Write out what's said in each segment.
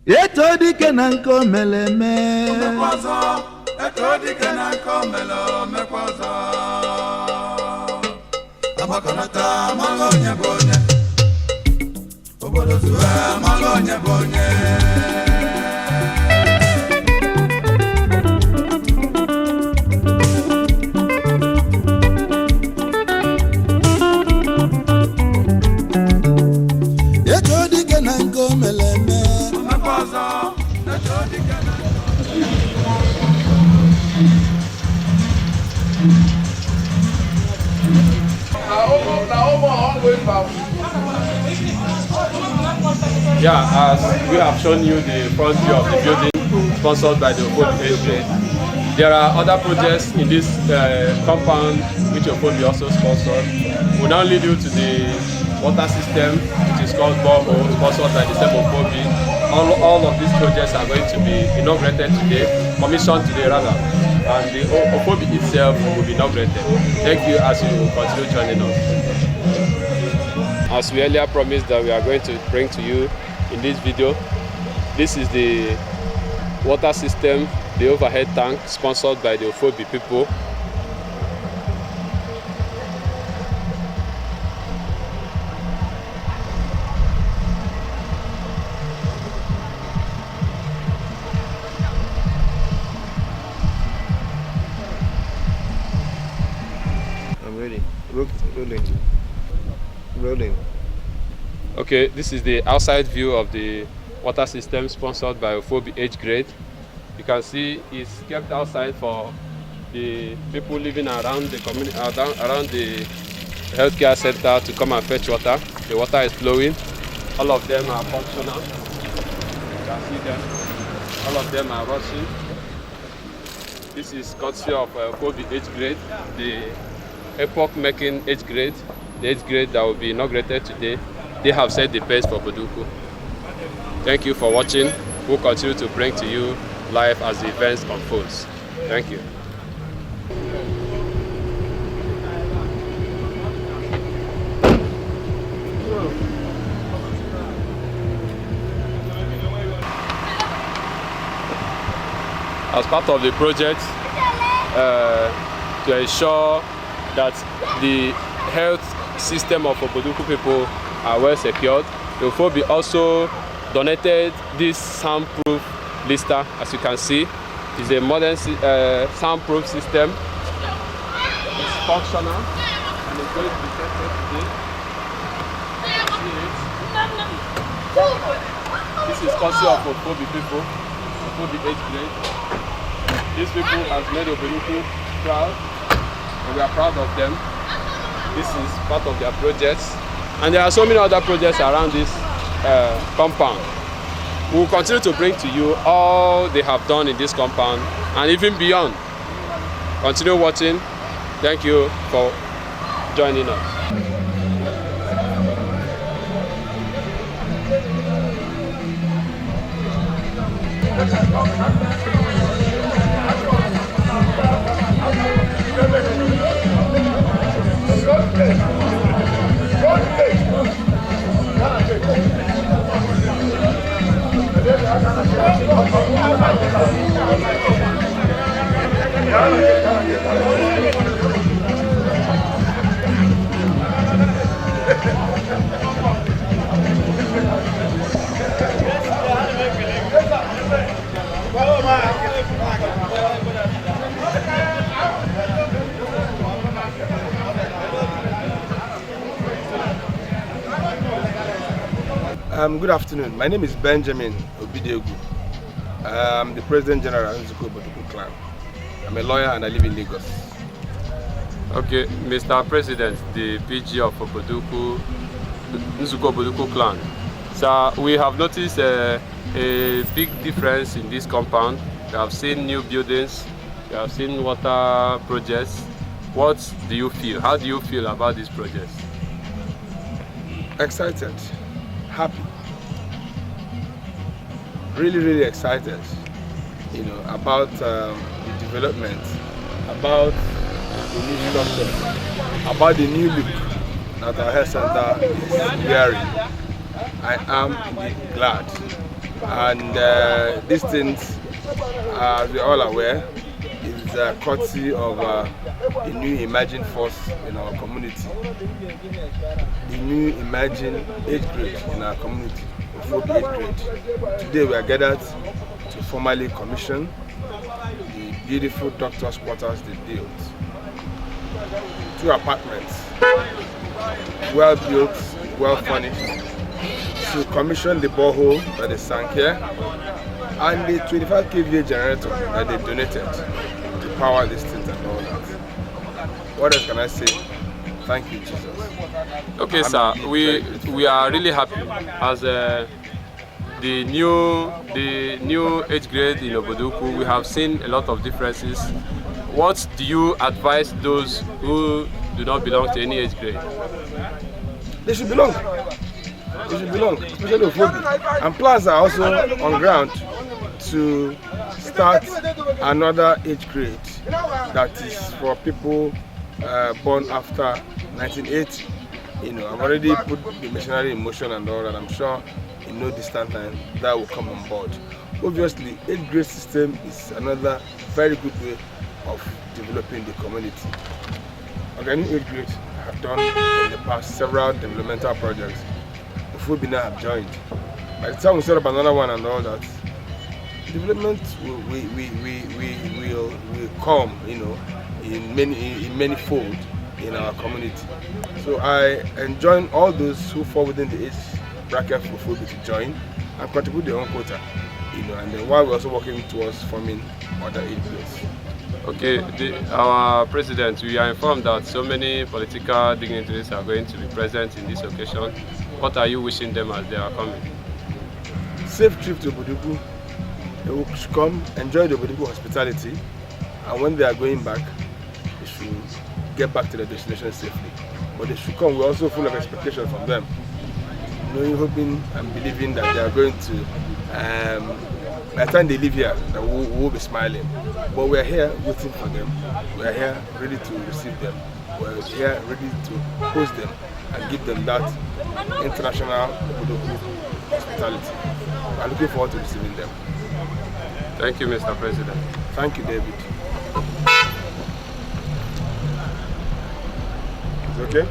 Eto dike na nke o mere eme. Omekwa ọzọ, eto dike na nke o mere, omekwa ọzọ. Agbakọnata amala onye bụ onye. Obodo zuo amala onye bụ onye. Eto dike na nke o mere eme. Omekwa ọzọ, eto dike na Yeah, as we have shown you the front view of the building sponsored by the Ofobi Age Grade. There are other projects in this compound which Ofobi also sponsored. We'll now lead you to the water system, which is called borehole, sponsored by the same Ofobi. All of these projects are going to be inaugurated today, commissioned today rather, and the Ofobi itself will be inaugurated. Thank you as you continue joining us. As we earlier promised that we are going to bring to you in this video, this is the water system, the overhead tank sponsored by the Ofobi people. I'm ready. Rolling. Rolling. Okay, this is the outside view of the water system sponsored by Ofobi Age Grade. You can see it's kept outside for the people living around the community, around the healthcare center to come and fetch water. The water is flowing. All of them are functional. You can see them. All of them are rushing. This is courtesy of Ofobi Age Grade, the epoch-making age grade, the age grade that will be inaugurated today. They have set the pace for Obodoukwu. Thank you for watching. We'll continue to bring to you live as the events unfolds. Thank you. As part of the project, to ensure that the health system of Obodoukwu people are well secured, the Ofobi also donated this soundproof lister. As you can see, it's a modern soundproof system. It's functional and it's going to be tested today. You can see it. This is courtesy of Ofobi people, Ofobi 8th grade. These people has made Obodoukwu proud, and we are proud of them. This is part of their projects, and there are so many other projects around this compound. We will continue to bring to you all they have done in this compound and even beyond. Continue watching. Thank you for joining us. Good afternoon. My name is Benjamin Obidegwu. I'm the President General of Nzuko Obodoukwu Clan. I'm a lawyer and I live in Lagos. Okay, Mr. President, the PG of Obodoukwu, Nzuko Obodoukwu Clan. So we have noticed a big difference in this compound. We have seen new buildings, we have seen water projects. What do you feel? How do you feel about these projects? Excited, happy, really, really excited, about the development, about the new structure, about the new look that our health center is wearing. I am indeed glad. And these things, as we're all aware, is courtesy of the new emerging force in our community, the new emerging age grade in our community, Ofobi age grade. Today we are gathered to formally commission the beautiful doctor's quarters they built. 2 apartments, well built, well furnished, to commission the borehole that they sank here and the 25 kVA generator that they donated to power this thing and all that. What else can I say? Thank you, Jesus. Okay, sir, we are really happy as the new age grade in Obodoukwu. We have seen a lot of differences. What do you advise those who do not belong to any age grade? They should belong. They should belong, especially Ofobi. And plans are also on ground to start another age grade that is for people born after 1980. You know, I've already put the machinery in motion and all that. I'm sure in no distant time that will come on board. Obviously, age grade system is another very good way of developing the community. Oganihu age grade have done in the past several developmental projects. Ofobi now have joined. By the time we set up another one and all that, development will come, you know, in many fold in our community. So I enjoin all those who fall within the age bracket for Ofobi to join and contribute their own quota, you know, and then while we're also working towards forming other age groups. Okay, our president, we are informed that so many political dignitaries are going to be present in this occasion. What are you wishing them as they are coming? Safe trip to Obodoukwu. They will come, enjoy the Obodoukwu hospitality, and when they are going back, they should get back to their destination safely. But they should come. We're also full of expectations from them, knowing, hoping and believing that they are going to, by the time they leave here, that we will be smiling. But we're here waiting for them. We're here ready to receive them. We're here ready to host them and give them that international Obodoukwu hospitality. We're looking forward to receiving them. Thank you, Mr. President. Thank you, David. Is it okay?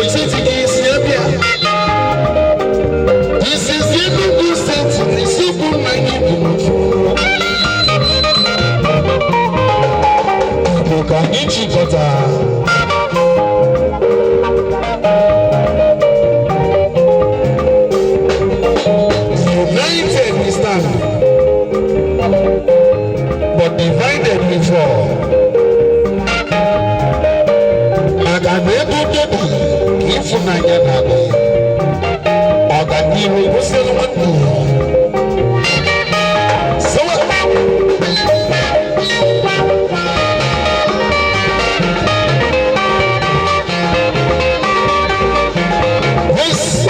Ebonyi State ka isi abịa. This is Enugu State na isi bụ nna gị bụ n'ofu. Bụ ka anyị jikọta. United we stand, but divided we fall. Maka na ebe udo dị ka ịfụnanya na-adị, ọganihu kwụsịrị nwanne ya. Sawa. This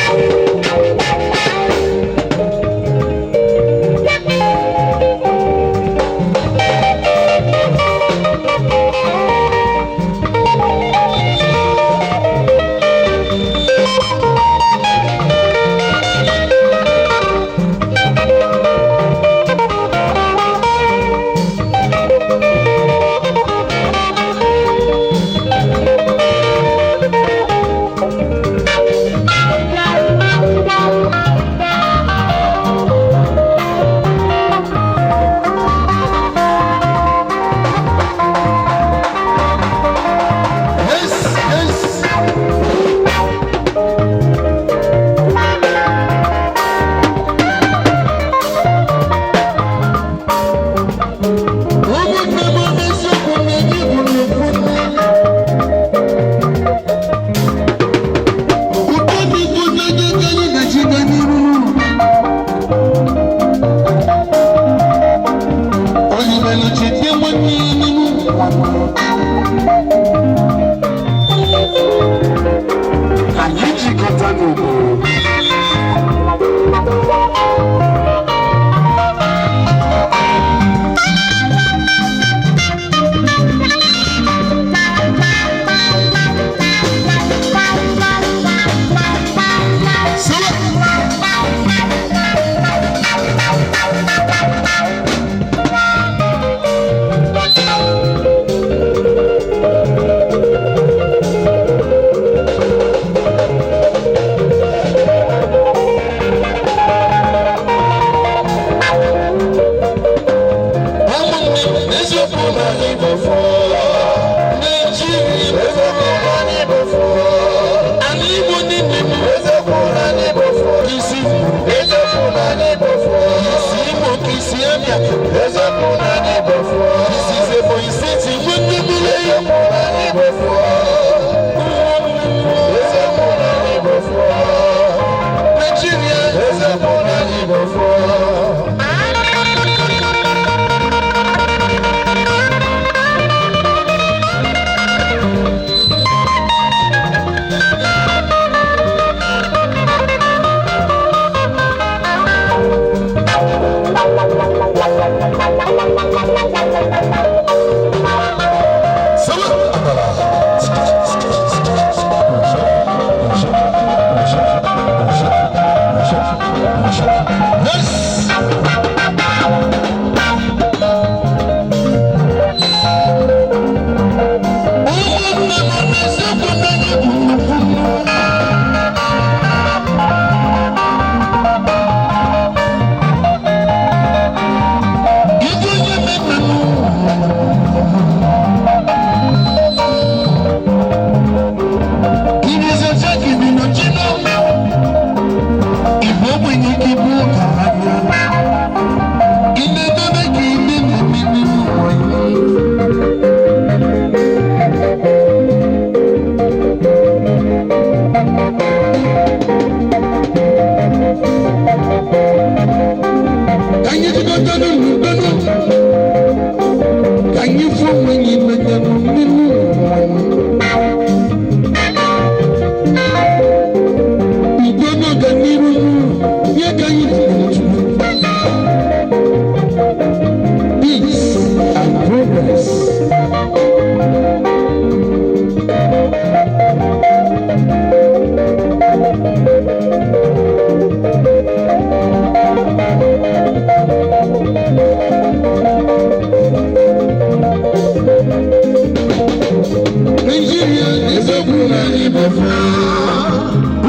Naijiria, eziokwu na anyị bụ ofu.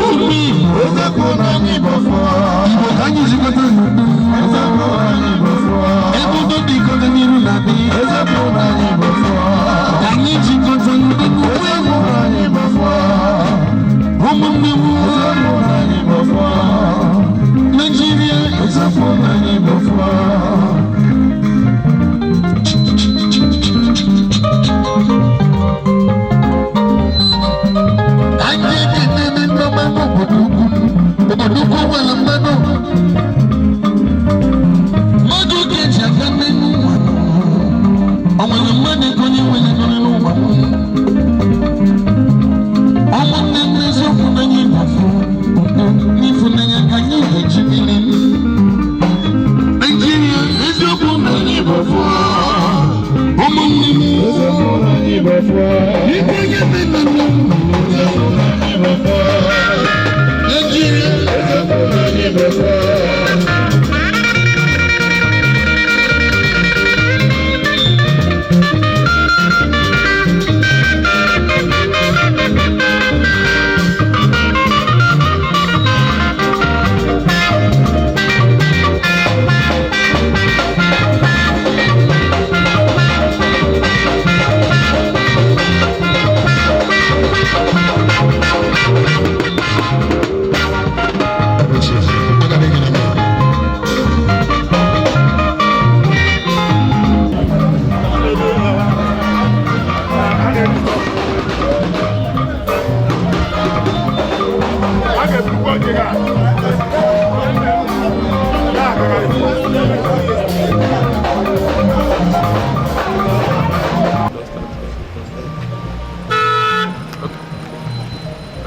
Ụmụ Igbo, eziokwu na anyị bụ ofu. Igbo ka anyị jikọta n'udo. Eziokwu na anyị bụ ofu. Ebe udo dị ka ọganiru na-adị. Eziokwu na anyị bụ ofu. Ka anyị jikọta n'udo. Eziokwu na anyị bụ ofu. Ụmụnne m, eziokwu na anyị bụ ofu. Naijiria, eziokwu na anyị bụ ofu. Anyị ekene ndị ọma n'obodo ukwu. Obodo ukwu nwere mmadụ. Mmadụ ka eji aga n'elu ụwa. Ọ nwere mmadụ ka onye nwere ego n'ụwa. Ụmụnne m, n'eziokwu na anyị bụ ofu. N'ịfụnanya ka anyị ga-eji bili. Naijiria, eziokwu na anyị bụ ofu. Ụmụnne m, eziokwu na anyị bụ ofu. Ibe onye dị na nna m, eziokwu na anyị bụ ofu. Naijiria, eziokwu na anyị bụ ofu.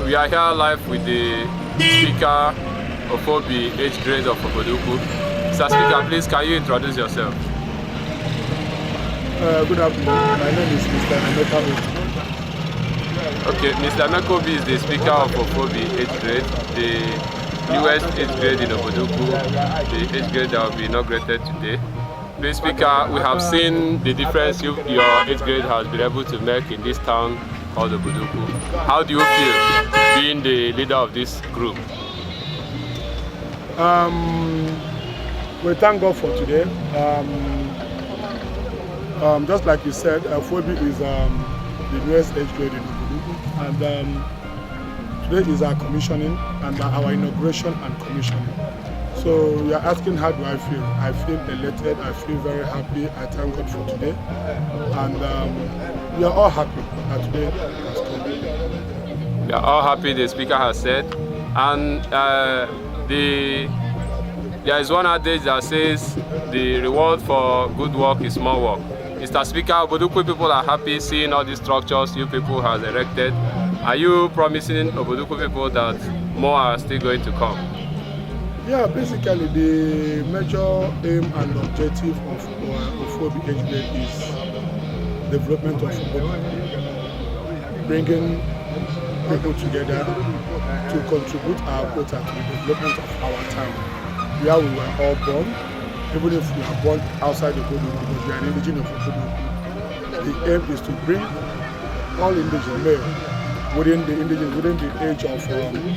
We are here live with the speaker of Obi age grade of Obodoukwu. Mr. Speaker, please can you introduce yourself? Good afternoon. My name is Mr. Emeka Obi. Okay, Mr. Emeka Obi is the speaker of Ofobi age grade, the newest age grade in Obodoukwu, the age grade that will be inaugurated today. Please, Speaker, we have seen the difference your age grade has been able to make in this town called Obodoukwu. How do you feel being the leader of this group? We thank God for today. Just like you said, Fobi is the newest age grade in Obodoukwu, and today is our commissioning and our inauguration and commissioning. So you are asking, how do I feel? I feel elated. I feel very happy. I thank God for today, and we are all happy that today has come. We are all happy, the speaker has said. And there is one adage that says the reward for good work is more work. Mr. Speaker, Obodoukwu people are happy seeing all these structures you people has erected. Are you promising Obodoukwu people that more are still going to come? Yeah, basically the major aim and objective of Ofobi age grade is development of Obodoukwu, bringing people together to contribute our quota to the development of our town, where we were all born. Even if we are born outside Obodoukwu, because we are an indigene of Obodoukwu, the aim is to bring all indigene male within the indigene within the age of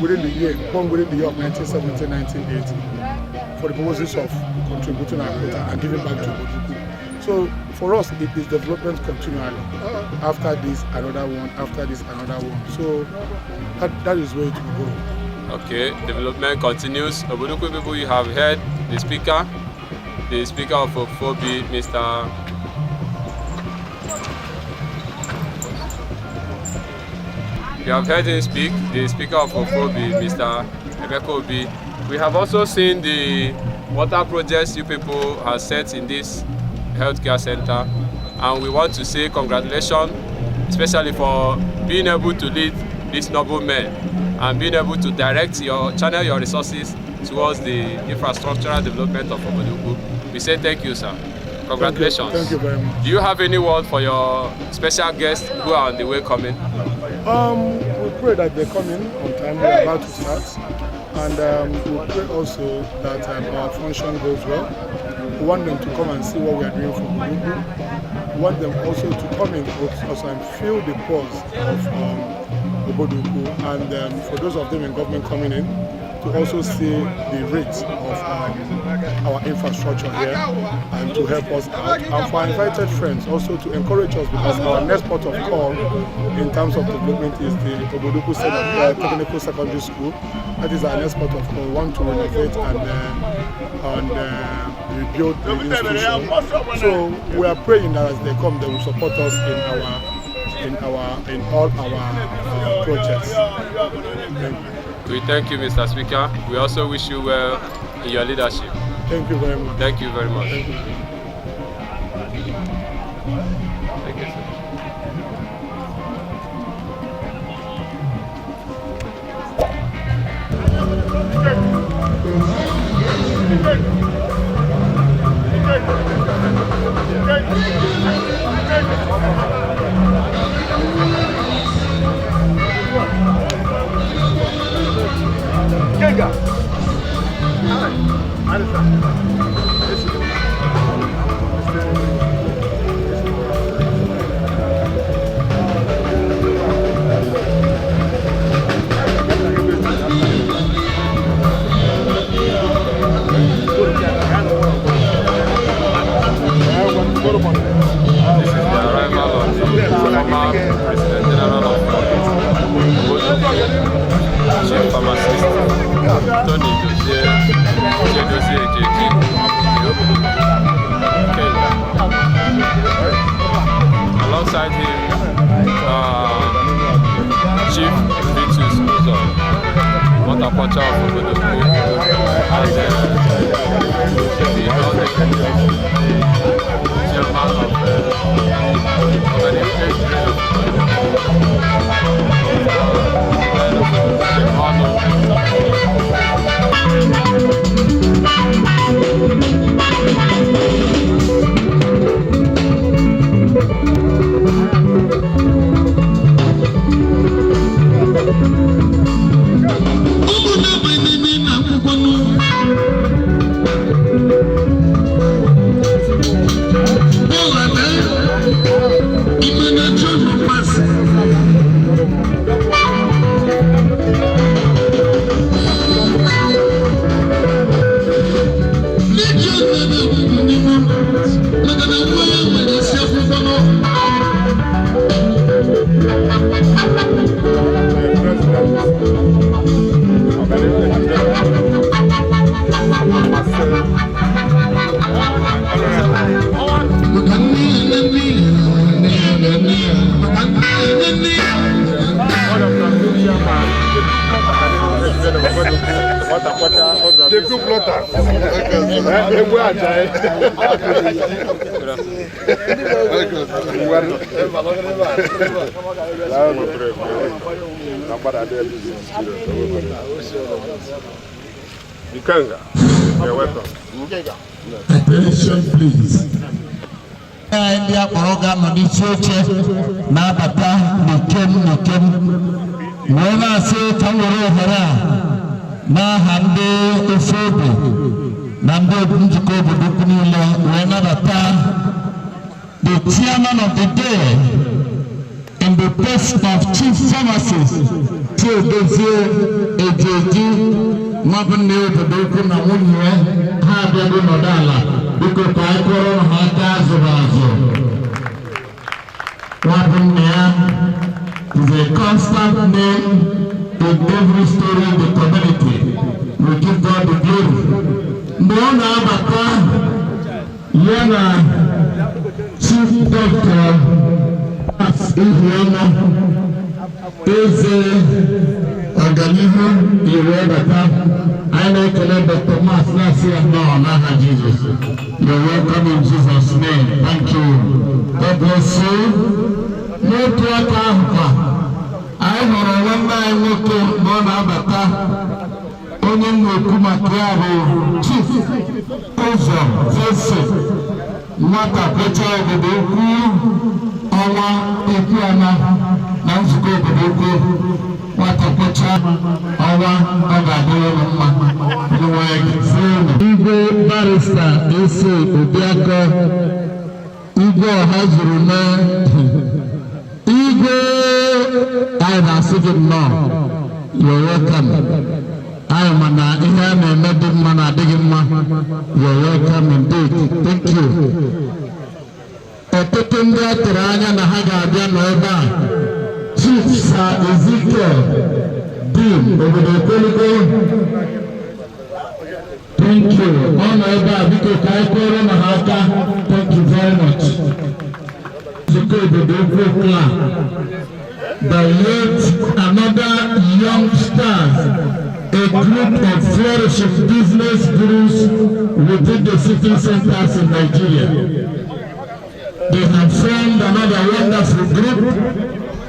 within the year born within the year of 1970, 1980, for the purposes of contributing our quota and giving back to Obodoukwu. So for us, it is development continually. After this, another one. After this, another one. So that is where it will go. Okay, development continues. Obodoukwu people, you have heard the speaker of Ofobi, Mr. You have heard him speak, the speaker of Ofobi, Mr. Emeka Obi. We have also seen the water projects you people have set in this healthcare center, and we want to say congratulations, especially for being able to lead these noble men and being able to direct your channel your resources towards the infrastructural development of Obodoukwu. We say thank you, sir. Congratulations. Thank you very much. Do you have any word for your special guests who are on the way coming? We pray that they come in on time. We're about to start. And we pray also that our function goes well. We want them to come and see what we are doing for Obodoukwu. We want them also to come in also and feel the pulse of Obodoukwu, and for those of them in government coming in, to also see the rate of our infrastructure here and to help us out. And for our invited friends also to encourage us, because our next port of call in terms of development is the Obodoukwu Technical Secondary School. That is our next port of call. We want to renovate and rebuild the institution. So we are praying that as they come, they will support us in all our projects. Thank you. We thank you, Mr. Speaker. We also wish you well in your leadership. Thank you very much. Thank you very much. Thank you. Thank you, sir. This is the arrival of the former President General of Obodoukwu, Chief Pharmacist Tony Dozie, Chiedozie Ejeji, Ikenga. Alongside him, Chief Vitus Uzo, Nwatakwọcha of Obodoukwu, and the elder chairman of Ọganihu Age Grade of Ọnụ. Ụmụnne bụ ememe na akwụkwọ nụ. Bọ́ọ̀lù àná, ime na chọọchị mmasị. N'eji oge na-ewu n'ime, maka na nwa ya nwere isi akwụkwọ nụ. The president of an Maka nne ya na nne ya na nne ya na nne ya, maka nne ya na nne ya. One of the two chairman, the two plotters. Egwu Ajayi. Good afternoon. Láàrú na mgbada adịghị business period. Ikenga, you're welcome. Attention, please. Anyị ndị akpọrọ ga-anọ n'isi oche na-abata n'ikem n'ikem, wee na-asị ka m were ohere a n'aha ndị ofe obi na ndị njikọ obodo ukwu niile wee nabata the chairman of the day in the person of Chief Pharmacist Chiedozie Ejeji, nwabụnne obodo ukwu, na nwunye ya. Ha abịago nọdụ ala. Biko, ka anyị kụọrọ ha aka azụrụ azụ. Nwabụnne ya is a constant name in every story in the community. We give God the glory. Mgbe ọ na-abata, ya na Chief Doctor Ihuọma Eze Ọganihu iri bata, anyị na-ekele Dr. Mas, na-asị ya nnọọ n'aha Jizọs. You're welcome in Jesus' name. Thank you. God bless you. N'otu aka ahụ kwa, anyị hụrụ nwanne anyị nwoke mgbe ọ na-abata. Onye m na-ekwu maka ya bụ Chief Ụzọ Joseph, nwata kwecha obodo ukwu, ọnwa Ekwuama na nzukọ obodo ukwu. Nwata kwecha ọnwa, ọ ga-adịrị unu mma. Onyenwe anyị gọzie unu. Igwe Barrister Ese Obiakọ. Igwe ọha zuru mee. Igwe, anyị na-asị gị nnọọ. You're welcome. Anyị ma na ihe a na-eme dị mma na adịghị mma. You're welcome indeed. Thank you. Ọtụtụ ndị a tụrụ anya na ha ga-abịa n'ebe a. Chief Sir Ezekiel Dim obodo Ekwelugo. Thank you. Ọ nọ ebe a, biko ka anyị kụọrọ na ha aka. Thank you very much. Nzukọ obodo ukwu a, the yet another young stars, a group of flourishing business gurus within the city centers in Nigeria. They have formed another wonderful group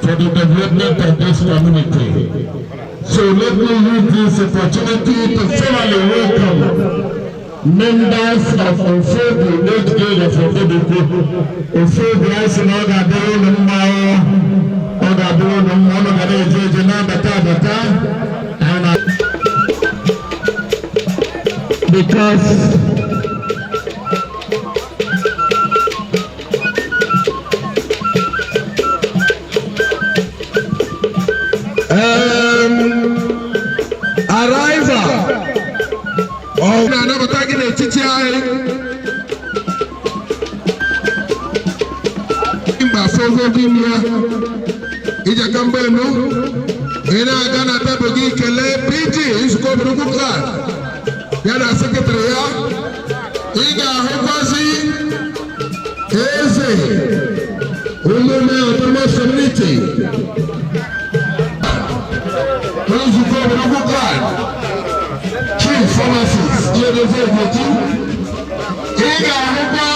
for the development of this community. So let me use this opportunity to formally welcome members of Ofobi Age Grade of Obodoukwu. Ofobi, anyị sị na ọ ga-adịrị unu mma o, ọ ga-adịrị unu mma, unu ga na-eje eje na-abata abata. Anyị na because Arrival ọ na-anabata gị n'etiti anyị mgbe afọ gị ya ijeka mgbenu ị na-aga na tebụl gị kelee PG nzukọ obodo ukwu clan ya na secretary ya. Ị ga-ahụkwazị eze Umume Autonomous Community, nzukọ obodo ukwu clan, Chief Pharmacist Chiedozie Ogechi. Ị ga-ahụkwa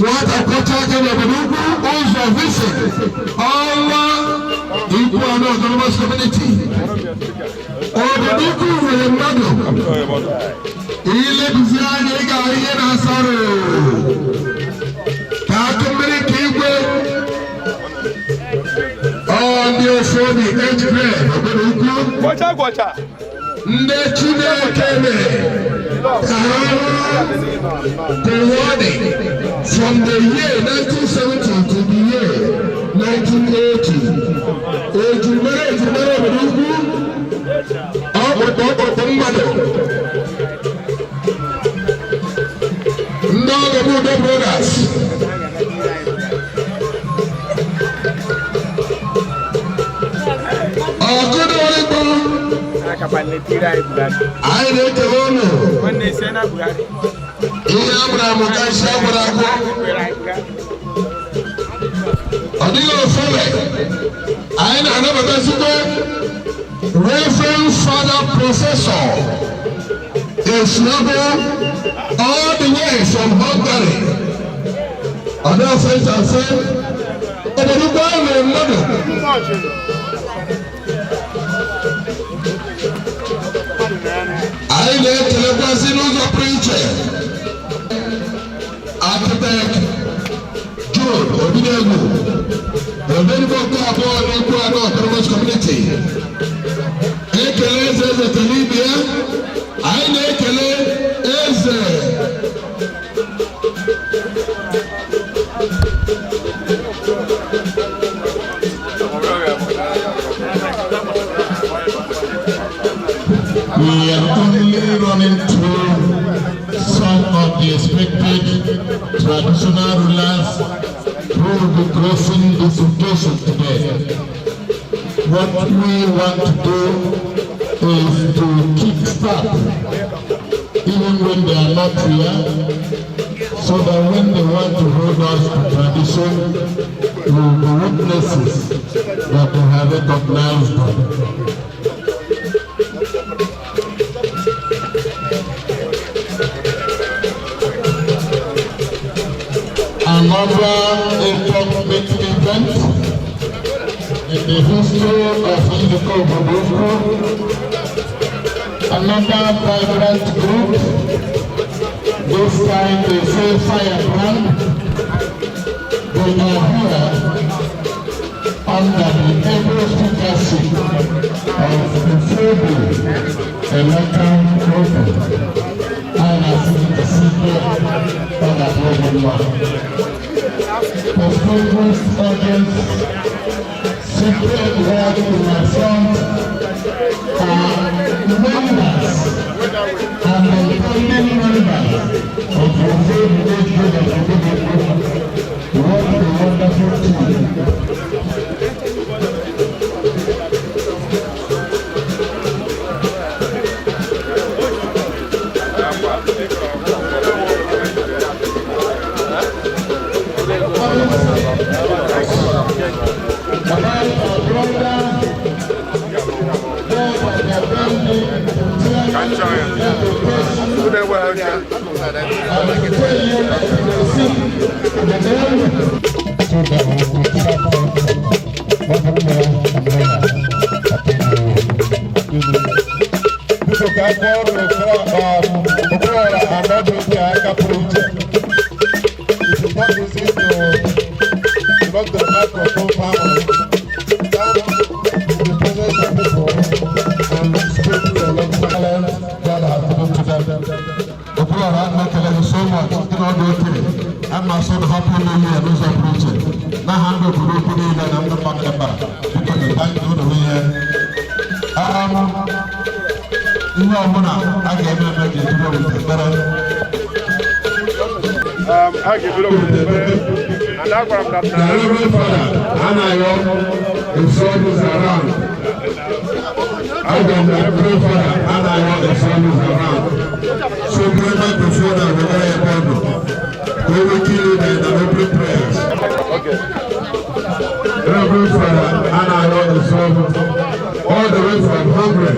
nwata kwọcha aka n'obodo ukwu, ụzọ Vincent ọnwa Ikwuano Autonomous Community. Obodo ukwu nwere mmadụ. Ilebuzi anya, ị ga-ahụ ihe na-asarụ ka akụ mmiri ka igwe. Ọ ndị Ofobi Age Grade obodo ukwu, ndị Chineke mere ka ha rụọ dị from the year 1970 to the year 1980. Ejimara obodo ukwu, ọkpụrụkpụ ọkpụrụkpụ mmadụ, ndị ọgọbụ Brothers. Ọkụdọrịkpọ, anyị na-ekele ụnụ. Ihe amụrụ amụ ka isi agwara agwọ, ọ dịghị ofele. Anyị na-anabata site Reverend Father Professor Esiabo, all the way from Hungary. Ọ dị ofe ntafe obodo ukwu ahụ nwere mmadụ. Anyị na-ekelekwazị n'ụzọ pụrụ iche Architect Jude Obinegwu, Odenigbo nke abụọ n'Ikwuano Autonomous Community. Ekele eze, eze kele ibe ya. Anyị na-ekele eze. We are only running through some of the expected traditional rulers who will be gracing this occasion today. What we want to do is to kickstart, even when they are not here, so that when they want to hold us to tradition, we will be witnesses that they have recognized them. Another epoch-making event in the history of Nzuko Obodoukwu, another vibrant group, this time they say firebrand. They are here under the able speakership of Ofobi Emeka Obi. And as you can see here, on the Distinguished audience seated right in my front are members and the founding members of the Village Group of Obodo. What a wonderful team. Biko ka aka ọrụ Okwuluọra anọdụ ndị a aka pụrụ iche. It is not easy to belong to the microphone family, stand in the presence of people and speak to a lot of talent God has given to them. Okwuluọra, ana ekele gị so much dị na ọdụ okenye. A na-asọ na happy new year n'ụzọ pụrụ iche. N'aha ndị obodo ukwu niile na ndị mmadụ ebe a. Biko thank you ụlọ ihe. Ihe ọbụla a ga-eme eme ga-ebido with ekpere. A ga-ebido with ekpere, and agwara m that The Reverend Father Anayo Isolu is around. Aga m the Reverend Father Anayo Isolu is around. So bring microphone and were ebe ọ nọ. Ka o nwee ike ile na open prayers. Okay. Reverend Father Anayo Isolu, all the way from Hungary.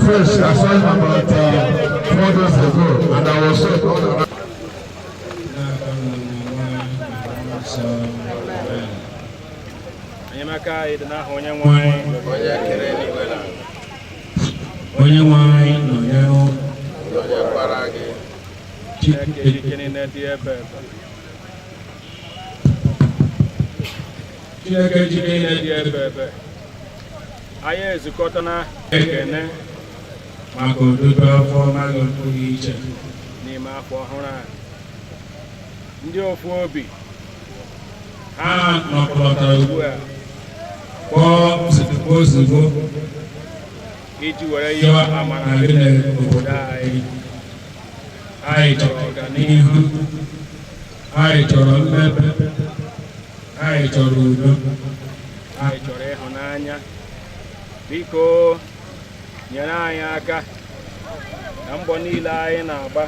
Fresh, I saw him about 4 days ago, and I was so all around. Enyemaka anyị dị n'aha Onye nwe anyị. Onye kere eluigwe na ala. Onye nwe anyị nọnyere unu. Nọnyekwara gị. Chineke ike niile dị ebe ebe. Chineke ji niile dị ebe ebe. Anyị ezukọtana ekene maka odudu afọ ọma gị pụrụ iche n'ime afọ ọhụrụ a. Ndị ofu obi ha nọkọtara ugbu a kpọọ ozugbo ozugbo iji were yọọ yọọ amara amara gị gị n'obodo anyị. Anyị chọrọ ọganihu, anyị chọrọ mmepe, anyị chọrọ udo. Anyị chọrọ ịhụnanya. Biko nyere anyị aka na mbọ niile anyị na-agba.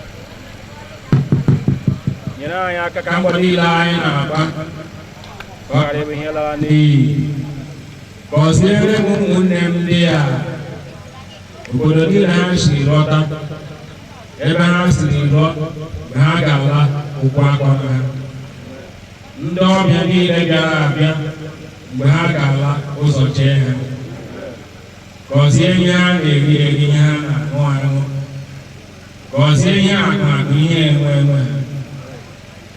Nyere anyị aka ka ka mbọ niile anyị na-agba ka ọ ghara ịbụ ihe lara n'iyi. N'iyi gọziere m ụmụnne m ndị a, obodo niile ha si lọta, ebe ha siri lọ, mgbe ha ga-ala ụkwụ akọ ha, ndị ọbịa niile bịara abịa, mgbe ha ga-ala ụzọ chee ha. Gọzie ihe ha na-eri eri, ihe ha na-aṅụ aṅụ. Gọzie ihe akụ akụ, ihe enwe enwe ha.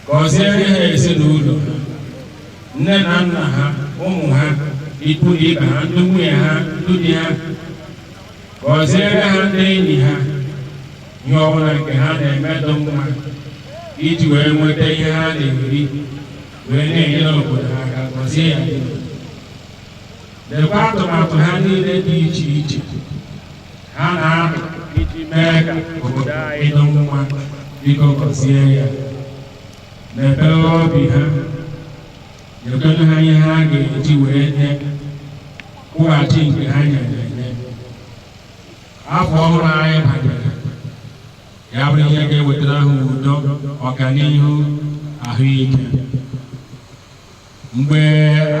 Gọziere ha ezinụlọ ha, nne na nna ha, ụmụ ha, ikwu na ibe ha, ndị nwunye ha, ndị di ha. Gọziere ha ndị enyi ha, ihe ọbụla nke ha na-eme dị mma iji wee nweta ihe ha na-eri wee na-enyere obodo ha aka. Gọzie ya. Lekwa atụmatụ ha niile dị iche iche ha na-atụ iji mee ka obodo anyị dị mma. Biko gọzie ya, mepee obi ha, nyekwanụ ha ihe ha ga-eji wee nye kwụghachi nke ha nyere enye. Afọ ọhụrụ anyị banyere ya bụrụ ihe ga-ewetara ha udo, ọganihu, ahụike. Mgbe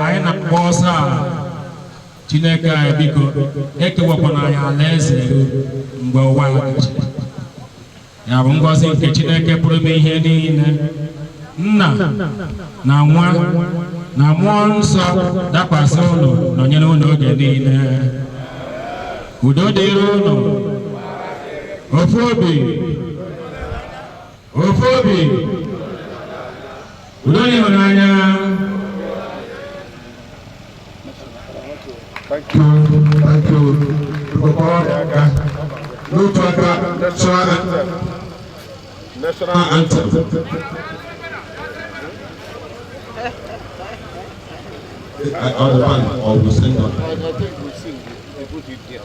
anyị na-agba ọsọ a, Chineke anyị, biko ekewakwana anyị alaeze gị mgbe ụwa gachiri. Ya bụ ngọzi nke Chineke pụrụ ime ihe niile, Nna na Nwa na Mmụọ Nsọ, dakwasị ụnụ, nọnyere ụnụ oge niile. Udo dịrị ụnụ. Ofu obi, ofu obi, udo na ịhụnanya. Thank you, thank you. Biko kpọrọ ya aka. N'otu aka, national National anthem. On the band or we sing on. I think we sing. They put it there.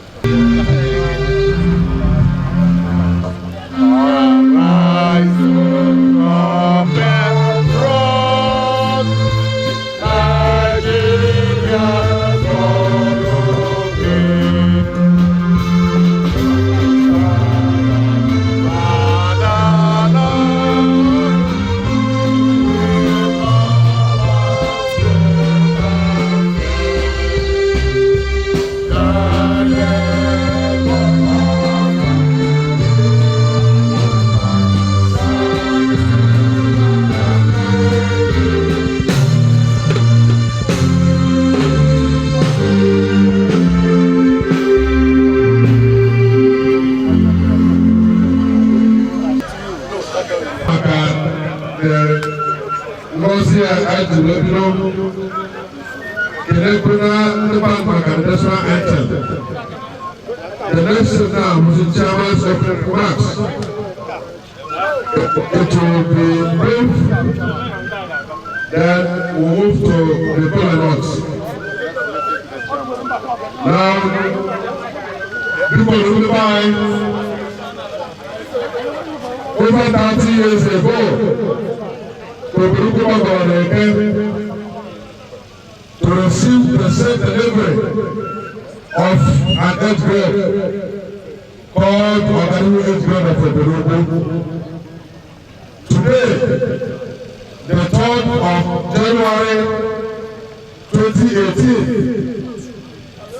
Arise, O prophet, Nigeria, God okay. Father, Lord, Maka the ngọzi a anyị ji wee bido kelekwena ndị band maka the national anthem. The next thing now was the chairman's opening remarks. It will be brief, then we'll move to the kola nuts. Now, people ndị be anyị, over 30 years ago, Obodoukwu gbakọrọ n'Eke to receive the same delivery of an eighth grade called Ọganihu eighth grade of Obodoukwu. Today, the 3rd of January 2018,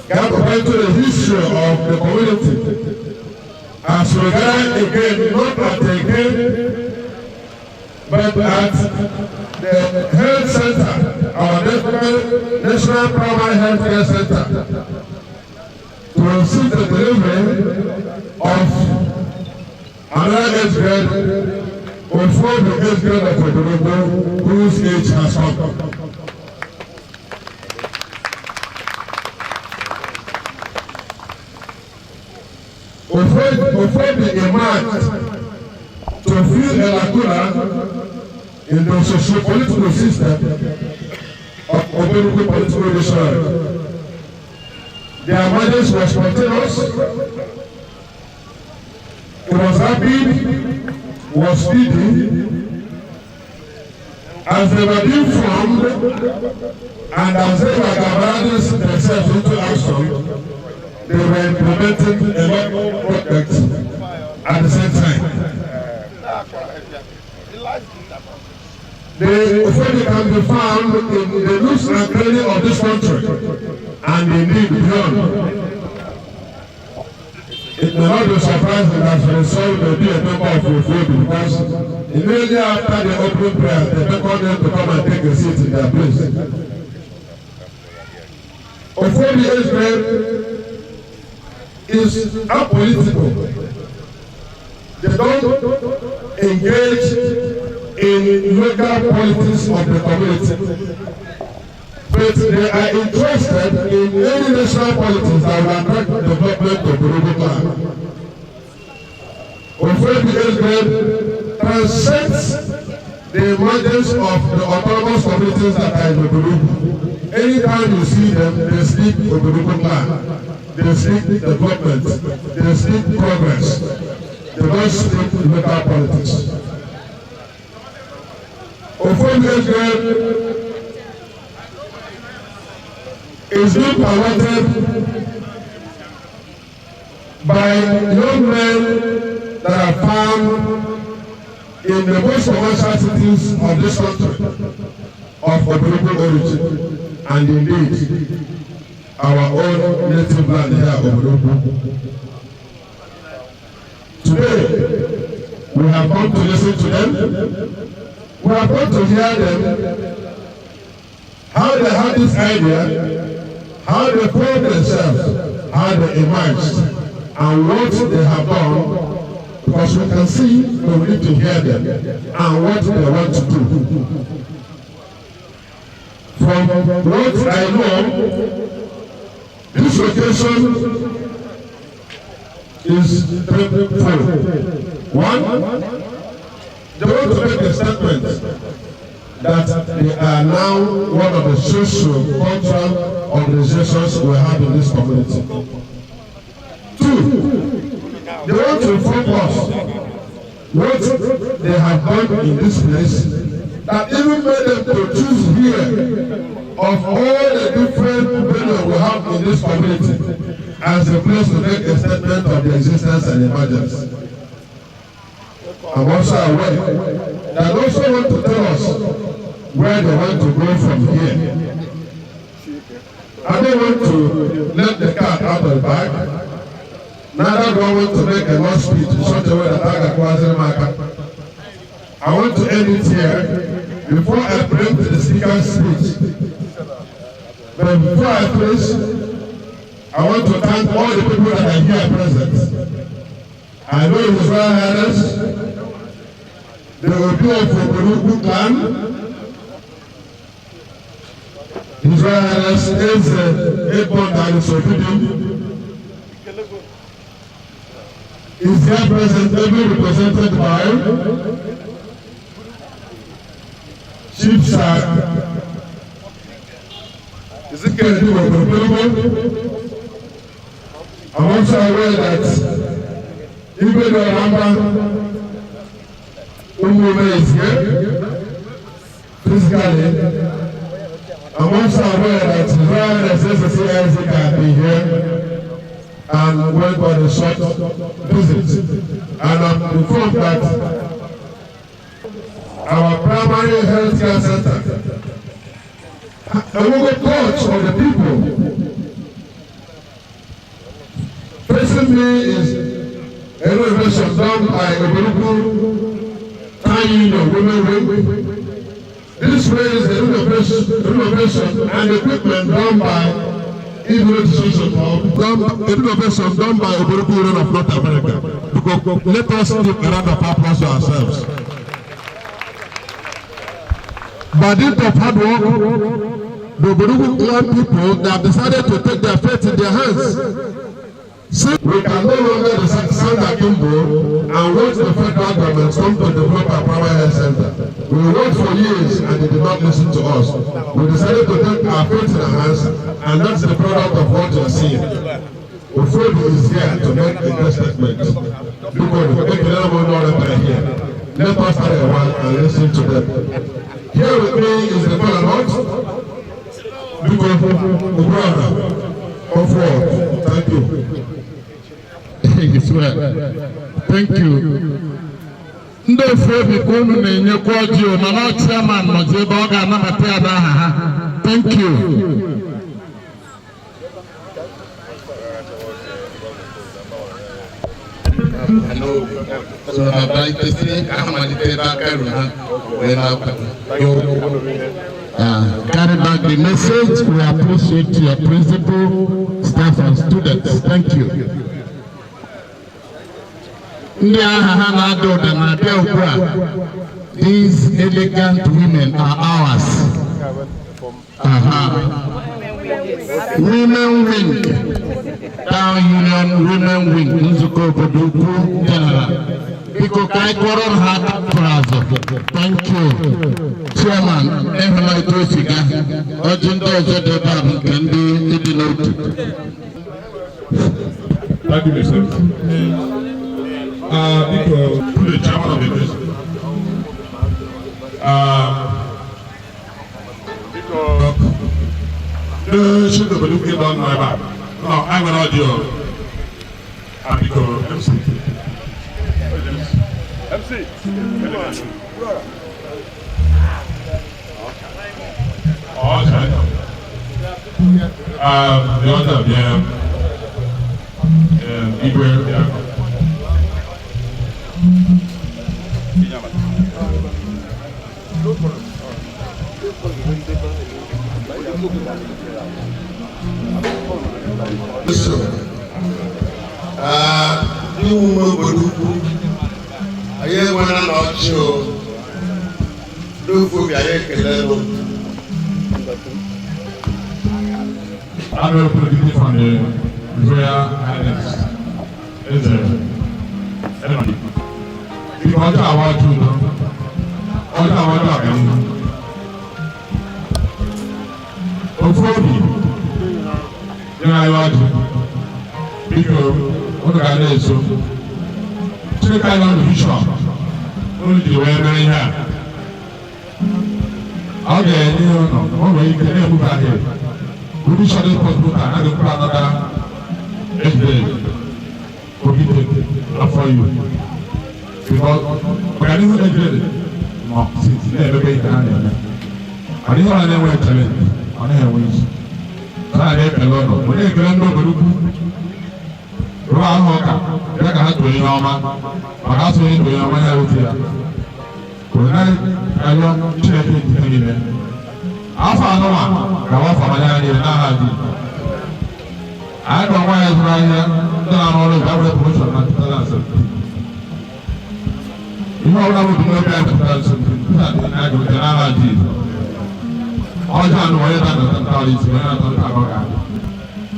got into the history of the community as we gather again, not at again, but at the health center, our national primary health care center, to receive the delivery of another age grade before the age grade of Obodoukwu, whose age has come. Ofobi emerged to fill a lacuna in the socio-political system of Obodoukwu political dictionary. Their emergence was spontaneous, it was rapid, was speedy, as they were being formed and as they were galvanizing themselves into action, they were implementing a lot of projects at the same time. The Ofobi can be found in the nooks and crannies of this country and indeed beyond. It may not be surprising that Resol may be a member of Ofobi because immediately after the opening prayer, they beckoned them to come and take a seat in their place. Ofobi age grade is apolitical. They don't engage in local politics of the community, but they are interested in any national politics that will attract development of the Obodoukwu clan. Ofobi age grade transcends the emergence of the autonomous communities that are in Obodoukwu. Anytime you see them, they speak Obodoukwu clan. They seek development, they seek progress, they don't speak local politics. Ofobi age grade is being promoted by young men that are found in the most commercial cities of this country of Obodoukwu origin, and indeed our own native land here, Obodoukwu. Today, we have come to listen to them. We have come to hear them, how they had this idea, how they formed themselves, how they emerged, and what they have done, because we can see, but we need to hear them, and what they want to do. From what I know, this occasion is threefold. One, they want to make a statement That they are now one of the social cultural organizations we have in this community. Two, they want to inform us what they have done in this place that even made them to choose here of all the different venue we have in this community as a place to make a statement of their existence and emergence. I'm also aware that they also want to tell us where they want to go from here. I don't want to let the cat out of the bag. Neither do I want to make a long speech in such a way that I can. I want to end it here before I bring to the speaker's speech. But before I finish, I want to thank all the people that are here present. I know His Royal Highness, the Obi of Obodoukwu clan, His Royal Highness Eze Ebon Darius Obidim, is here present, ably represented by Chief Sir Ezekiel. I'm also aware that Igwe Doramba Umume is here physically. I'm also aware that His Royal Highness SSC Isaac can be here and went on a short visit. And I'm informed that our primary health care center, a local coach of the people, facing me is a renovation done by Obodoukwu Town Union Women Wing. This way is a renovation and equipment done by Igbo Social Club, done, a renovation done by Obodoukwu Union of North America. Because let us give a round of applause to ourselves. By dint of hard work, the Obodoukwu clan people, they have decided to take their fate in their hands. Since we can no longer stand akimbo and wait the federal government come to develop our primary health center. We worked for years and they did not listen to us. We decided to take our fate in our hands, and that's the product of what you are seeing. Ofobi is here to make a great statement. Here. Let us start a while and listen to them. Here with me is the Commandant, Biko Obrana, come forward. Thank you. It's well. Thank you. Ndị ofu obi ka unu na-enyekwa ọjị o, mana ọ chairman nọzi ebe ọ ga-anabata ya n'aha ha. Thank you. So ha bịa ka ha malite ebe aka ruru ha wee na-akwado. Carry back the message. We appreciate your principal, staff and students. Thank you. Ndị agha ha na-ada ụda na-abịa ugbu a. These elegant women are ours. Women Wing, Town Union Women Wing, Nzukọ Obodo Ukwu General. Biko ka anyị kụọrọ ha aka tụrụ azụ. Thank you. Chairman, ịhụla etu o si gaa. Ọjị ndị ọzọ dị ebe a bụ nke ndị ịdị n'otu. Thank you, Mr. Biko, the chairman of the meeting. Biko, the chief of the Luke don know about. No, I'm an audio. Biko, MC. MC. Okay. The other, yeah. Igwe, yeah. Ndị ume obodo ukwu anyị enwela na ọchị o ndị ofu obi anyị ekelelu. I'm going to put a from the Royal Highness. Eze Biko ọjọ́ àwọn ọjọ́ udo, ọjọ́ àwọn ọjọ́ ọ̀gá. Ofu obi nyere anyị ọjị. Biko, unu ga na-eso. Chineke anyị ọnụ bishọp unu ji wee mere ihe a. Ọ ga-enye unu, o nwere ike na-ebubaghị. Ụdị shọdị possible ka anaghị mkpa another age grade. Ogide afọ you. Because ọganihu age grade nọ since na-emebe ihe ha na-eme. Mana ihe ọ na-enwe challenge, ọ naghị enwe isi. A na-ekele ụnụ, onye ekele ndị obodo ukwu rụọ ahụ ụka bịa ka ha too ihe ọma maka asụ onye too ihe ọma ya rute ya. Onye arịọ Chineke nke niile. Afọ anụma ga-awa afọ amanya niile n'aha dị. Anyị bụ nwaanyị zụrụ ahịa ndị na-arụ ọrụ Igbo abụrụ promotion na 2017. Ihe ọbụla bụ n'obi anyị 2017 na-aga n'aha Jizọs. Ọjọọ anụ onye na-anata ntọala isi onye na-atọ nta ọ ga-adị.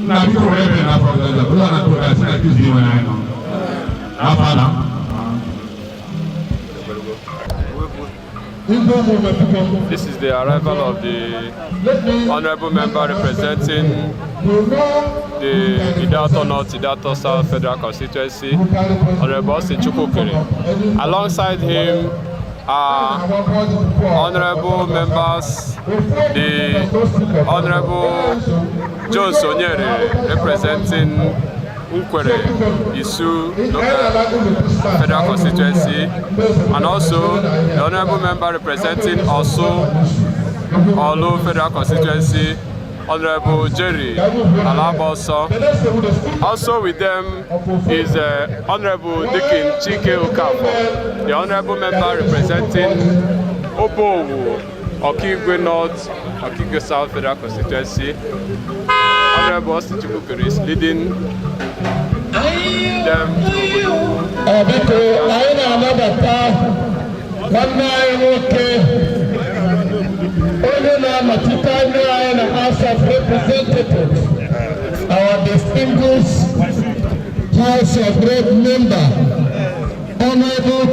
Nna biko wee bịa n'afọ ọzọ ụlọ na tụrụ asị na nkụzi inwe anyị nọ. N'afọ na. This is the arrival of the honorable member representing the Ideato North, Ideato South Federal Constituency, Honorable Austin Chukwukere. Alongside him are honorable members, the Honorable Jones Onyere representing Nkwere Isu Federal Constituency, and also the honorable member representing Osu Olu Federal Constituency, Honorable Jerry Alaboso. Also with them is Honorable Dikin Chike Okafor, the honorable member representing Obowo, Okigwe North, Okigwe South Federal Constituency. Honorable Austin Chukwukere is leading them to Obodo. Biko, anyị na-anabata nwanne anyị nwoke onye na-anọchite anya anyị na House of Representatives, our distinguished House of Rep member, Honorable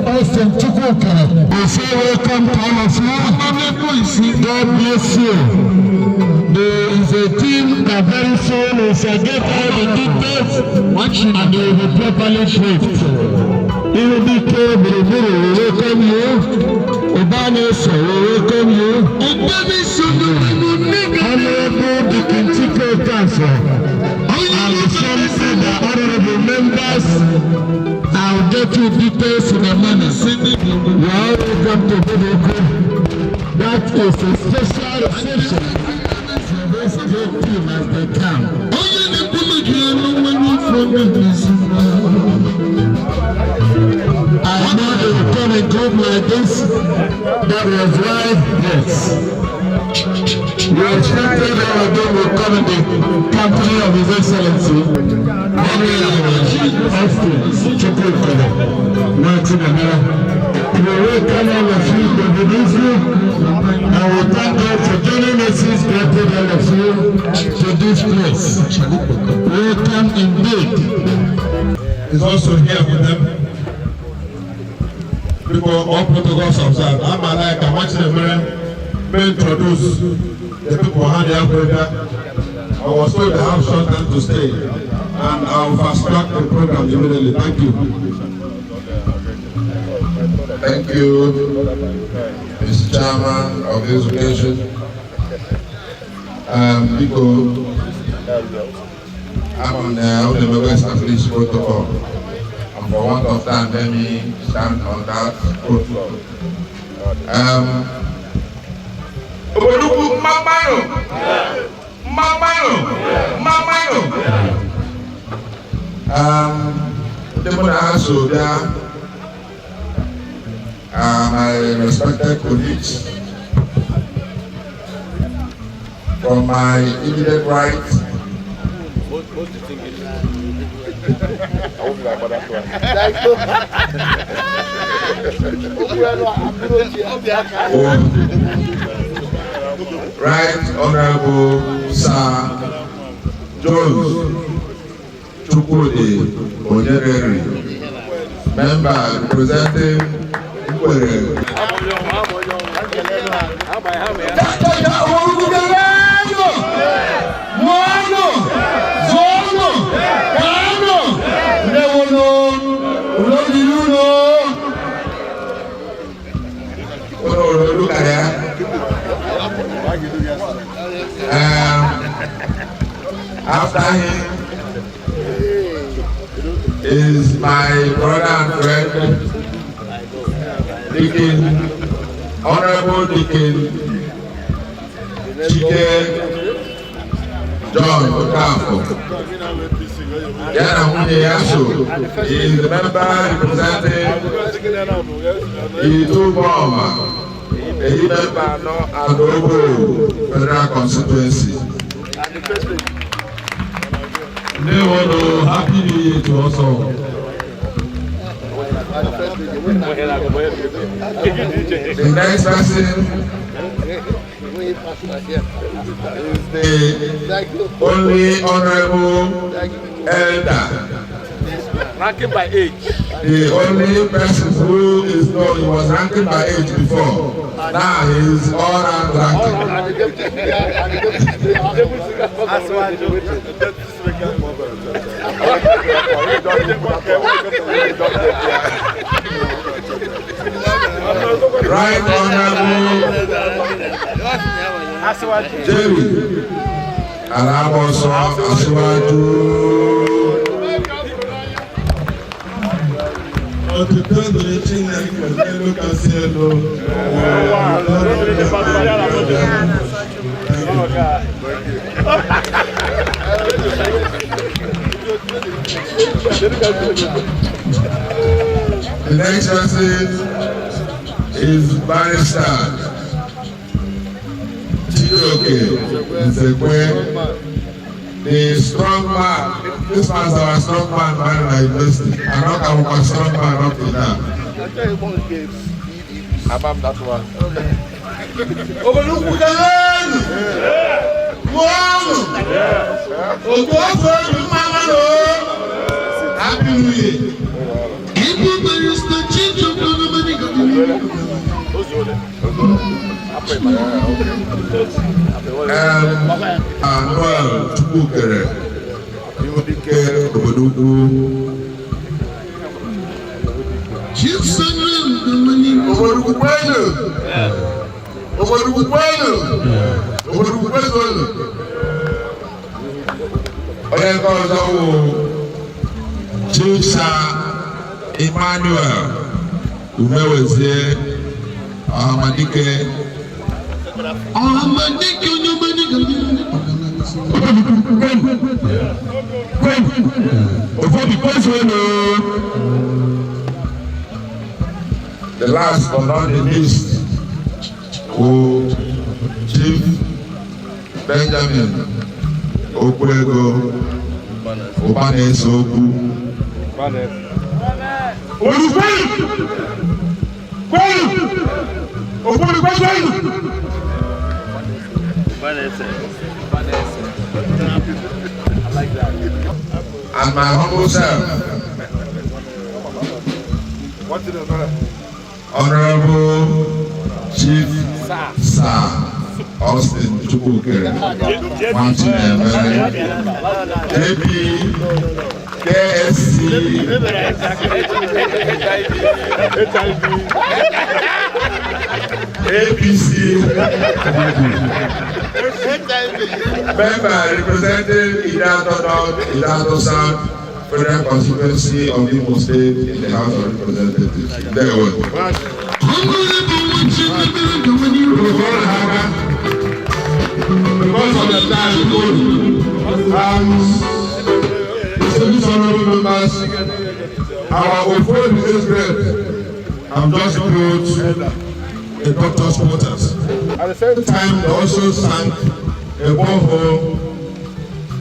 Austin Chukwukere. We say welcome to all of you. God bless you. There is a team that very soon we shall get all the details and they will be properly briefed. Irubike Biribiri, we welcome you. Obaneso, we welcome you. Honorable Dikinchike Okafor and some other honorable members. I'll get you details in a minute. You are welcome to Bodoku. That is a special reception for this great team as they come. I know they will come in group like this. That was why, yes. We expected all of them will come in the company of His Excellency, Honorable Austin Chukwukere, Nwachinemere. We welcome all of you to Bodoku, and we thank God for joining us, granted all of you to this place. Welcome indeed. Is also here with them. Because all protocols observed. I'm like, I want you to introduce the people who have brother. I was told they have short time to stay, and I will fast track the program immediately. Thank you. Thank you, Mr. Chairman of this occasion. Biko, I'm on the established protocol, and for want of time, let me stand on that protocol. Obodo mmamanụ, mmamanụ, mmamanụ. Ndị mụ na ha so bịa are my respected colleagues. From my immediate right, Right Honorable Sir Jones Chukwudi Onyereri, member representing Nkwere. After him is my brother and friend, Deacon, Honorable Deacon Chike John Okafor. Ya na nwunye ya so, he is the member representing Ituboma, Ehime Mbano and Obo Federal Constituency. Ndewo, happy new year to us all. The next person is the only honorable elder. Ranking by age. The only person who is no, he was ranking by age before. Now he is all round ranking. Right Honorable Jerry Alamoso Asiwaju. Otuto dịrị Chineke n'elu kasị elu. The next person is Barrister Chijioke Nzekwe, the strong man. This man's our strong man man in university. And not our strong man up to now. Abam that one. Obodo kwenu! Mụọnụ! Otu afọ elu mma mmanụ! Happy New Year! Igbo Barrister Chijioke Noel Chukwukere nke obodo ukwu. Obodo ukwu kwenu! Obodo ukwu kwenu! Obodo ukwu kwenu! Onye nke ọzọ wụ Chief Sir Emmanuel Umewezie Ọhamadike. Ọhamadike onye ọma. Ofobi kwezuenu. The last but not the least wụ Chief Benjamin Okwuego Ụba na-ese okwu. Obodo kwenu! Obodo kwenu! And my humble self, Honorable Chief Sir Austin Chukwukere Nwachinemere, JP, KSC, APC, member representing Ideato North, Ideato South, Federal Constituency of Imo State in the House of Representatives. There we go. Because of the time, distinguished honorable members, our Ofobi age grade have just built a doctor's quarters. At the same time, they also sank a borehole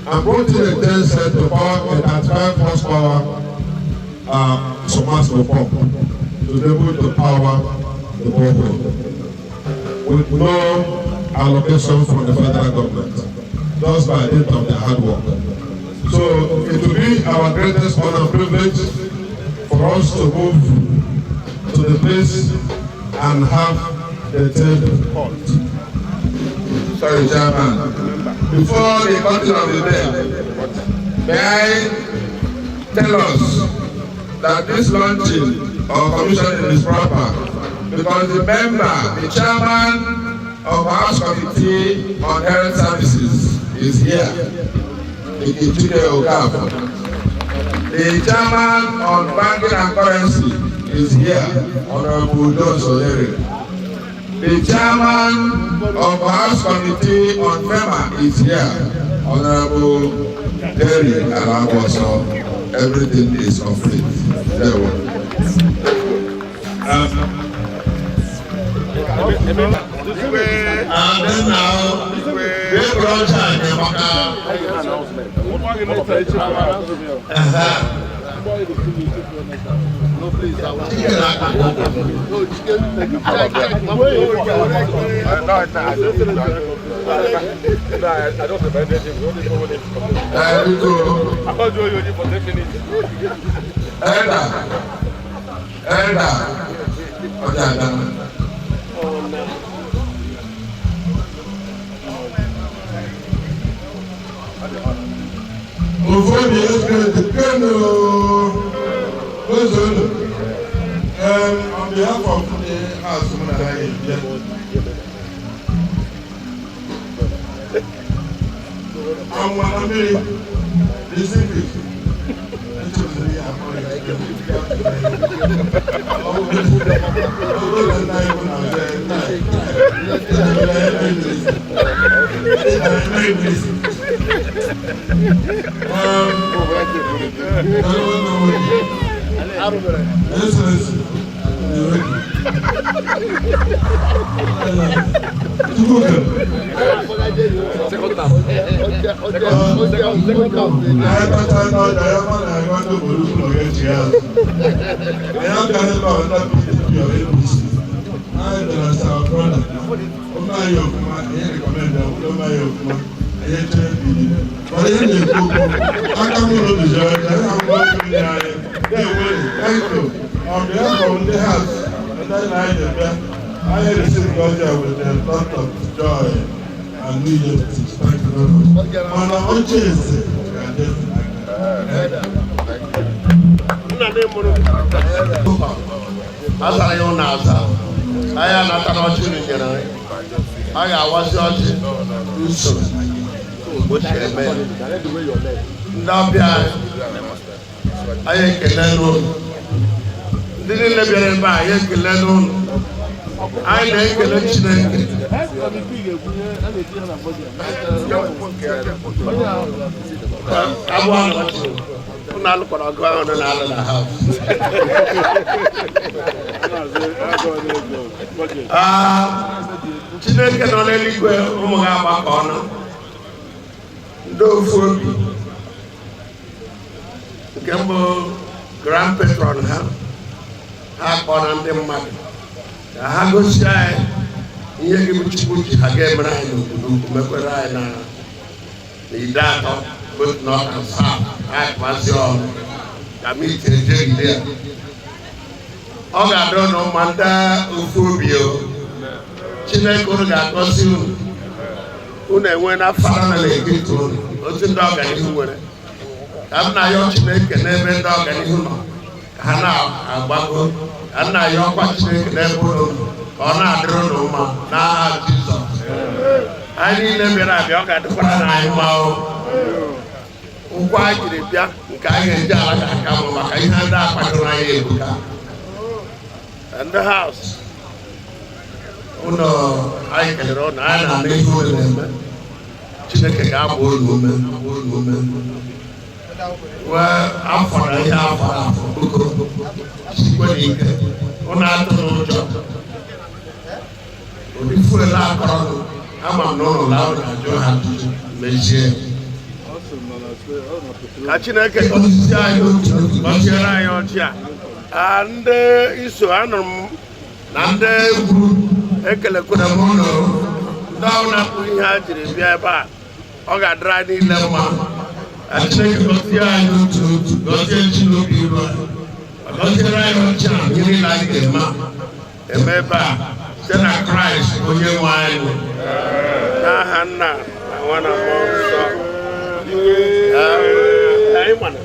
and brought in a gen set to power a 35 horsepower submersible pump to be able to power the borehole with no allocation from the federal government, just by dint of the hard work. So it will be our greatest honor and privilege for us to move to the place and have the third court. Sorry, Chairman. Before the cutting of the bell, may I tell us that this launching or commissioning is proper because the member, the chairman of House Committee on Health Services is here. Ikechike Okafor. The chairman on banking and currency is here, Honorable John Solere. The chairman of House Committee on FEMA is here, Honorable Terry Alaboso. Everything is complete. There we And then now, we brought maka. Biko, Elder, Elder, ọjà àdáná. Ofobi Escrete Keno Ozonu. On behalf of the House mụ na ha ga-ebia. Ọnwa na mmiri, the secret. Echefuru ya akpọrọ ya. Ogo na nna anyị bụ na ọzọ ya. Excellency, Chukwuka. Anyị kacha n'ọjà ya ma na agwa ndị obodo ụlọ ga-eji ya azụ. Anyị agaghị nọ na PDP or APC. Anyị bịara sa brother. Ome anyị ọfụma, anyị recommend ya, ome anyị ọfụma, anyị echere PDP. Mana ihe na-ekwu okwu, aka m ụlọ dịzi ọcha, ya ahụ ọkụ ndị anyị. Na-enweghị, thank you. On behalf of the house, and then I I received God with a lot of joy and New Year's. Thank you very much. Mana oche eze ga-adị. Azara ya ụnụ aza. Anyị anatara ọchị unu nyere anyị. A ga-awazi ọchị n'usoro mgbe o si eme ya. Ndị ọbịa anyị, anyị ekele n'ụlọ. Ndị niile bịara ebe a, anyị ekele n'ụlọ. Anyị na-ekele Chineke. Abụ ahụ ọchị. Unu alụkwara ọgụ ahụ nọ na-alụ na house. Chineke nọ n'eluigwe, ụmụ ha agbakọ ọnụ. Ndị ofu obi nke mbụ grand patron ha, ha kpọrọ ndị mmadụ ka ha gosi anyị ihe gị bụ Chukwu ji ha ga-emere anyị n'obodo ukwu, mekwere anyị na Ideato, both north and south, anyị kpazi ọrụ ka meeting ejegide ya. Ọ ga-adị ụnụ mma ndị ofu obi o. Chineke unu ga-agọzi unu. Unu enwe na afara na n'etiti unu, otu ndị ọganihu nwere. Ka m na-ayọ Chineke n'ebe ndị ọganihu nọ, ka ha na-agbago. Ka m na-ayọ ọkwa Chineke n'ebe unu nọ, ka ọ na-adịrị unu mma n'aha Jizọs. Anyị niile bịara abịa, ọ ga-adịkwara na anyị mma o. Ụkwụ anyị jiri bịa nke anyị ga-eji ala ka aka mma maka ihe ndị a kwadoro anyị ebuka. Ndị house ụlọ anyị kelere ụnụ, anyị na-anụ ihe unu na-eme. Chineke ga-agba unu ume, unu ume. Wee afọ na ihe afọ afọ biko sikwe n'ike, ụnụ atụrụ ụjọ. Ụdị fuel akọrọ ama m na ụlọ la ụnụ ajụ ha ajụjụ mezie. Ka Chineke gọzie anyị otu gọziere anyị ọchị a. Ndị iso anụrụ m na ndị egwu ekelekwara m ụnụ. Ndị ọrụ na-apụ ihe ha jiri bịa ebe a, ọ ga-adịrị anyị niile mma. Ka Chineke gọzie anyị otu otu, gọzie Chineke iru anyị, ma gọziere anyị ọchị a ihe niile anyị ga-eme eme ebe a site na Kraịst onye nwe anyị. N'aha Nna na Nwa na Mmụọ Nsọ. Anyị mana.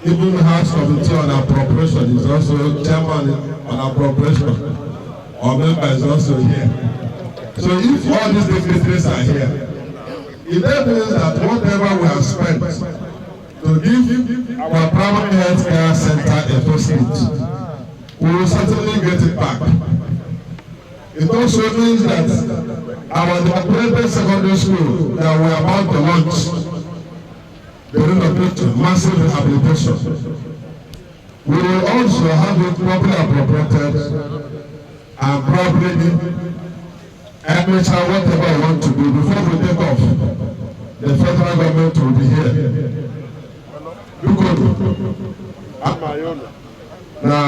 Even House Committee on Appropriation is also chairman on appropriation, or member is also here. So if all these dignitaries are here, it then means that whatever a facelift. We will certainly get it back. It also means that our dilapidated secondary school that we are about to launch, the renovation, massive rehabilitation, we will also have it properly appropriated and properly emechaa whatever we want to do before we take off. The federal government will be here. Biko, na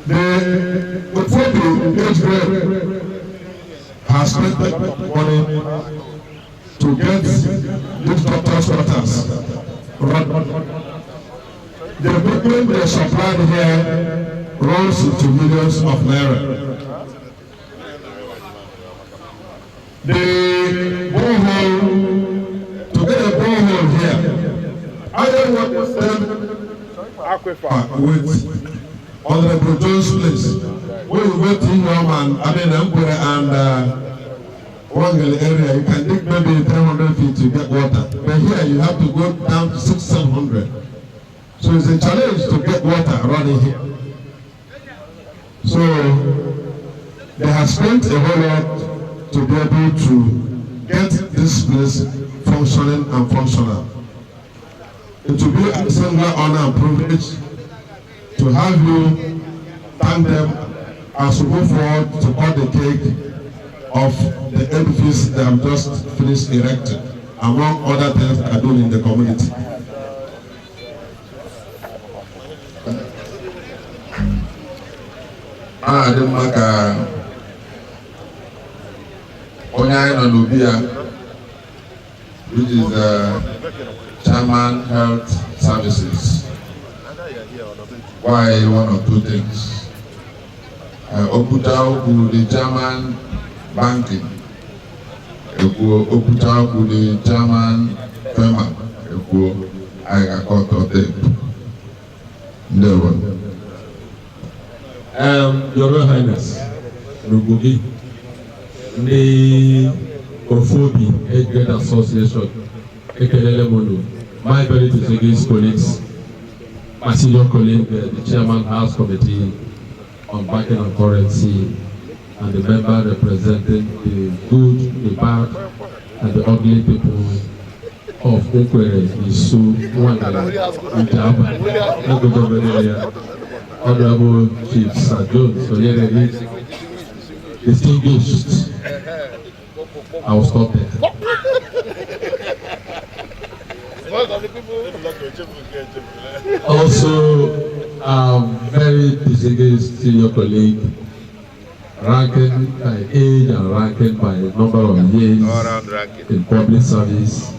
the Ofobi age grade has spent money to get these doctors' quarters run. The equipment they supplied here runs into millions of naira. The borehole, to get a borehole here, I don't want them with Honorable Jones' place. When you go to Inyom and I mean Nkwere and Wangele area, you can dig maybe 300 feet to get water. But here you have to go down to 600, 700. So it's a challenge to get water running here. So they have spent a whole lot to be able to get this place functioning and functional. It will be a singular honor and privilege to have you thank them as we move forward to cut the cake of the edifice they have just finished erecting, among other things they are doing in the community. Ọ na-adị mma ka onye anyị nọ n'obi ya, which is the chairman, Health Services, gwa anyị one or two things. Okwucha okwu, the chairman, Banking ekwuo. Okwucha okwu, the chairman, FEMA ekwuo. Anyị ga-akọtọ teepu. Ndewo. Your Royal Highness, Rugugi, ndị Ofobi Age Grade Association, ekelele m unu. My very distinguished colleagues, my senior colleague, the chairman, House Committee on Banking and Currency, and the member representing the good, the bad, and the ugly people of Nkwere, Isu, Nwangele, Njaba, Local Government Area, Honorable Chief Sir Jones Onyereri, distinguished. I will stop there. Also, our very distinguished senior colleague, ranking by age and ranking by number of years in public service,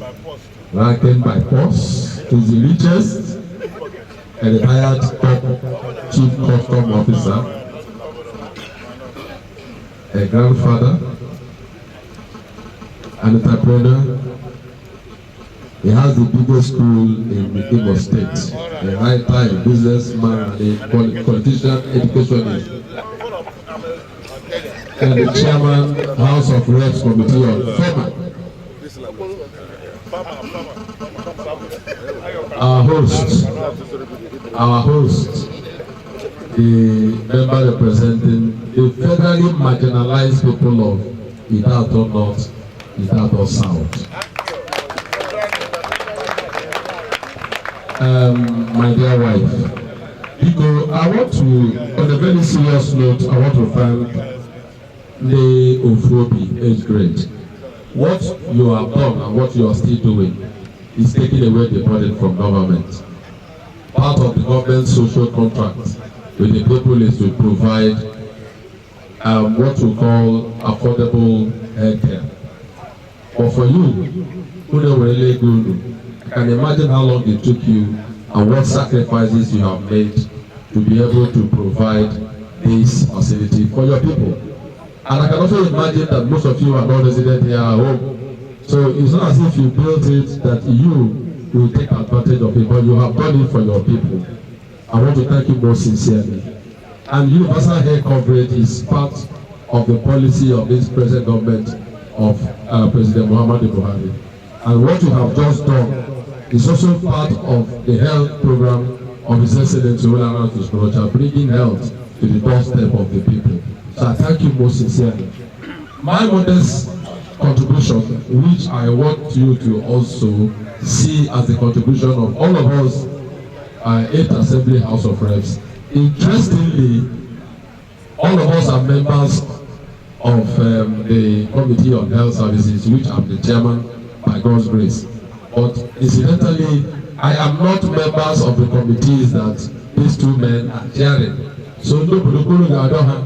ranking by post, is the richest and retired top chief custom officer, a grandfather, an entrepreneur. He has the biggest school in the Imo State, a writer, a businessman, a politician, educationist, and the chairman, House of Reps Committee on FEMA. Our host, the member representing the federally marginalized people of Ideato North, Ideato South. My dear wife, Biko, I want to, on a very serious note, I want to thank the Ofobi age grade. What you have done and what you are still doing is taking away the burden from government. Part of the government's social contract with the people is to provide what we call affordable healthcare. But for you, who know really good, I can imagine how long it took you and what sacrifices you have made to be able to provide this facility for your people. And I can also imagine that most of you are not resident here at home. So it's not as if you built it that you will take advantage of it, but you have done it for your people. I want to thank you most sincerely. And universal health coverage is part of the policy of this present government of President Muhammadu Buhari. And what you have just done is also part of the health program of His Excellency Olara Okorocha, bringing health to the doorstep of the people. So I thank you most sincerely. My modest contribution, which I want you to also see as the contribution of all of us, 8th Assembly House of Reps. Interestingly, all of us are members of the Committee on Health Services, which I'm the chairman by God's grace. But incidentally, I am not members of the committees that these two men are chairing. So no Budukuru ga-adọ ha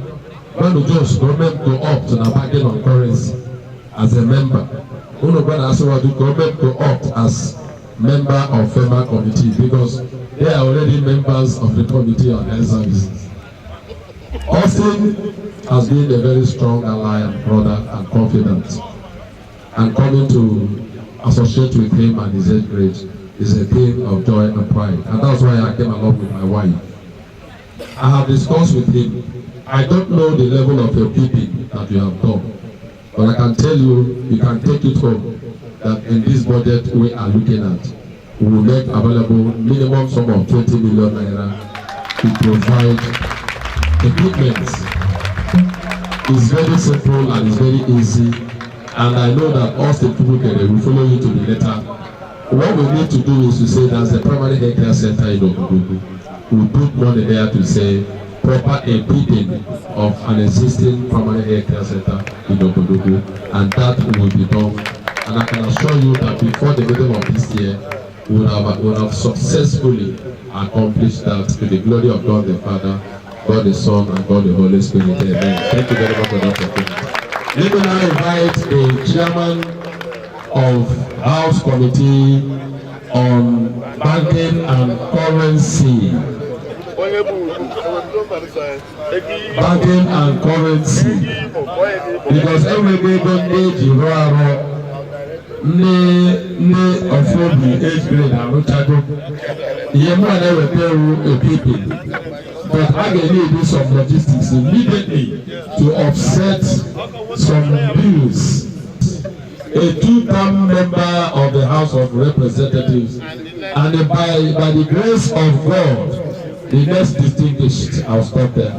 gwanụ Jos gọọmenti go opt na banking on currency as a member. Unu gwa na Asiwaju gọọmenti go opt as member of FEMA committee because they are already members of the Committee on Health Services. Austin has been a very strong ally and brother and confidant. And coming to associate with him and his age grade is a thing of joy and pride. And that's why I came along with my wife. I have discussed with him. I don't know the level of your keeping that you have done, but I can tell you, you can take it home, that in this budget we are looking at, we will make available minimum sum of 20 million naira to provide equipment. It's very simple and it's very easy, and I know that all state people will follow you to the letter. What we need to do is to say there's a primary health care center in Ogugu. We put money there to say proper equipping of an existing primary health care center in Ogugu, and that will be done. And I can assure you that before the middle of this year, we will have successfully accomplished that to the glory of God the Father, God the Son, and God the Holy Spirit. Amen. Thank you very much for that opportunity. Let me now invite the chairman of House Committee on Banking and Currency. Banking and Currency. Because enwego ego ndị eji rụọ arụ ndị ndị Ofobi age grade arụchago ihe mụ na-eweta ewu equipping, but a ga-need some logistics immediately to offset some bills. A two-term member of the House of Representatives and by the grace of God, the next distinguished. I'll stop there.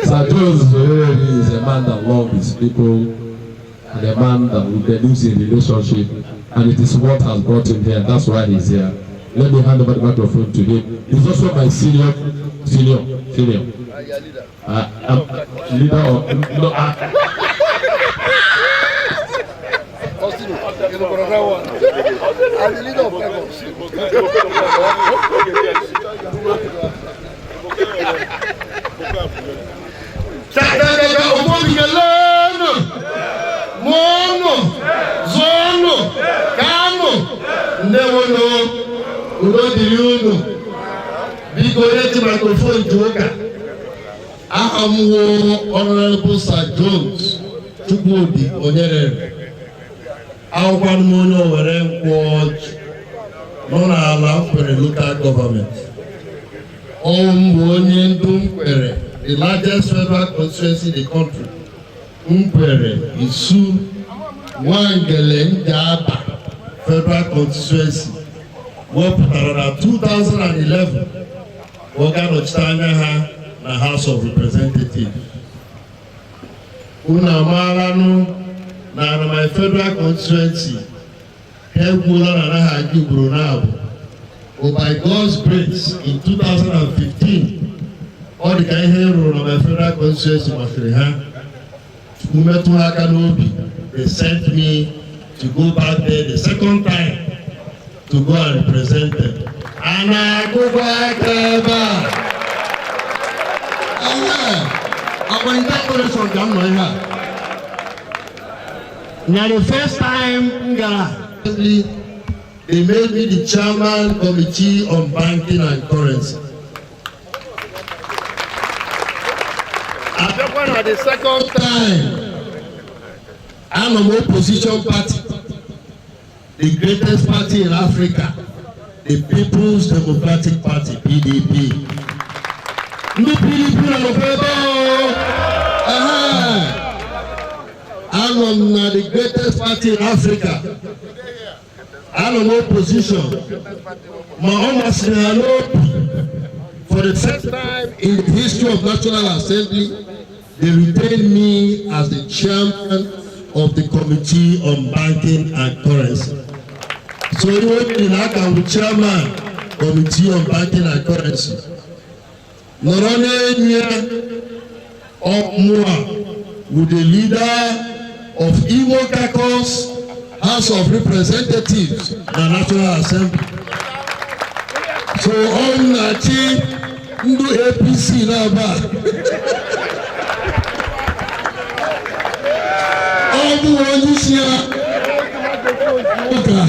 Sir Jones Onyereri is a man that loves his people and a man that believes in relationship, and it is what has brought him here. That's why he's here. Let me hand over the microphone to him. He's also my senior, senior, senior. I'm leader of no. I'm the leader of Lagos. Chatagaga Ofobi mụọnụ, zụọnụ, kanụ, ndewonụ, udo dịrị unu. Biko, onye ji microphone ji ụka. Aha m wụ Honorable Sir Jones Chukwudi Onyereri. Ahụkwanụ m onye Owere Nkwọji nọ n'ala Nkwere Local Government. Ọwụ m bụ onye ndu Nkwere, the largest federal constituency in the country. Nkwere, Isu, Nwangele, Njaba Federal Constituency wepụtara na 2011 ọ ga-anọchite anya ha na House of Representatives. Unu amaalanụ na my federal constituency ha egwuola na anaghị aga ugboro na-abụ. But by God's grace, in 2015, ọ dị ka ihe rụrụ na my federal constituency masịrị ha, mmetụ ha aka n'obi, they sent me to go back there the second time to go and represent them. A na-agụkwa aka ebe a. Agwa inauguration ka m nọ ihe a. Na the first time m gara, they made me the chairman, Committee on Banking and Currency. Abịakwa na the second time, anọ m opposition party, the greatest party in Africa, the People's Democratic Party, PDP. Ndị PDP nọkwa ebe ahụ. Anọ m na the greatest party in Africa. Anọ m opposition, ma ọ masịrị ha n'obi. For the first time in the history of National Assembly, they retained me as the chairman of the Committee on Banking and Currency. So ihe o mere na aka bụ chairman, Committee on Banking and Currency, nọrọ n'elu ya. Ọmụa with the leader of Igbo Caucus, House of Representatives na National Assembly. So ọ na-achị ndị APC na-aba. Ọ bụ onye isi ya ụka.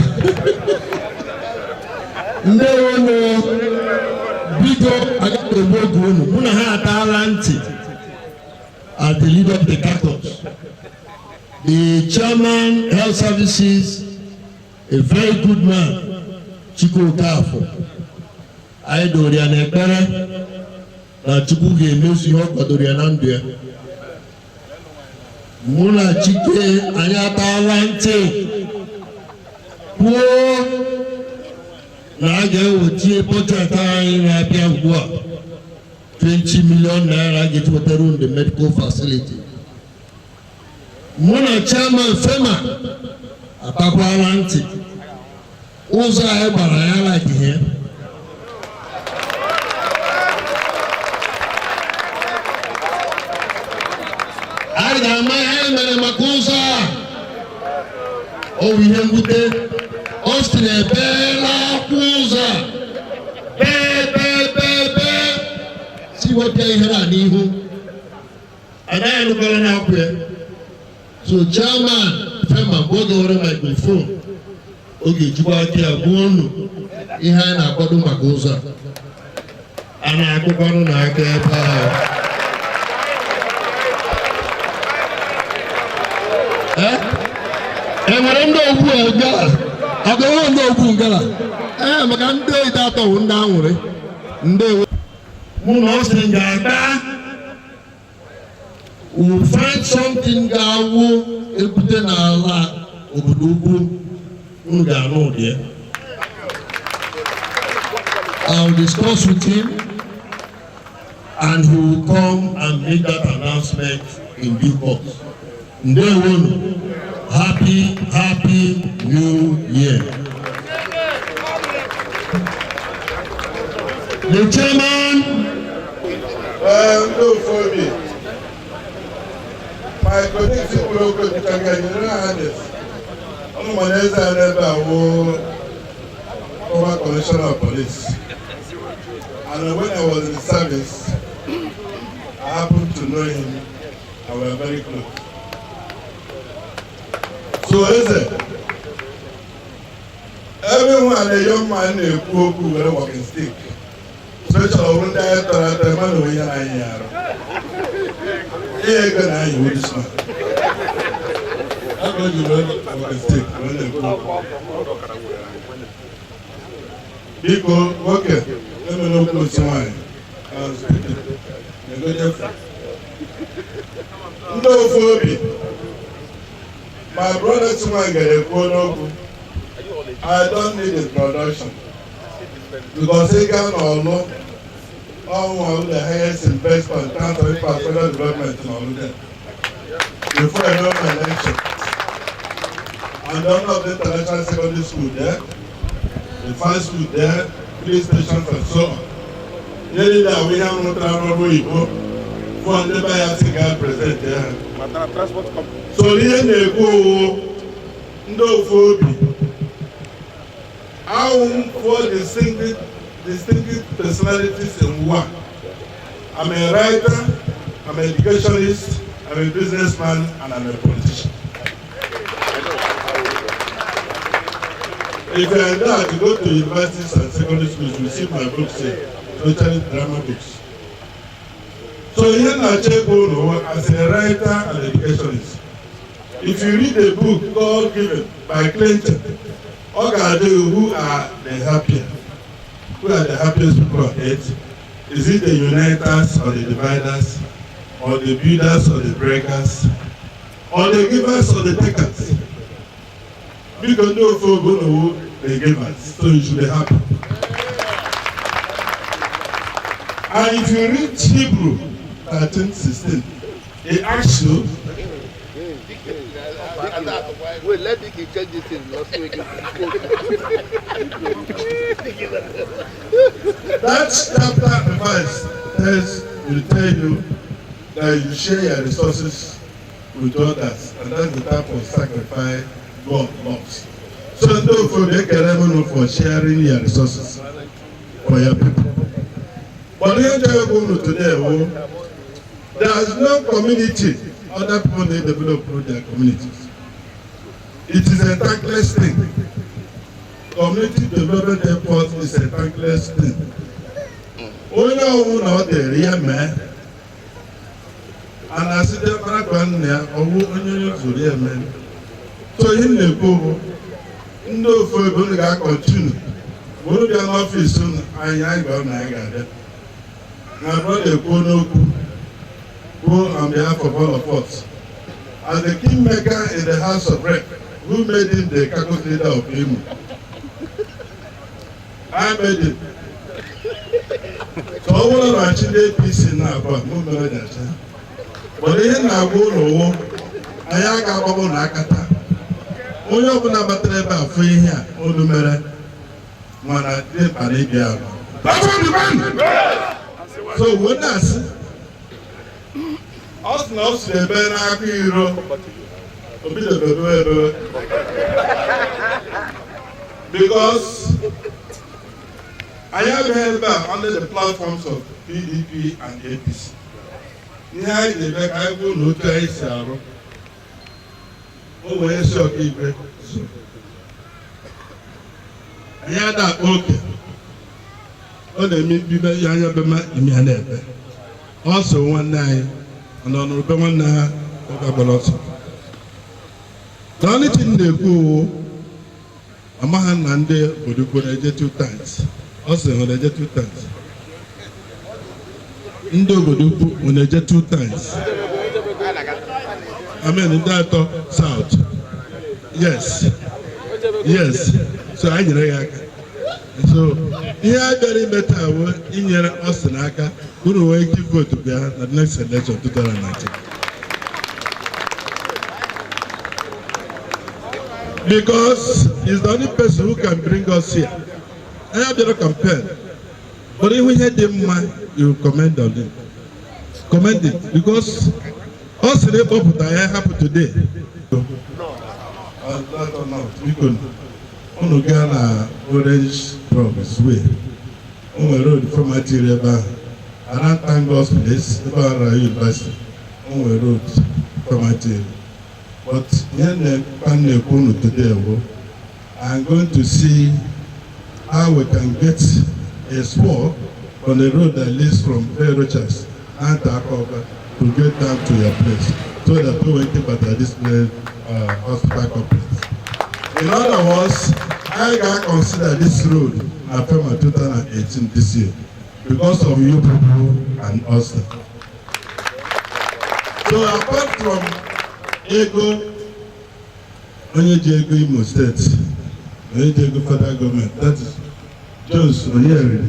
Ndewonu. Biko, agaghị egbu oge unu. Mụ na ha ataala ntị as the leader of the caucus, the chairman, Health Services, a very good man, Chukwu Okafor. Anyị doro ya n'ekpere na Chukwu ga-emezu ihe ọ kwadoro ya na ndụ ya. Mụ na Chike, anyị ataala ntị kwuo na a ga-ewetie budget anyị na-abịa ugbu a, 20 million naira ga-eji wetara unu the medical facility. Mụ na chairman FEMA atakwala ntị. Ụzọ anyị gbara ya like ihe anyị ga-ama ihe anyị mere maka ụzọ a. Ọ bụ ihe mwute, Austin ebeela akwụ ụzọ a, bee bee bee bee, si wepịa ihe a n'ihu, anaghị anụkọrọ n'akwụ ya. So chairman FEMA, mgbe oge were microphone, ọ ga-ejikwa aka ya gbuo unu ihe anyị na-akwado maka ụzọ a. A na-akụkwanụ n'aka ebe ahụ. E nwere ndị ogbu ngala, ọ ga-enwe ndị ogbu ngala. Ee, maka ndị Ideato wụ ndị anwụrị ndị ewe. Mụ na Austin ga-aga, we will find something ga-awụ ebute n'ala obodo ukwu. Unu ga-anụ ụdị ya. I will discuss with him and he will come and make that announcement in due course. Ndewonu. Happy, happy New Year. The chairman. Ndị ofu obi, my colleagues kwuru okwu ekwuchaga nyere ha. Highness, ụmụ mana eze a n'ebe a wụ former commissioner of police, and when I was in service, I happened to know him and we were very close. So eze, ebe nwa na young man na-ekwu okwu were walking stick, especially ọ bụrụ ndị anyị tọrọ atọ, mmadụ onwe ihe na-anyị ya arụ ihe ego na anyị wụ this man. Aka o ji were walking stick were na-ekwu okwu. Biko nwoke, emela okwu osi nwaanyị ego. Ndị ofu obi, my brother Chinwangere ekwuo n'okwu. I don't need introduction because ị gaa n'Ọlụ, ọnwụ the highest investor in terms of infrastructure development n'Ọlụ there before I know my election, and the owner of the international secondary school there, the first school there, police stations and so on. Ihe niile ahụ ihe arụtara n'ọrụ oyibo fụọ ndị be ya sị ga present ya. So ihe na-ekwu owu, ndị ofu obi, ahụ four distinguished personalities in one. I'm a writer, I'm an educationalist, I'm a businessman, and I'm a politician. If you are in doubt, you go to universities and secondary schools, you see my books here, especially drama books. So ihe na-achọ ịgwa unu, as a writer and educationalist, if you read a book called Given by Clinton, ọ ga-ajụ gị, who are the happier? Who are the happiest people on earth? Is it the uniters or the dividers? Or the builders or the breakers? Or the givers or the takers? Biko, ndị ofe obodo, the givers, so you should be happy. And if you read Hebrew 13:16, it asks you Wait, let Dickie check this thing. Last week. That chapter and verse will tell you that you share your resources with others, and that's the type of sacrifice God loves. So therefore, they can unu for sharing your resources for your people. But here unu today, oh, there is no community other people dey develop through their communities. It is a thankless thing. Community development effort is a thankless thing. Onye ọwụ na ọ dịrị ya mee, a na-asị diọkpara gwa nna ya ọwụ onye onye zụrụ ya eme. So ihe m na-ekwu bụ ndị ofu ebe unu ga-acontinue ma unu bịa n'office unu, anyị anyị gwara na anyị ga-abịa. Na brother ekwuo n'okwu kwuo on behalf of all of us. As the kingmaker in the House of Rep, who made him the caucus leader of Imo? I made him. So ọ bụrụ na chi ndị APC na-abụ a, mụ mere dacha. But ihe na-agwa ụlọ wụ, anyị aga agbagbo na aka taa. Onye ọbụla batara ebe a fụ ihe a unu mere, mana dị mkpa na ịbịa aba. So wee na-asị, ọ sị na ọ si ebe n'aka iro, o bido bebewe ebewe. Because anyị abịaghị ebe a under the platforms of PDP and APC. Ihe anyị ji ebe ka anyị kwuo na otu anyị si arụ. O wee si Ọkaigwe so. Anyị ada akpa oke. Ọ na-eme mbibe ya anya bema imi ya na-ebe. Ọ so nwanne anyị, mana ọ nụrụ be nwanne ha oge agbara ọsọ. The only thing na-ekwu owo, amaghị na ndị obodo ukwu na-eje two times. Ọ sị ha na-eje two times. Ndị obodo ukwu na-eje two times. I mean, ndị atọ south. Yes. So anyị nyere ya aka. So ihe a bịara ime taa bụ inyere Austin aka ka unu nwee ike vote bịa na the next election, 2019. Because he's the only person who can bring us here. Anyị abịara campaign. But ihu ihe dị mma, you commend on it. Commend it because ọ sịrị ịkpọpụta ya hapụ today. Biko, unu gaa na Orange Drugs Way. O nwere road former tiri ebe ahụ. Around Thank God's place, ebe ahụ na university. O nwere road former tiri. But ihe na-ekwu na-ekwu unu today bụ, I'm going to see how we can get a spur on the road that leads from Rochas and to Akoba to get down to your place, so that we won't keep at this place, hospital complex. In other words, I can consider this road na FEMA 2018 this year because of you people and us. So apart from ego, onye ji ego Imo State, onye ji ego federal government, that is Jones Onyeriri,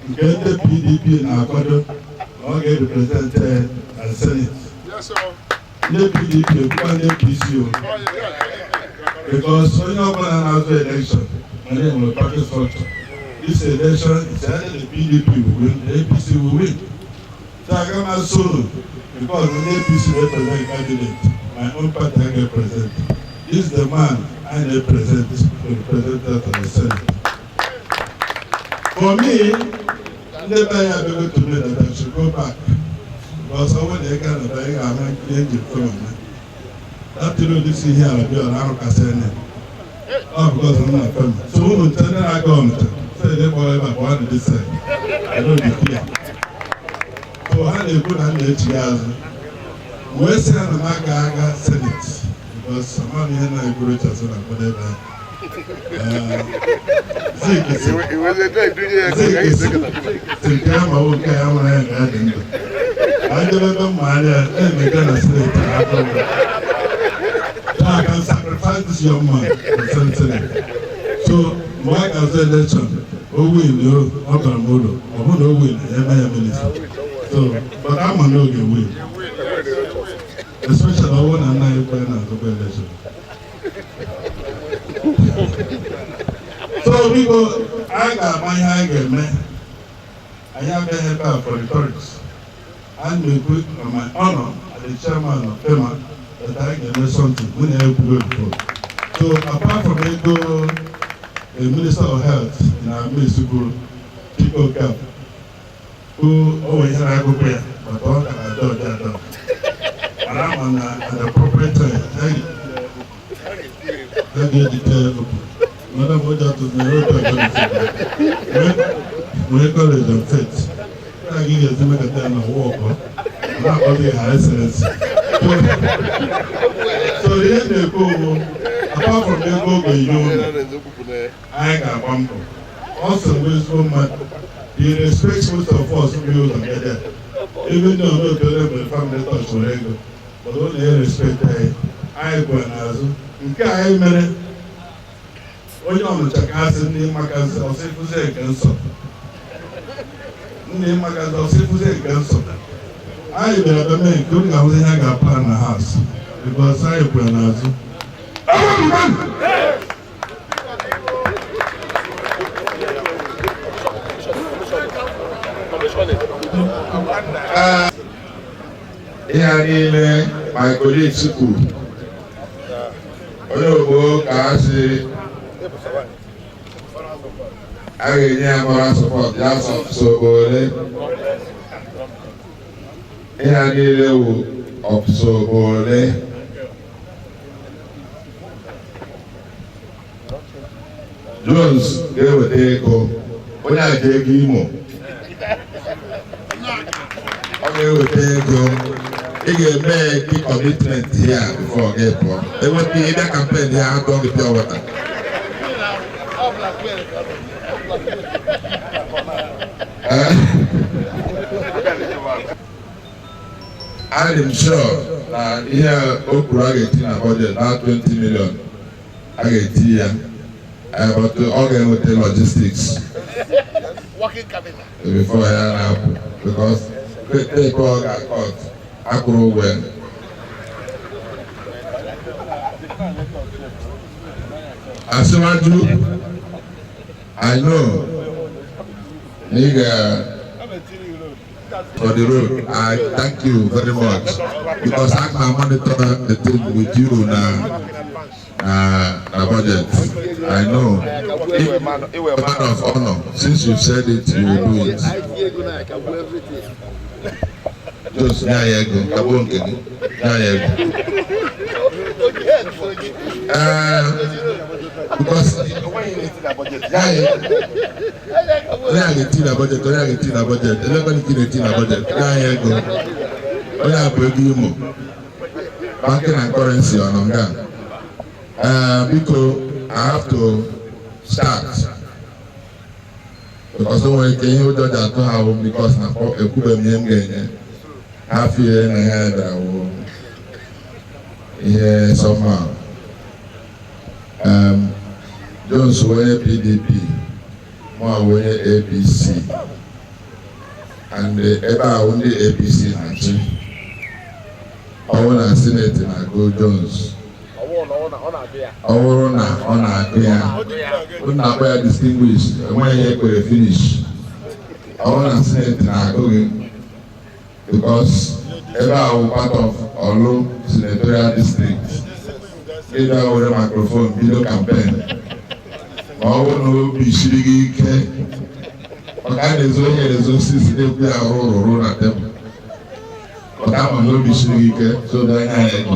nke ndị PDP na-akwado na ọ ga-represent na Senate. Ndị PDP ekwukwa ndị APC o. Because onye ọbụla na-azụ election, onye nwere party structure. This election is either the PDP will win, the APC will win. So aga m asụ unu because ndị APC represent candidate, my own party I represent. This is the man I represent to represent us on the Senate. For me, ndị be anyị abịago to me that I should go back because ọ bụrụ na ị gaa na be anyị ga-ama ihe nji mfe mama. That road si ihe ala bịa ọrụ ahụ kasị ene. Ọ because m na fem. So unu nche ndị na-aga Ọnịcha, sị ndị kpọrọ ebe a bụ on this side. I don't be clear. So ha na-ekwu na m na-echi ya azụ. Wee sị ha na m aga aga Senate because ama m ihe na-egwu Rochas na-akwado ebe ahụ. Zik si Zik si nke ya ma nwoke ya mara ya ga adị ndụ. Ka anyị jebe ebe mma anya na-emega na Senate aka ụgwọ. So I can sacrifice this young man for Senate. So mgbe a ga-azụ election, o win, ọ bara m uru. Ọ bụrụ na o win, ya eme ya minister. So, but ama na oge win, especially ọ bụrụ na nna anyị kwere na-azụkwa election. So biko, anyị ga-ama ihe anyị ga-eme. Anyị abịaghị ebe a for rhetorics. Anyị na-ekwu on my honor as the chairman of FEMA that anyị ga-eme something. Mụ na ya ekwugo before. So apart from ego, the Minister of Health na Mesuguru Chike Okafor bụ o nwere ihe na-agụkwa ya maka ọ ka na-adọ ọdị adọ, mana ama na at the appropriate time ha ga-ejite okwu. Madam ụjọ tụziri otu nwee courage and faith a gị ga-ezi mekọta ya na wọkọ na-akpọzi ha Excellency. So ihe na-ekwu owu, apart from ego oge enye ụlọ, anyị ga-agba mbọ. Ọ sị mgbe ezigbo mmadụ, he respects most of us bụ ụzọ gede, even though no otole mgbe family touch were ego, but ọ na-respect anyị. Anyị kwere n'azụ nke anyị mere onye Ọnịcha ka asị ndị makazi ọsịfụzi nke nsọ, ndị makazi ọsịfụzi nke nsọ. Anyị bịara bịa mee nke unu ga-ahụzi ihe a ga-apa na house, because anyị kwere n'azụ. Ihe a niile my colleagues kwuru, onye ogbo ka a sị a ga-enye ya moral support ya sobole. Ihe a niile wụ ọsobole. Jones ga-eweta ego, onye a ji ego Imo, ọ ga-eweta ego. Ị ga-eme gị commitment here before gị pụọ. Eweta ịbịa campaign ya, atọ gị pure water. Eh? Adị m sure na ihe o kwuru a ga-eti na budget na 20 million a ga-eti ya. But ọ ga-enweta logistics before ya na-apụ, because tape ọ ga-akọt akwụrụ ụgwọ ya. Asiwaju, I know na ị ga for the road. I thank you very much because I can monitor the thing with you na budget. I know. If man of honor, since you said it, you will do it. Just nye ya ego, kagbuo nke gị, nye ya ego. Because onye a ga-eti na budget, onye a ga-eti na budget, ebe kwere ka ị na-eti na budget, nye ya ego. Onye a bụ ego Imo. Banking and currency ọ nọ nga. Biko, I have to start because o nwere ike ihe ụjọ ji atụ ha bụ because na ekwube m ihe m ga-enye ha fie na ihe bịara wụ ihe somehow. Jones wụ onye PDP, mụ wụ onye APC, and ebe a wụ ndị APC na-achị. Ọ bụrụ na Senate na-agụ Jones, ọ bụrụ na ọ na-agụ ya, unu na-akpọ ya distinguished, enweghị ihe ekwere finish. Ọ bụrụ na Senate na-agụ gị, because ebe a wụ part of Orlu senatorial district, ịbịa were microphone bido campaign, ma ọ bụrụ na obi siri gị ike, maka a na-ezo ihe na-ezo sisi na-ekwu ya rụrụ na tebụl, maka ama na obi siri gị ike, so dị anya ya ego.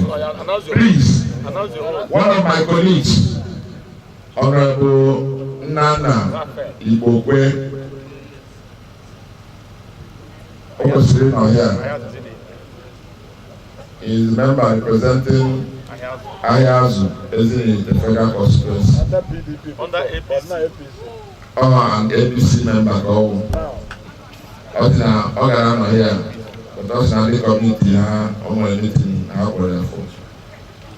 Please, one of my colleagues, Honorable Nnanna Igbokwe, o kwesịrị ịnọ here, is member representing Ahiazu Ezinihitte Federal Constituency. Ọ an APC member ka ọ wụ. Ọ dị na ọ gara anọ here, but ọ sị na ndị committee ha, o nwere meeting ha kpọrọ ya for.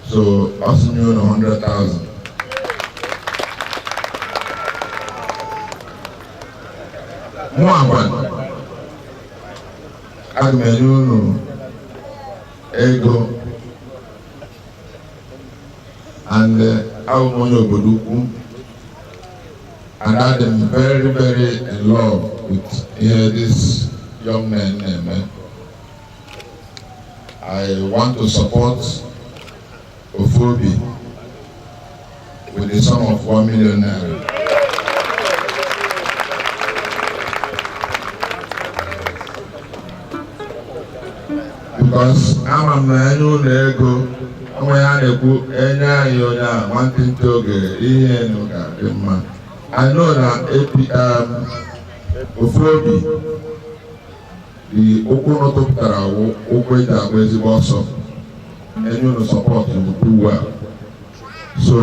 So ọ sị nye unu 100,000. Mụ agwa aga m enye unu ego and abụ m onye obodo ukwu and I am very, very in love with ihe this young man na-eme. I want to support Ofobi with the sum of 1 million naira. Because ama m na enye ụlọ ego onwe ya na-ekwu enye anyị onye a nwantịntị oge ihe enu ga-adị mma. I know na AP Ofobi the ụkwụ unu tụpụtara wụ ụkwụ eji agba ezigbo ọsọ. Enye unu support, you will do well. So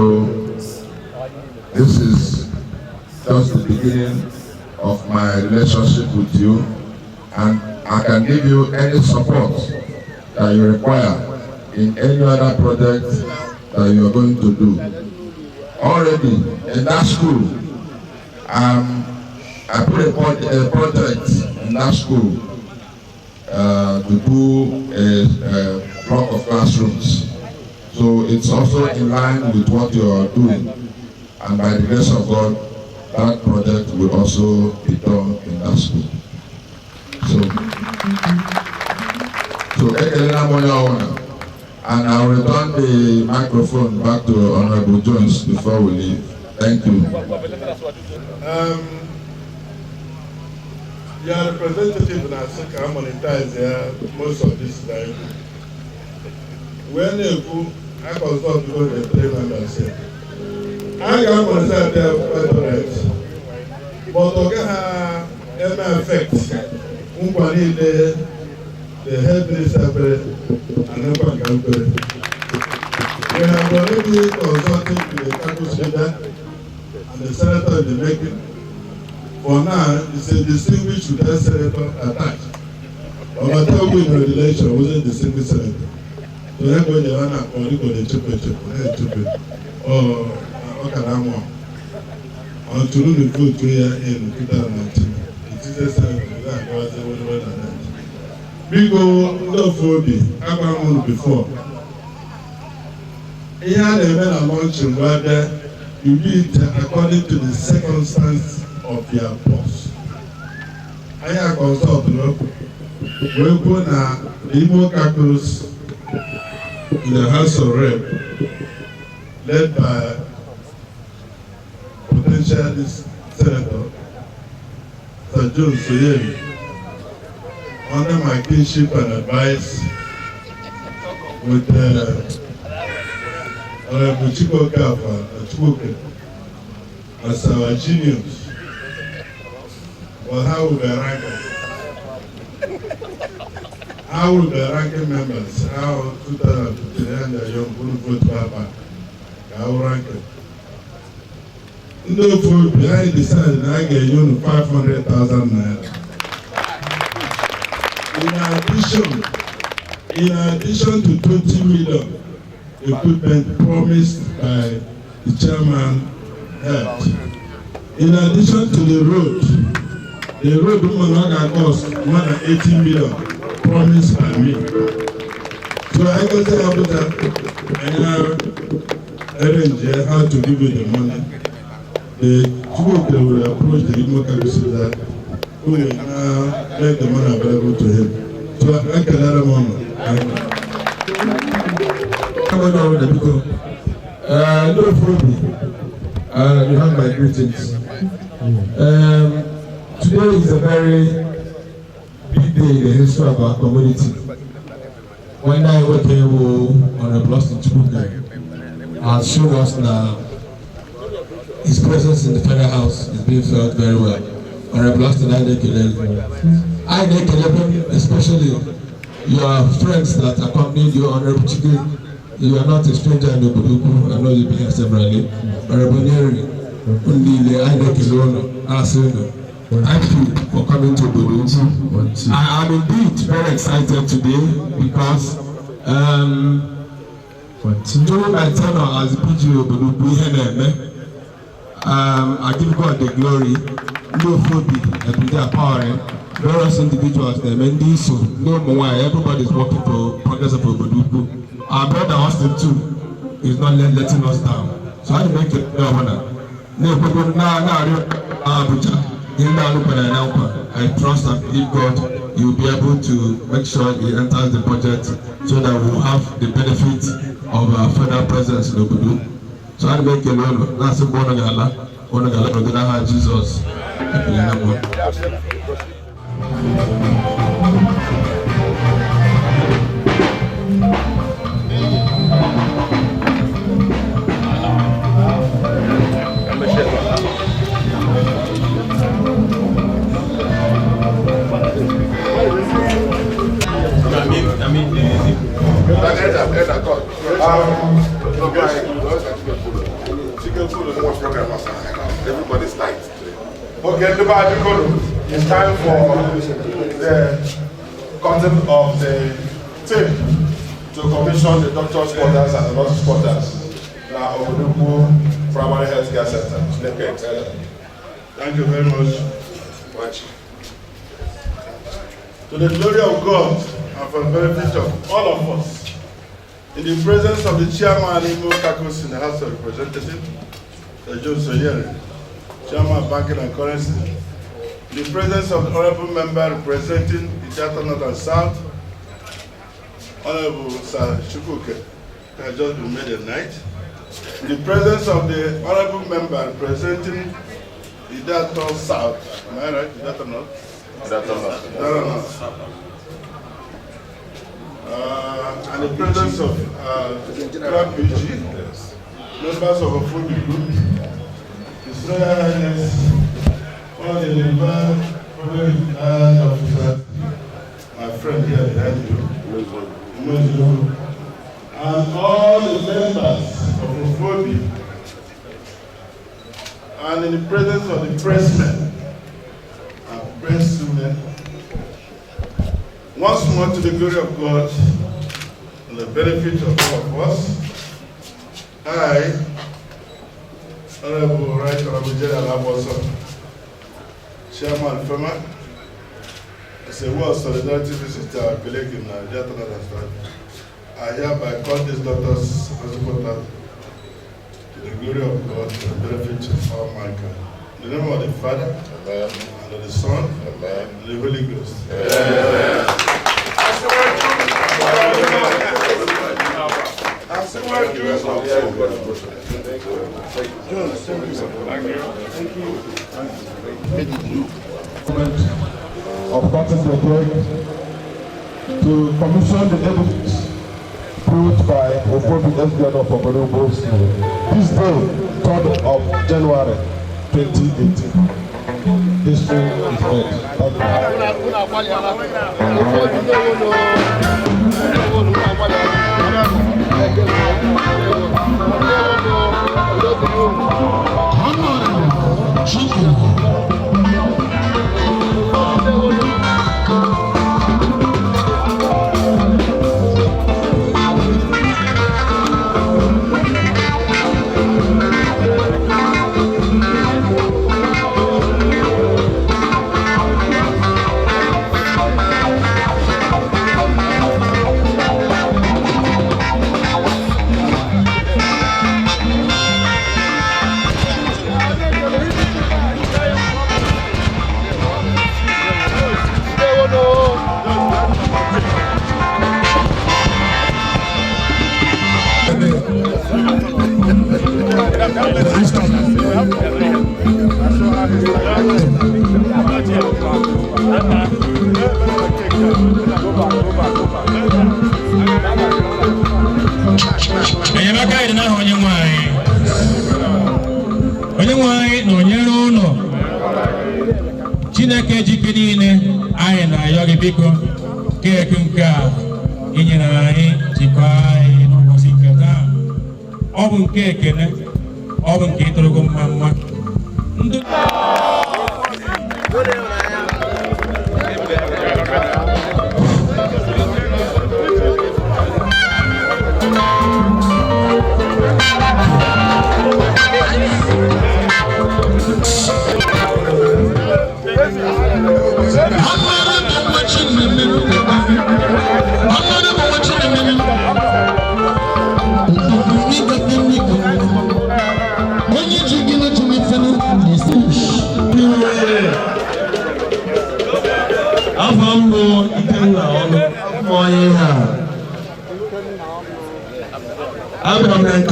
this is just the beginning of my relationship with you, and I can give you any support that you require in any other project that you are going to do. Already in that school, I put a project in that school to do a block of classrooms. So it's also in line with what you are doing. And by the grace of God, that project will also be done in that school. So ekelela m onye ọbụla. And I'll return the microphone back to Honorable Jones before we leave. Thank you. Your representative na-asị ka monetize ya most of this time. Wee na-ekwu, I consult with the three members here. A ga-amonetize ya right, but ọ gaghị eme affect nkwa niile the health minister kwere and nkwa nke m kwere. We have already consulted with the caucus leader and the senator in the making. For now, it's a distinguished with that senator attached. Ọbata win the election wasn't distinguished senator. So ya ka o nyere a na-akpọ dịka ọ na-echepụ echepụ na-echepụ ọ ka na-anwụ until unu vote ya in 2019. It is a senator ga-agawazi were na that. Biko, ndị ofu obi, agwara m unu before. Ihe a na-eme na launching mgbe abịa, you do it according to the circumstance of your boss. Anyị a consult wee kwuo na the Imo caucus in the House of Rep, led by potential senator Sir John Soyemi, under my kinship and advice with Honorable Chikoke Chukwuke as our genius. Well, how will be ranking? How will be ranking members? How 2015 and the young will vote back? How ranking? Ndị ofu obi anyị decide na a ga-enye unu 500,000 naira. In addition to 20 million equipment promised by the chairman health. In addition to the road mmanụ ọ ga-cost more than 80 million promised by me. So I go to Abuja and I arrange how to give you the money. The Chukwuke will approach the Imo Kabisida, who will now make the money available to him. So I can let him on. Biko, ndị ofu obi, you have my greetings. Today is a very big day in the history of our community. Nwanne anyị nwoke bụ Honorable Austin Chukwuka has shown us na his presence in the Federal House is being felt very well. Honorable Austin, anyị na-ekele gị. Anyị na-ekele especially your friends that accompanied you, Honorable Chike. You are not a stranger in Obodoukwu. I know you've been here severally. Honorable Nyeri, unu niile, anyị na-ekele unu, na-asị unu, thank you for coming to Obodoukwu. I am indeed very excited today because during my tenure as PG Obodoukwu, ihe na-eme, I give God the glory. Ndị Ofuobi have been powering various individuals na-eme ndị iso ndị ụmụ nwanyị. Everybody is working for progress of obodo ukwu. Our brother Austin too is not letting us down. So ana m ekele onye ọbụla na-ekwekwe na-arịọ Abuja ihe ndị alụ kwere na nkwa. I trust and believe God, you will be able to make sure he enters the budget so that we will have the benefit of our federal presence n'obodo. So ana m ekele ụnụ na-asị mgbe ụnụ ga-ala n'udo n'aha Jizọs. Ekele m. Everybody's tight. Okay, it's time for the cutting of the tape to commission the doctor's quarters and the nurses' quarters na Obodoukwu Primary Health Care Center. Thank you very much. Watch. To the glory of God and for the benefit of all of us, in the presence of the chairman Imo Caucus in the House of Representatives, Sir Joe Sonyere, Chairman of Banking and Currency, in the presence of the honorable member representing the Delta North and South, Honorable Sir Chukwuke, who has just been made a knight, in the presence of the honorable member representing the Delta South, am I right? The Delta North? Delta North. Delta North. And the presence of Grand PG, yes, members of Ofuobi Group, His Royal Highness, one of the Public Officers, my friend here behind you, Umezu, and all the members of Ofuobi, and in the presence of the pressmen and presswomen, once more to the glory of God and the benefit of all of us, I, Honorable Right Honorable Jerry Alaboso, Chairman FEMA, as a World Solidarity Visitor, our colleague in Delta North, I hereby call this doctor's hospital to the glory of God and the benefit of all mankind. In the name of the Father, amen, and of the Son, amen, and the Holy Ghost. Amen. Of cutting the cake to commission the edifice built by Ofuobi SBN of Obodoukwu this day, 3rd of January 2018. History is made. Thank Enyemaka anyị dị n'aha onye nwe anyị. Onye nwe anyị nọnyere ụnụ. Chineke jike niile, anyị na-ayọ gị biko keeki nke a i nyere anyị jikọọ anyị n'ụbọchị nke taa. Ọ bụ nke ekele, ọ bụ nke ịtụrụgo mma mma. Ndị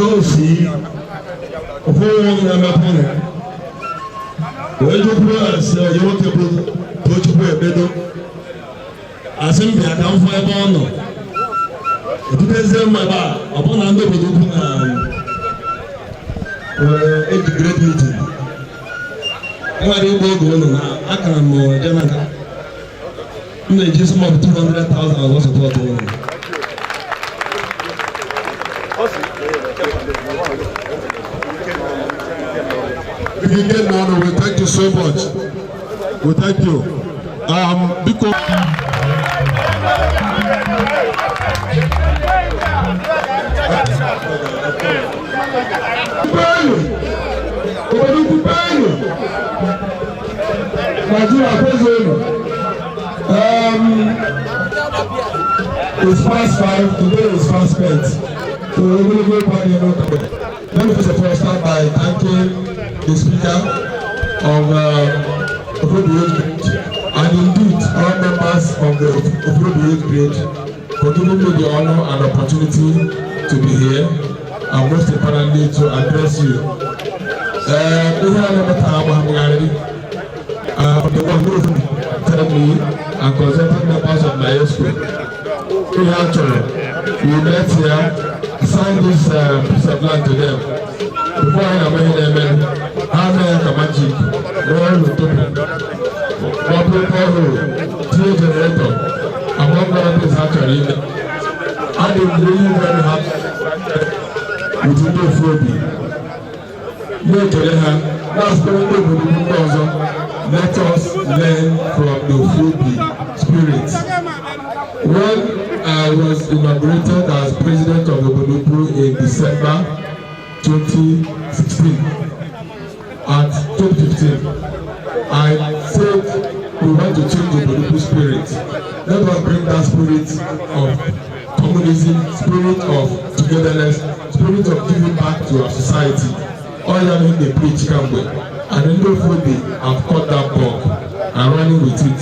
Ka o si ofu onye na-emepe ụlọ wee jekwuru ya, sị onye nwoke bụ Tochukwu Ebedo, asị m bịa ka m fụ ebe ọ nọ ebutezie m ebe a. Ọ bụ na ndị obodo ukwu na nwere age grade meeting, enwere igbe oge ụlọ na akara m jenata m na-eji sum of 200,000 ọzọ support ụlọ. Nano, we thank you so much. We thank you. Because Obodo ukwu kwenu, Nigeria kwezuonu. It's past 5, today is fast spent. So ogologo party no come. Let me first of all start by thanking the speaker of Ofobi Age Grade and indeed all members of the Ofobi Age Grade for giving me the honor and opportunity to be here and, most importantly, to address you. Ihe a na-emeta agbagharị from the one who tell me and consulted members of my exco. Ihe a chọrọ, we met here, sign this piece of land to them. Before anyị na-ama ihe na-eme, ha mee ka magic, rụọ ụlọ tupu, gbapụ borehole, tinye generator, among other things ha chọrọ ime. Adị m really very happy with ndị ofu obi. Na-ekele ha, na-asịkwa ndị obodo ndị ọzọ, let us learn from the Ofuobi spirit. When I was inaugurated as president of Obodoukwu in December 2016 at 2015, I said we want to change the Obodoukwu spirit. Let us bring that spirit of communism, spirit of togetherness, spirit of giving back to our society. All that they preach kamgbe. And ndị Ofuobi have caught that bug and running with it.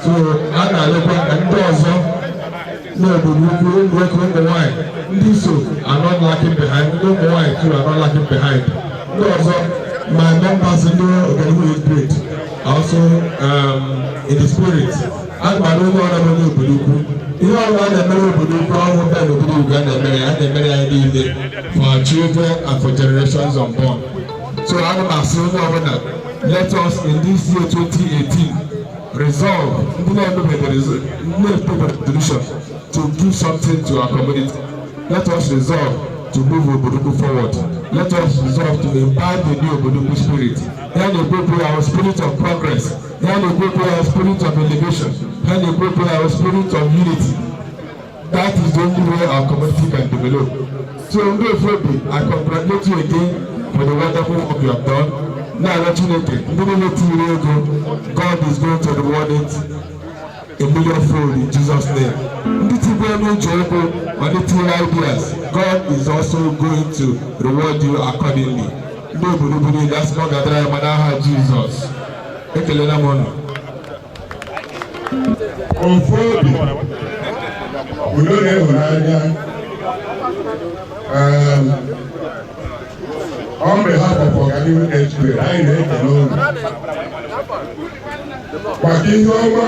So a na-alekwa ka ndị ọzọ n'obodo ukwu, ụmụ nwoke, ụmụ nwanyị, ndị so are not lacking behind, ndị ụmụ nwanyị too are not lacking behind. Ndị ọzọ, my members, ndị Ọganihu Age Grade are also in the spirit. A gbara onye ọrụ onye obodo ukwu. Ihe ọbụla a na-emere obodo ukwu ọhụụ bịa n'obodo ukwu, a na-emere ya niile for our children and for generations unborn. So ana m asị onye ọbụla, let us in this year 2018 resolve, ndị na-emebeghị resolution to give something to our community. Let us resolve to move Obodoukwu forward. Let us resolve to imbibe the new Obodoukwu spirit. Ya na-ekwu our spirit of progress. Ya na-ekwu our spirit of elevation. Ya na-ekwu our spirit of unity. That is the only way our community can develop. So ndị Ofuobi, I congratulate you again for the wonderful work you have done. Na-arịọ Chineke, ndị niile tinyere ego, God is going to reward it a million fold in Jesus' name. Ndị tinyere n'uche ụkwụ ma ndị tinyere ideas, God is also going to reward you accordingly. Ndị obodo bụ niile asị na ọ ga-adịrị anyị ma n'aha Jizọs. Ekelela m unu. Ofu obi, udo na ịhụnanya. On behalf of Ọganihu Age Grade, anyị na-ekele unu maka ihe ọma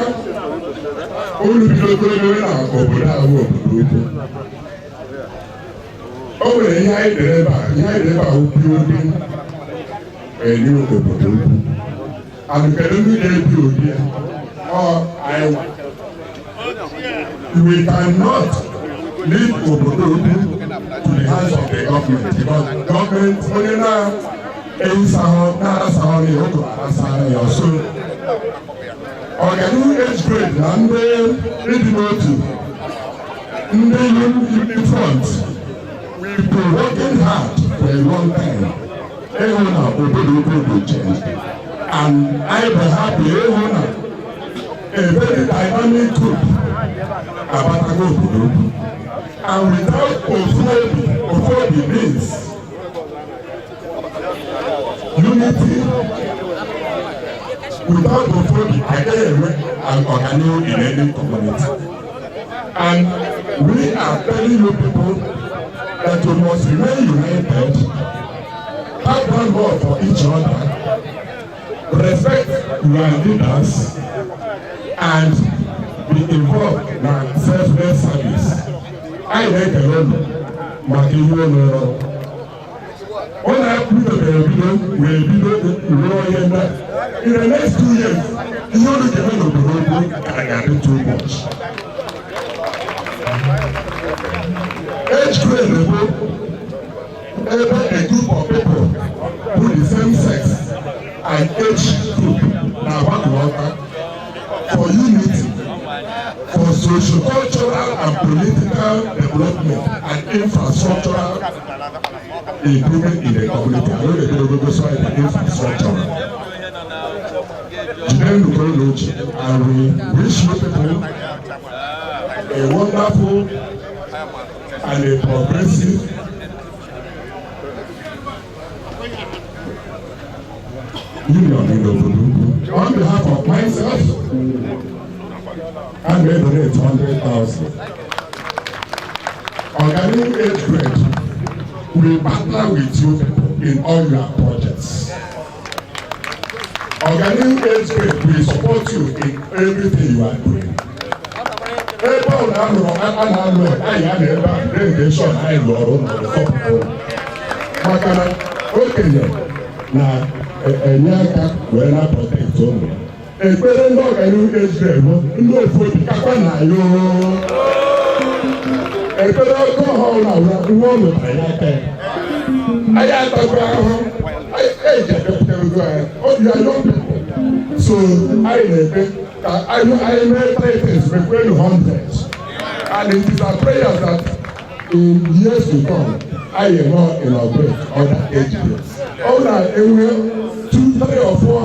unu bidogoro mewe na obodo ahụ, obodo ukwu. O nwere ihe anyị dere ebe a, ihe anyị dere ebe a wụ "Building a new obodo ukwu", and kedu ndị na-ebi obi ya? Ọ anyị nwa. We cannot leave obodo ukwu to the hands of the government, because government, onye na-ehisahụ na-arasahụ ya oge arasara ya ọsọ. Ọganihu Age Grade na ndị ịdị n'otu, ndị Unity Front, we've been working hard for a long time ịhụ na obodo ukwu bụ change, and I bụ happy ịhụ na a very dynamic group abatago obodo ukwu. And without ofu obi, ofu obi means unity, without ofu obi, agaghị enwe an ọganihu in any community. And we are telling you people That we must remain united, have one love for each other, respect your leaders, and be involved na selfless service. Anyị na-ekele unu maka ihe unu rụrụ. Ọ na-ebidobere ebido wee bido ruo ihe ndị a. In the next 2 years, ihe unu ga-eme n'obodo ukwu ga-adị too much. Age grade bụ ebe a group of people who the same sex and age group na-agbakọta for unity, for socio-cultural and political development and infrastructural improvement in the community. I no dey do go sorry, the infrastructure. Jide nnukwu n'oche, and we wish you people a wonderful and a progressive union in obodo ukwu. On behalf of myself, I may donate 100,000. Ọganihu Age Grade will partner with you people in all your projects. Ọganihu Age Grade will support you in everything you are doing. Ebe ọ na-alụ a na-alụ anyị a na ebe a delegation anyị lụọrụ n'ọrụ maka na okenye na-enye aka wee na protect ụmụ ya. Ekpere ndị Ọganihu Age Grade bụ ndị ofu obi kakwa na ya oo. Ekpere ọkụ ọhụrụ na nwa ọ lụtara ya aka ya. Anyị atago ahụhụ eji abịakwutere anyị obi ya young people. So anyị na-ekpe ka anyị mee three things, mekwenu hundreds, and it is our prayers that in years to come anyị nọ inaugurate other age grades. Ọ na-enwe two, three or four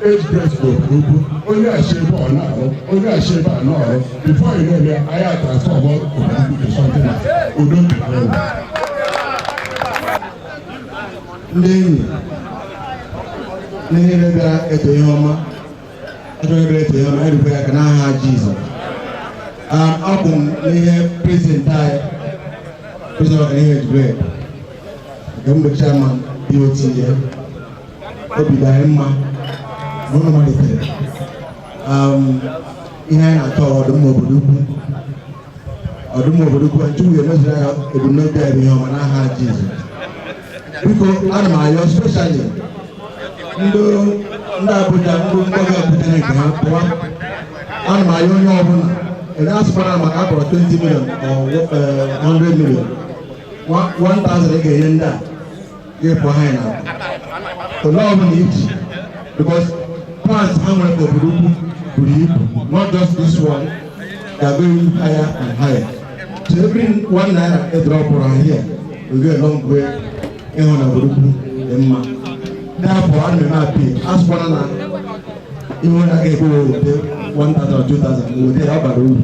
age grades n'obodo ukwu, onye achị ebe ọ na-arụ, onye achị ebe a na-arụ, before you know it, anyị transform obodo ukwu to something else. Udo dịrị unu. Ndị enyi, ndị niile bịara eto ihe ọma, achọrọ bịara eto ihe ọma erukwe ya aka n'aha Jizọs. Akwụ m n'ihe president anyị, president Ọganihu Age Grade, nke mbụ, chairman BOT ya, obi dị anyị mma na ụlọ malitere ihe anyị na-achọ, ọdịmma obodo ukwu, ọdịmma obodo ukwu. Chukwu ga-emezuru ya ebumnobi anyị bụ ihe ọma n'aha Jizọs. Biko, ana m ayọ specially ndị Abuja, ndị mgbago Abuja na nke ha pụwa. Ana m ayọ onye ọbụla enye asụkwara maka akpọrọ 20 million or 100 million, 1000 ị ga-enye ndị a ga-epụ ha na ole ọbụla iji, because plans ha nwere ka obodo ukwu buru ibu. Not just this one, they are going higher and higher. So every ₦1 e dropụrụ ha here will go a long way ịhụ na obodo ukwu dị mma. Therefore, ana m eme appeal, asụkwana na ihe onye aka ekwe wete 1000 or 2000 wete ya, ọ bara uru.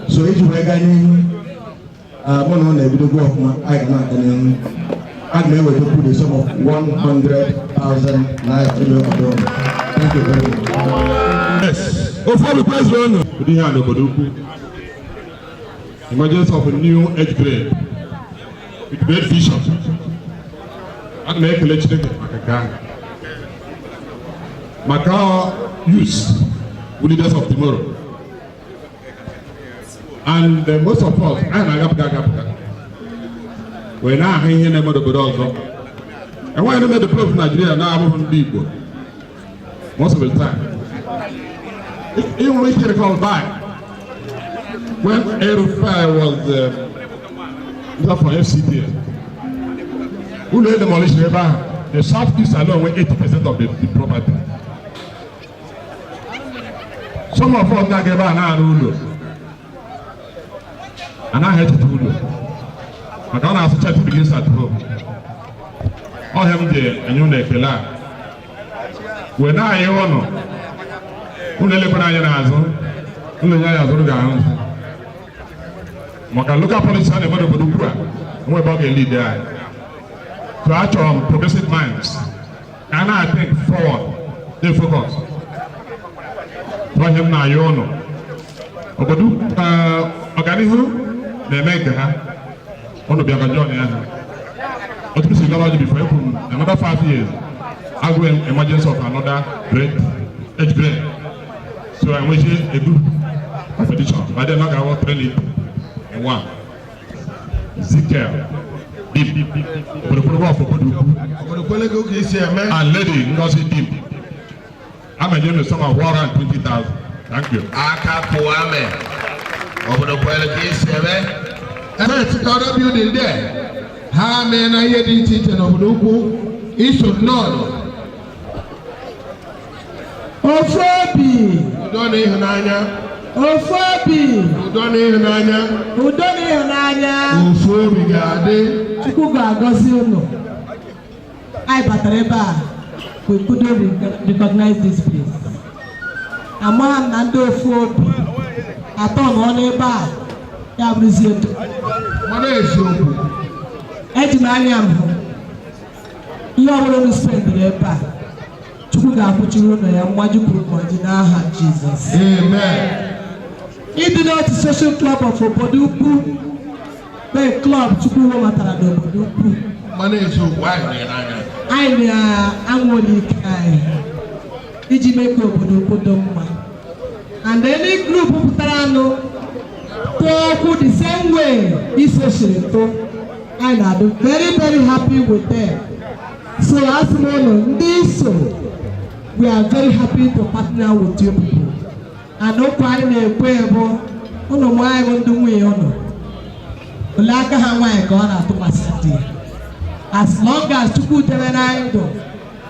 So iji wee gaa n'ihu, mụ na ọ na-ebidogo ọfụma, anyị ga na-aga n'ihu. Aga m ewetakwu the sum of ₦100,000 ime kwado ụlọ. Thank you very much. Yes. Ofu president ụdị ihe a n'obodo ukwu. Emergence of a new age grade with great vision. Ana m ekele Chineke maka nke ahụ. Maka youth, we leaders of tomorrow. And most of us, anyị na-agapụga agapụga. Wee na-ahụ ihe na-eme n'obodo ọzọ. Enweghị ndị na-develop Nigeria na-abụghị ndị Igbo. Most of the time. Even we can recall back when El-Rufai was from FCT. Who led demolition ebe ahụ? The southeast alone were 80% of the property. Some of us na-aga ebe a na-arụ ụlọ. Anaghị echeta ụlọ. Maka ọ na-asụcha begins at home. Ọhịa m ji enye ụlọ ekele a. Wee na-ayị ụnụ. Unu elekwana anya n'azụ. Unu nye anya azụ, unu ga-ahụ nsị. Maka local politics a na-eme n'obodo ukwu a, nwe ebe ọ ga-elide anyị. So achọrọ m progressive minds. Ka a na-think forward, dey focus. Ọhịa m na-ayọ ụnụ. Obodo ọganihu na-eme nke ha. Unu bịa ka join ya ha. Otu m si gara ọjị before ekwuru m another 5 years agụ emergence of another great age grade. So I enweghị a group competition. By then, I got train in one. Ezekiel Dim, Obodokwere of Obodo Ukwu, and Lady Ngozi Dim. I'm a the sum of 120,000. Thank you. Aka pụọ ame. Obodo kwere ka esi eme. Ebe etikọrọ building there. Ha mee na ihe dị iche iche n'obodo ukwu iso nnọọ. Ofu obi. Udo na ịhụnanya. Ofu obi. Udo na ịhụnanya. Udo na ịhụnanya. Ofu obi ga-adị. Chukwu ga-agọzi unu. Anyị batara ebe a, we couldn't recognize this place. Amaghị m na ndị ofu obi atọ nọ n'ebe a ya bụrụzie ndụ. Mana eziokwu. Eji m anya m hụ ihe ọbụla unu spendịrị ebe a. Chukwu ga-akwụchiri ụlọ ya mmaji kwuru mmaji n'aha Jizọs. Amen. Ịdị n'otu Social Club of Obodo Ukwu bụ club Chukwu webatara n'obodo ukwu. Mana eziokwu, anyị nọ ya n'anya. Anyị na-anwụli ike anyị iji mee ka obodo ukwu dị mma, and any group pụtara anụ tụọ okwu the same way iso siri tụ, anyị na-adị very, very happy with them. So asị m ụnụ ndị iso, we are very happy to partner with you people, and okwu anyị na-ekwe bụ ụnụ mụ anyị bụ ndị nwunye ụnụ ole aka ha nwaanyị ka ọ na-atụkwasị di ya. As long as Chukwu debere anyị ndụ,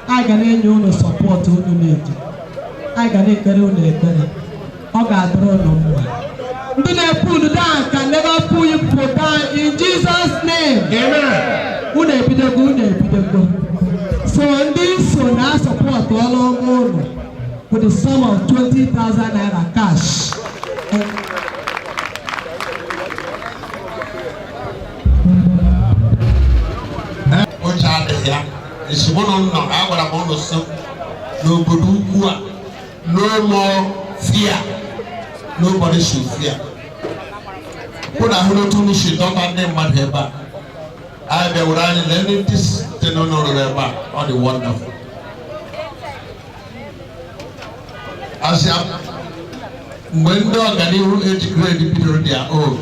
anyị ga na-enye unu support unu na-eji, anyị ga na-ekpere unu ekpere, ọ ga-adịrị unu mma. Ndị na-epu unu down can never pull you people down in Jesus' name. Amen. Unu ebidogo, unu ebidogo. So ndị so na support ọrụ ọma unu with the sum of 20,000 naira cash. Ụjọ adịghị ya. Esimụnụ nọ, agwara m ụnụ sị n'obodo ukwu a, no more fear, nobody should fear. Hụ na ahụ n'otu unu si dọta ndị mmadụ ebe a, anyị bịa were anyị lee ndị dị n'ụlọ rụrụ ebe a. Ọ dị wonderful. Asịa mgbe ndị ọganihu age grade bidoro their own,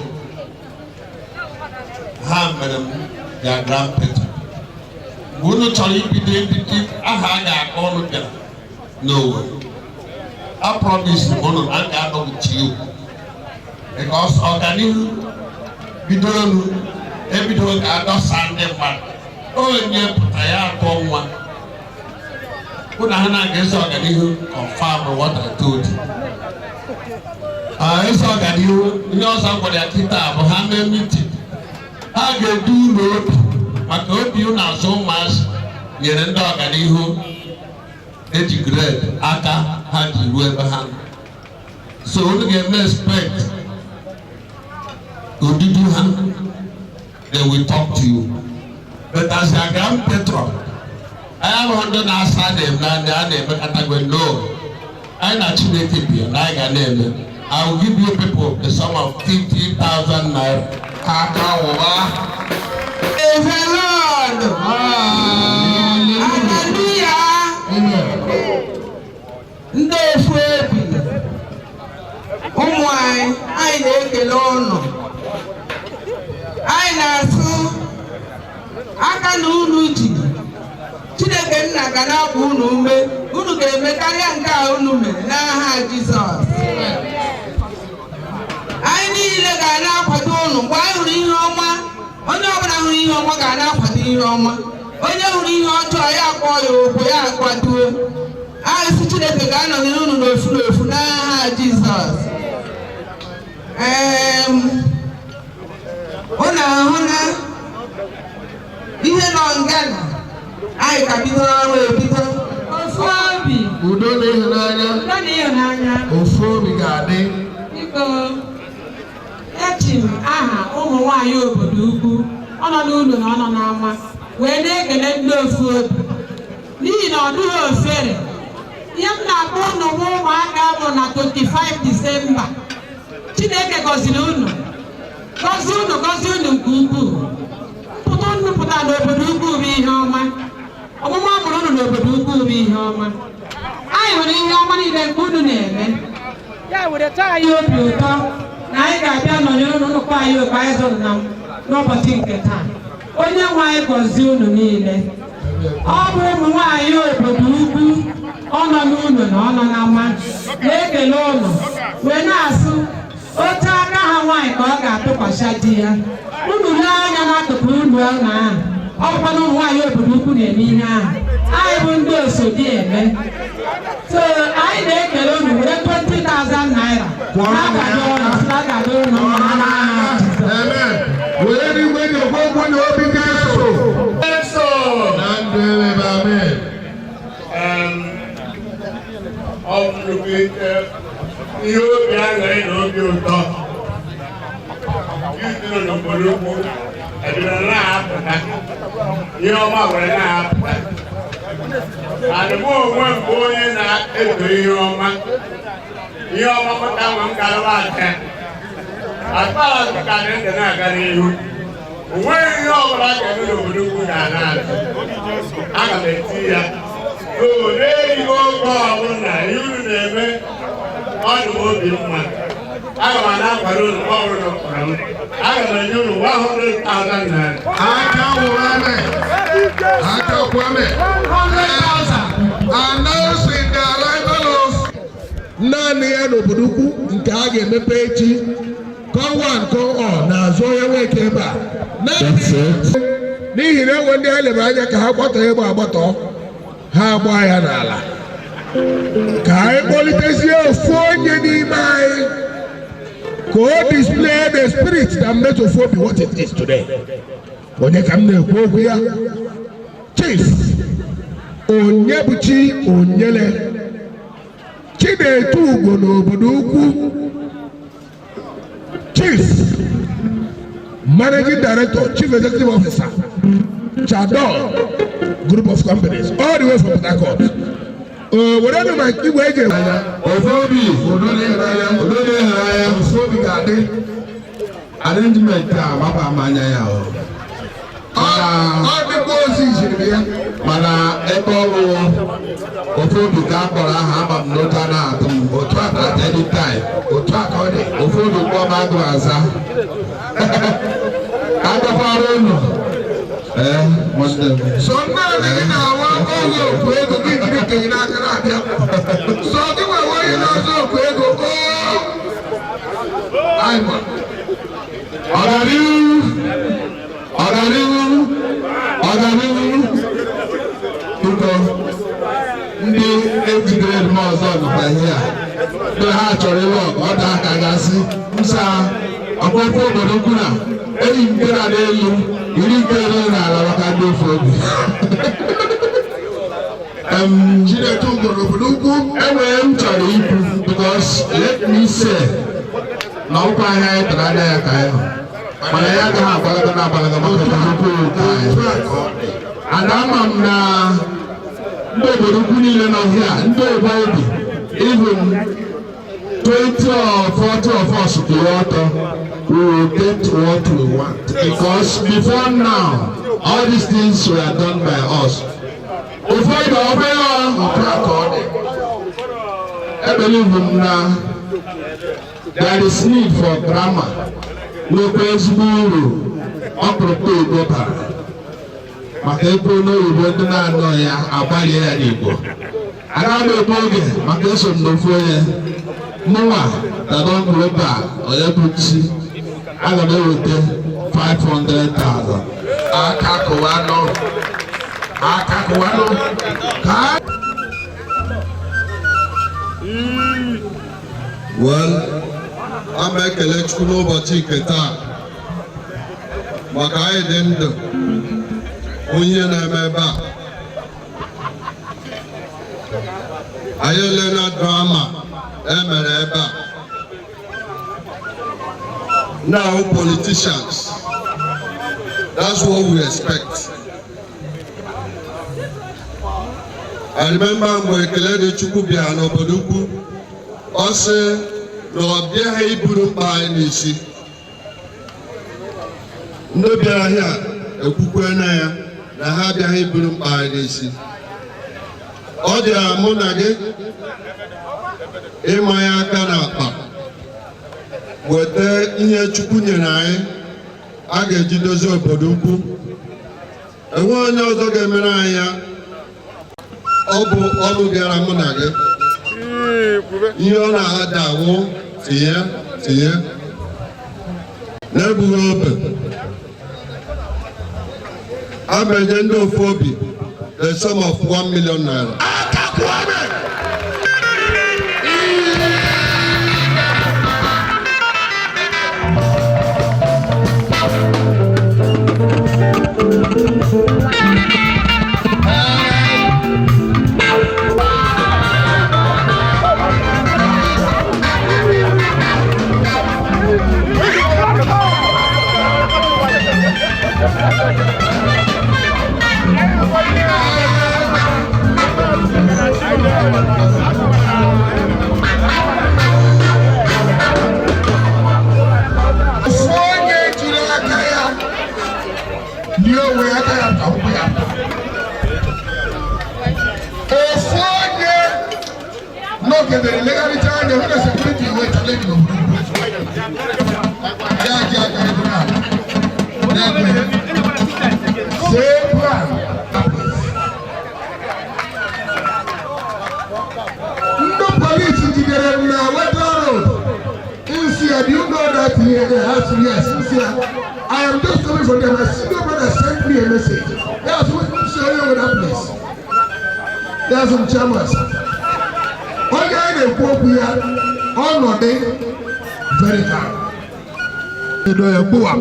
ha mere m their grand patron. Mgbe unu chọrọ ibido ebido, aha a ga-akpọ unu bịara n'Owerri. I promise m unu na m ga-anọ with you because ọganihu bidoro nu ebidoro ga-adọsa ndị mmadụ. Onye pụta ya atọ nwa hụ na ha na-aga eze ọganihu confirm what I told you. Eze ọganihu, ihe ọzọ m gwara ya kịta bụ ha mee meeting, ha ga-edu ụlọ obi maka obi unu azụ ụmụazị nyere ndị ọganihu age grade aka ha ji ruo ebe ha nọ. So unu ga-eme expect odudu ha, they will talk to you. But as a grand patron, anyị abụghị ndị na-asa na-eme a na-emekọtagwe. No, anyị na Chineke bi na anyị ga na-eme. I will give you people the sum of 50,000 naira. Aka wụwa. Praise the Lord. Hallelujah. Ndị ofu obi, ụmụ anyị, anyị na-ekele ụnụ. Anyị na-asụ aka na unu ji. Chineke nna ga na-agba unu ume. Unu ga-eme karịa nke a unu mere n'aha Jizọs. Anyị niile ga na-akwado unu mgbe anyị hụrụ ihe ọma. Onye ọbụla hụrụ ihe ọma ga na-akwado ihe ọma. Onye hụrụ ihe ọjọọ, ya akpọọ ya okwu, ya akwaduo. Anyị sị Chineke ga-anọnyere unu n'ofu n'ofu n'aha Jizọs. Unu ahụ na ihe nọ ngana anyị ka bidoro ọrụ ebido. Ofu obi. Udo na ịhụnanya. Udo na ịhụnanya. Ofu obi ga-adị. Biko, eji m aha ụmụ nwanyị obodo ukwu, ọ nọ n'ụlọ na ọ nọ n'ama, wee na-ekele ndị ofu obi n'ihi na ọ dịghị ofere. Ihe m na-akpọ unu bụ ụmụaka bụ na 25 Disemba, Chineke gọziri unu, gọzie unu, gọzie unu nke ukwuu. Mpụta unu pụta n'obodo ukwu bụ ihe ọma. Ọmụmụ a mụrụ unu n'obodo ukwu bụ ihe ọma. Anyị hụrụ ihe ọma niile nke unu na-eme. Ya were taa anyị obi ụtọ na anyị ga-abịa nọnyere unu nnukwu anyị oke anyị zụrụ na n'ụbọchị nke taa. Onye nwe anyị gọzie unu niile. Ọ bụ ụmụ nwaanyị obodo ukwu, ọ nọ n'ụlọ na ọ nọ n'ama, na-ekele ụlọ wee na-asụ otu aka ha nwaanyị ka ọ ga-atụkwasị di ya. Unu lee anya n'akụkụ ụlọ ahụ, ọ bụkwa na ụmụ nwaanyị obodo ukwu na-eme ihe ahụ. Anyị bụ ndị osodi eme. So anyị na-ekele unu were 20,000 naira na-akwado ụlọ, sị na a ga-adị ụlọ mma n'aha Jizọs. Amen. Were n'igwe dị okwu na obi ga-eso. Na ndụ elebe amen. Ọ bụ nnukwu ihe obi aṅụrị na obi ụtọ. Youth nọ n'obodo ukwu ebidoro na-apụta, ihe ọma were na-apụta. Adịm onwe m bụ onye na-eto ihe ọma. Ihe ọma pụta nwe m garụwa aka. As far as ka dị ndụ na-aga n'ihu, o nweghị ihe ọbụla a ga-eme n'obodo ukwu ga-ana azụ. Aga m eti ya o n'erighị oge ọbụla. Ihe unu na-eme, ọ dị m obi mma. Aga m ana akwado unu. Mgbe ọbụla kpọrọ m, aga m enye unu 100,000 naira. Aka wụrụ amen. Aka kwụ amen. Announcing the arrival of naanị ya n'obodo ukwu nke a ga-emepe echi. Call one, call all na-azụ onye nweke ebe a. N'ihi na enwe ndị anyị lebe anya ka ha gbatọ ebe agbatọ ha agba ya n'ala. Ka anyị kpọlitezie ofu onye n'ime anyị ka o display the spirit that made Ofobi what it is today. Onye ka m na-ekwu okwu ya? Chief Onyebuchi Onyele Chinedu Ugo n'obodo ukwu, Chief Managing Director, Chief Executive Officer, Chadon Group of Companies, all the way from Port Harcourt. Were ma igwe eji Ofobi Ododo. Ofobi ga-adị. Arrangement a mapa m anya ya o. Ọ dịkwa ozi jiri ya. Mana ebe ọ bụ Ofobi ka a kpọrọ aha, ama m n'otu a na-atụ m otu a at any time. Otu a ka ọ dị. Ofobi kpọọ m, agụ aza. Ka a gakwara unu. Ee, nwanne m. So naanị gị na-awa oge okwu ego gị jiri nke gị n'aka na-abịa. So gị nwe onye na-azụ okwu ego oo. Anyị ma. Ọganihu, ọganihu, ọganihu. Biko, ndị ejidere m ọzọ nọkwa ihe a. Ndị ha chọrọ ịlụ ọgụ, ọ daa aka gasị nsa ọkpụkpụ obodo ukwu na eyi m nke na n'elu iri nke elu n'ala maka ndị ofe obi. Chinedu Ugo n'obodo ukwu. Enwere m chọrọ ikwu, because let me say na ọkwa ahịa anyị tara anya ya ka anyị hụ, mana ya agaghị agbalaga na agbalaga maka obodo ukwu nke anyị. And ama m na ndị obodo ukwu niile nọ here, ndị obo obi, even 20 or 40 of us kwụrụ ọtọ, we will get what we want, because before now all these things were done by us. Ụfọdụ obere Otu a ka ọ dị. E believe m na there is need for grammar, nwekwa ezigbo uru ọkpụrụkpụ Igbo bara, maka ekwu n'oyibo ndị na-anọ ya agbalie ya n'Igbo. Agaghị m ekwu oge maka eso m n'ofu onye mụnwa Dadon Global onye bụ chi. Aga m eweta 500,000. Aka kụwa nụ. Aka kụwa nụ. Ka Well, a ma ekele Chukwu n'ụbọchị nke taa maka anyị dị ndụ, onye na-eme ebe a. Anyị elena drama emere ebe a. Now politicians, that's what we expect. I remember mgbe Ekele dị Chukwu bịara n'obodo ukwu, ọ sị na ọ bịaghị iburu mkpa anyị n'isi. Ndị bịara ahịa Ekwukwe na ya na ha abịaghị iburu mkpa anyị n'isi. Ọ dịra mụ na gị ịmanye aka n'akpa, weta ihe Chukwu nyere anyị a ga-eji dozie obodo ukwu. Enwe onye ọzọ ga-emere anyị ya. Ọ bụ ọrụ bịara mụ na gị. Ihe ọ na-ada awụ, tinye tinye na-ebughị obe a ma-enye ndị ofu obi the sum of 1 million naira. Ofu onye jiri aka ya lie onwe ya, aka ya ka ụkwụ ya. Ofu onye nọgidere legharịcha anya hụ na security wee challenge n'obodo ya ji aka ebe a na-ekwe see plan. Ndị polisi jidere m na Wetheral Road. Nsi ya, do you know that here? Yes, yes. Nsi ya, I am just coming from there. My senior brother sent me a message. Yes, we nsi onye nwe that place. There's some chairman. Onye a na-ekwu okwu ya, ọnọdụ very calm. Edo ya gbuwa.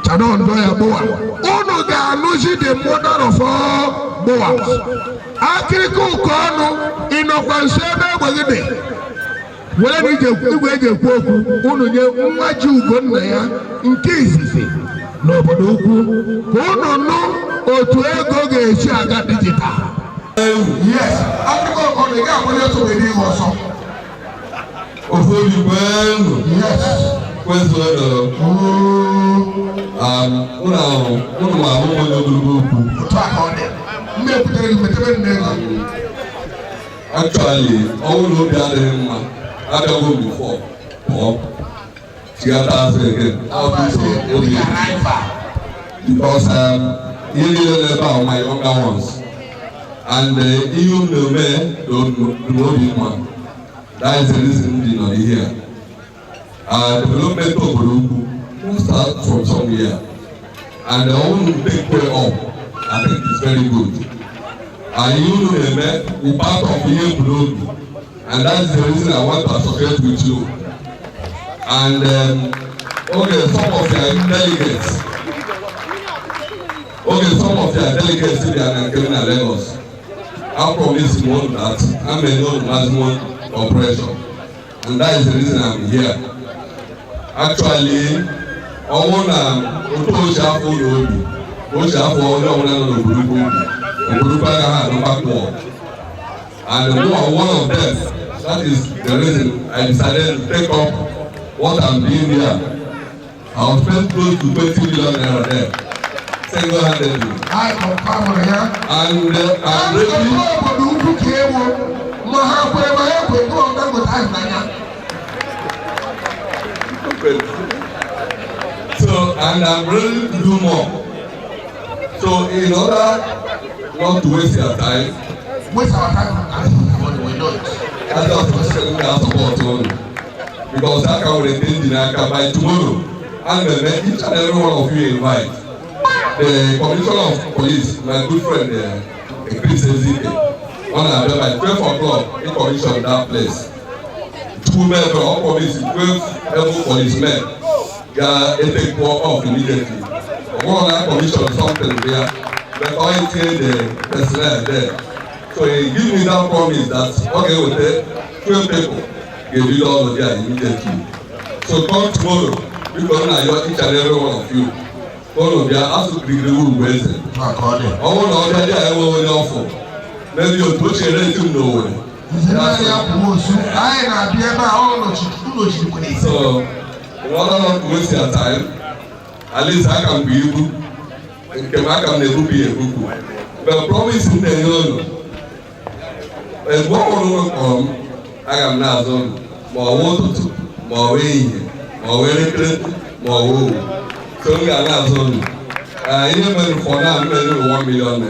Chadon do ya gbuwa. Unu ga-anụzi the mother of all gbuwas. Akịrịka ụkọ ọnụ ịnọkwa nso ebe egbe gị dị. Were na ije igwe eji ekwu okwu unu nye nwa ji ugo nna ya nke izizi n'obodo ukwu ka unu nụ otu ego ga-esi aga digital. Yes, akụkọ ọnụ ị ga-akwanye ọsọ wee n'ihu ọsọ. Ofu obi kwenu. Yes. Kwezuonu. Unu ma ahụ onye ogologo okwu. Otu a ka ọ dị. Ndị ekwutere gị metebe nne ego. Actually, ọnwụ na obi adịghị mma. Abịago m before pụọ. Chigata azụ again. Ọ bụ obi. Because ihe niile n'ebe a, my younger ones. And ihe unu na-eme dị m obi mma. That is the reason m ji nọ here. Development obodo ukwu start from somewhere. And the one who take way up, I think it's very good. And ihe unu na-eme bụ part of ihe m bu n'obi. And that is the reason I want to associate with you. And okay, some of your delegates, okay, some of your delegates bịara na nke m na Lagos. I promise you that I'm a known maximum operation. And that is the reason I'm here. Actually, ọnwụ na otu ochi afọ ụlọ obi, ochi afọ onye ọbụla nọ n'obodo ukwu obi, obodo ukwu agaghị anụ backward. And one of them, that is the reason I decided to take up what I'm doing here. I will spend close to 20 million naira there, single-handedly. I confirm ya. And I'm ready. Obodo ukwu ka ewu ma ha kwere ma ha ekwe ndị ọga nweta ahụ n'anya. So, and I'm ready to do more. So, in order not to waste your time, Waste our time, money, we know it. That's just what I support only. Because that can retain the n'aka by tomorrow. And then each and every one of you invite. The commissioner of police, my good friend, Chris Ezike, ọ na-abịa by 12 o'clock, he commission that place. Two men from all police, 12 able policemen ga-etake off immediately. Ọ bụrụ na commission something there, but ọ etinye the personnel there. So he give me that promise that ọ ga-eweta 12 people ga-ebido ọrụ there immediately. So come tomorrow, biko, nna yọ each and every one of you. Ka unu bịa asụ kirikiri ugwu eze. Ọ bụrụ na ọ bịa dị a enweghị onye ọfụ, maybe otu o chere etu m n'Owerri. Anyị na-abịa ebe a, ọ nọchiri. So, in order not to waste your time, at least I can be able. Nke m aka m na-ebupụ ya ebupụ, but promise m na-enye unu, mgbe ọ bụla unu kpọrọ m, aga m na-azụ unu, ma ọ wụ ụtụtụ, ma ọ wụ ehihie, ma ọ wụ elekere, ma ọ wụ owu. So m ga na-azụ unu. Ihe mere for now, m mere unu ₦1 million.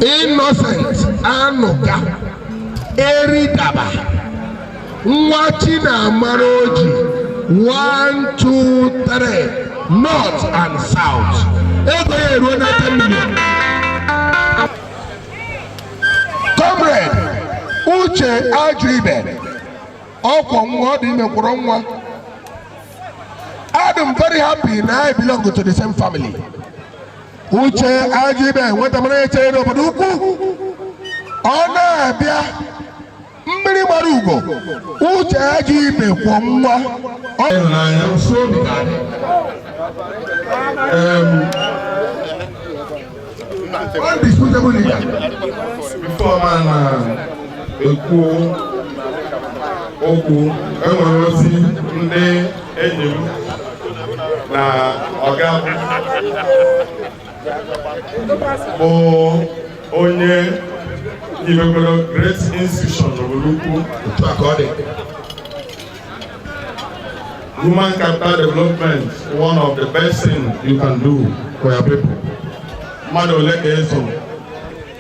Innocent Anụka Eridaba, nwa Chinamara Oji, 1 2 3 north and south, ego ya eruo na 10 million. Comrade Uche Ajụibe, ọkwọ nwa, ọ dị ime kwụrụ nwa. I'm very happy na I belong to the same family. Uche Ajụibe, nweta mara eche n'obodo ukwu, ọ na-abịa mmiri gbara ugo. Uche Ajụibe kwọ nwa. Ịhụnanya ofu obi ga-adị. Undisputable leader. Before ma na-ekwu okwu, enwere ozi ndị enyi m na ọga m bụ onye hibegoro great institution n'obodo ukwu. Otu a ka ọ dị. Human capital development, one of the best things you can do for your people. Mmadụ ole ka ịzụ,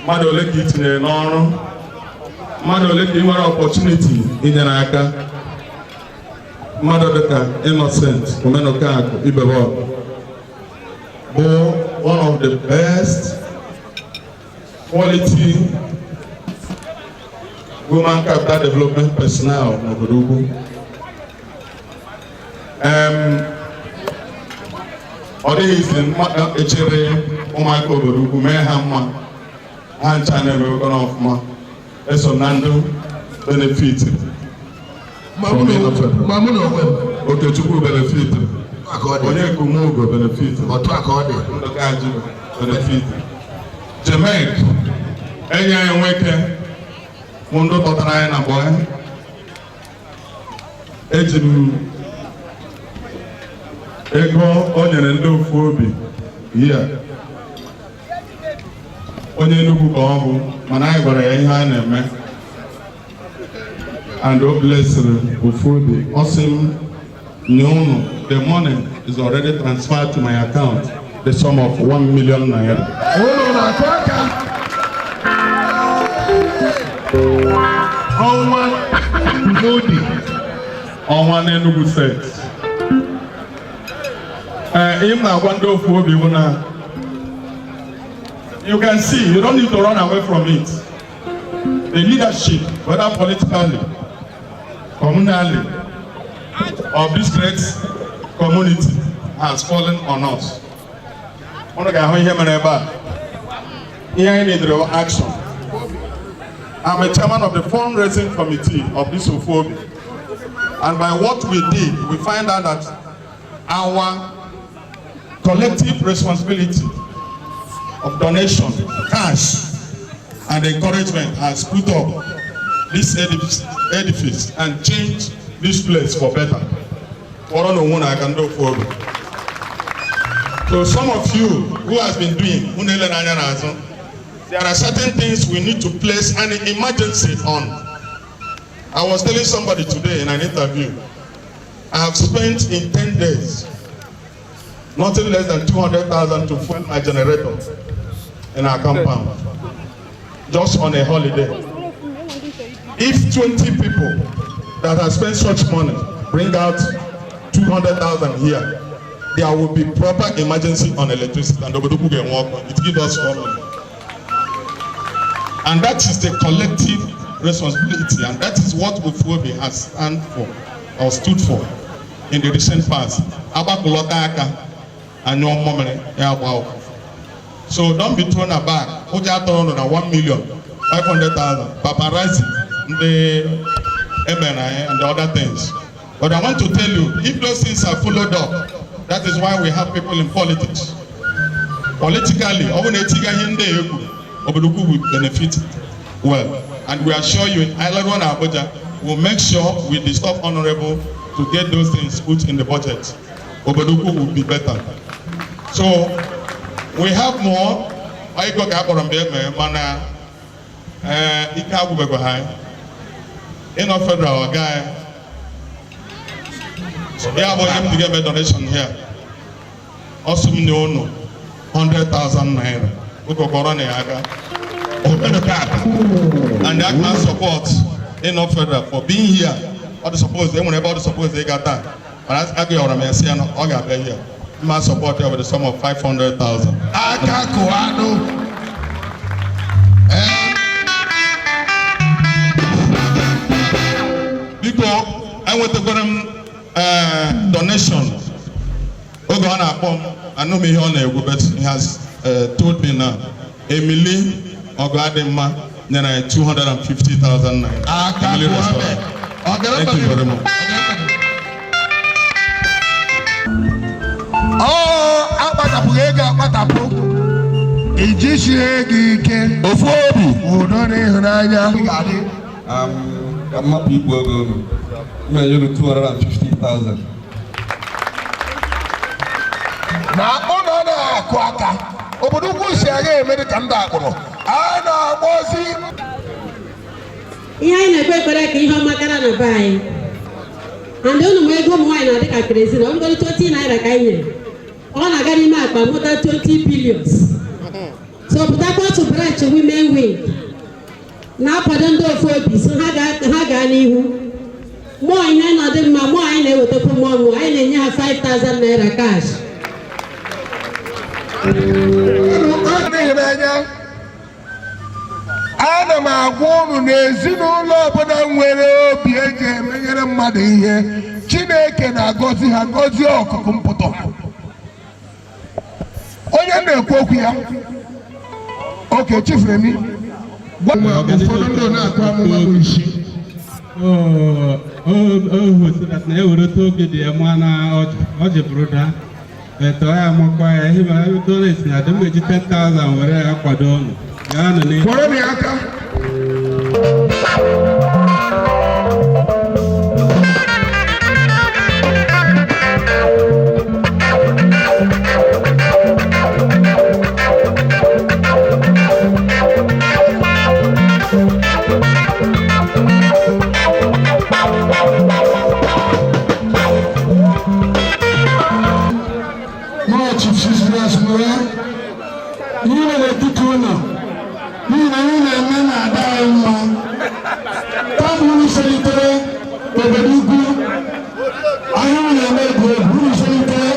mmadụ ole ka ị tinyere n'ọrụ, mmadụ ole ka ị nwere opportunity inyere aka, mmadụ dịka Innocent Omenụkakụ Ibebo bụ one of the best quality human capital development personnel n'obodo ugwu. Ọ dịghị isi echere ụmụaka obodo ukwu mee ha mma, ha ncha na-emekọrọ ọfụma. Eso na ndị benefit. Ma mụ na onwe m. Okechukwu benefit, onye Kumugo benefit. Otu a ka ọ dị. Ndụkaji benefit, Jemek enyi anyị nwoke mụ ndị tọtara anyị na bọị, eji m ego o nyere ndị ofu obi ya. Onye Enugu ka ọ bụ, mana anyị gwara ya ihe a na-eme and o blessed ofu obi. Ọ sị m nye unu, the money is already transferred to my account, the sum of ₦1 million. Ụlọ na-akụ aka. Ọnwa n'Udi, ọnwa n'Enugu Steeti. Ee, ihe m na-agwa ndị ofu obi bụ na you can see, you don't need to run away from it. The leadership, whether politically, communally, of this great community has fallen on us. Unu ga-ahụ ihe mere ebe a. Ihe anyị needed action. I'm a chairman of the fundraising committee of this Ofuobi. And by what we did, we find out that our collective responsibility of donation, cash, and encouragement has put up this edifice and changed this place for better. Kpọrọ na onwe na-aka ndị Ofuobi. So some of you who has been doing, unu elere anya n'azụ, there are certain things we need to place an emergency on. I was telling somebody today in an interview, I have spent in 10 days nothing less than 200,000 to fuel my generator in our compound, just on a holiday. If 20 people that have spent such money bring out 200,000 here, there will be proper emergency on electricity and Obodoukwu can work on it. Give us 4 million. And that is the collective responsibility, and that is what Ofuobi has stand for. or stood for in the recent past. Agbakọlọta aka anyụọ mmamịrị ya agba ụfụfụ. So don't be thrown aback. Ụjọ atọrọ nọ na 1,500,000 paparazzi ndị emere anyị and the other things. But I want to tell you, if those things are followed up, that is why we have people in politics. Politically, ọ bụrụ na etiga ihe ndị a ekwu, obodo ukwu will benefit well. And we assure you, Island na Abuja will make sure we disturb honorable to get those things put in the budget. Obodo ukwu will be better. So we have more. Ego ka akpọrọ mgbe emere, mana ee, ike agwụbekwa ha. Ịnọ federal ọga anyị ya bụ onye m ji ga-eme donation here. Ọsụ m nye unu 100,000 naira ụkọkọrọ na ya aka obere tata, and I can support ịnọ federal for being here. Ọ dị suppose enwere ebe ọ dị suppose ịga taa, mana agụghọrọ m ya sị ya na ọ ga-abịa here. Mma support ya with the sum of 500,000. Aka kụọ anụ. Biko, enwetakwara m donation. Oge ọ na-akpọ m, anụ m ihe ọ na-ekwu, but he has told me now. Emily Ọgụadịmma nyere anyị 250,000 naira. Aka Emily kụọ. Restaurant. Ọgaranya. Thank you very much. Ọ akpatapụghị ego akpatapụ iji sie ego ike. Ofu obi. Udo na ịhụnanya ga-adị. Ka mmapụ igbu oge unu, m enye unu 250,000. Na ụlọ na-akụ aka obodo ukwu si aga eme dị ka ndị akpụrụ a na-akpọzi. Ihe anyị na-ekpe ekpere ka ihe ọma gara na be anyị, and unu ma ego ụmụ nwaanyị na-adị ka kerosene. Ọ bụgoro 20 naira ka anyị nyere, ọ na-aga n'ime akpa mụta 20 billions. So pụtakwa otu branch women wing na-akwado ndị ofu obi, so ha gaa n'ihu mụọ ihe na-adị mma. Mụọ anyị na-ewetakwu mmụọ mmụọ anyị na-enye ha 5000 naira cash. Ịhụnanya, ana m agwa unu na ezinụlọ ọbụla nwere obi eji emenyere mmadụ ihe, Chineke na-agọzi ha, gọzie ọkụkụ mpụtọ ha. Onye na-ekwu okwu ya oke chifuremi gwa ụfọdụ ndị na-akụ amụma bụ isi. O na ewere oge dị ya mụọ na ọjị ọjị bụrụ daa eto ya amakwa ya ihe ma donate na adị m eji 10,000 were ya kwado unu gaa nụ n'ihu. Kwọrọ m ya aka. Mụọ Chief Cecilia Smore, ihe nọ n'etiti ụlọ n'ihi na ihe na-eme na-ada anyị mma. Kama unu selitere obodo ukwu, ahịa unu na-eme egwu egwu, unu selitere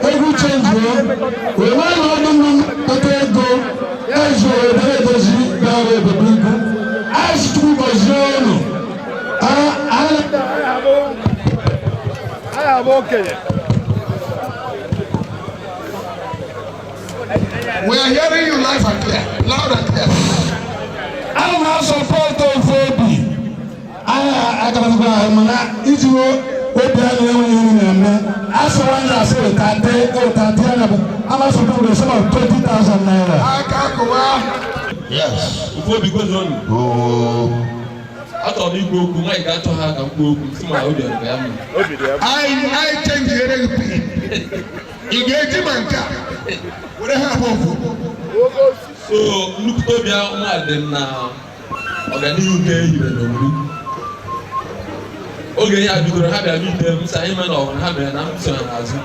egwu chenjuo, wee na ọdụ mma kpata ego ezu ebere edozi bịara obodo ukwu. Anyị sị Chukwu gọzie unu. Anyị abụ okenye. We are hearing you live and clear, loud and clear. Ana m a-support ofu obi. Anyị agarazikwa ahụ, mana iji obi anyị enweghị ihe na-eme asịwa ndị asị weta weta dị anya bụ ana support with a sum of 20,000 naira. Aka kụwa. Yes. Ofu obi kwezonu. Oo. Achọrọ m ikwu okwu, nwaanyị ga-achọ ha ka m kwuo okwu, si ma obi ọ dị ya mma. Anyị chenjiere gị pin. Ị ga-eji ma nke a were ha abụọ ofu. So nnukwute obi nwa dị m na ọganihu nke ehire n'obodo. Oge ya bidoro, ha bịara ite m sị anyị mee na ọhụrụ ha mere na m so ha n'azụ.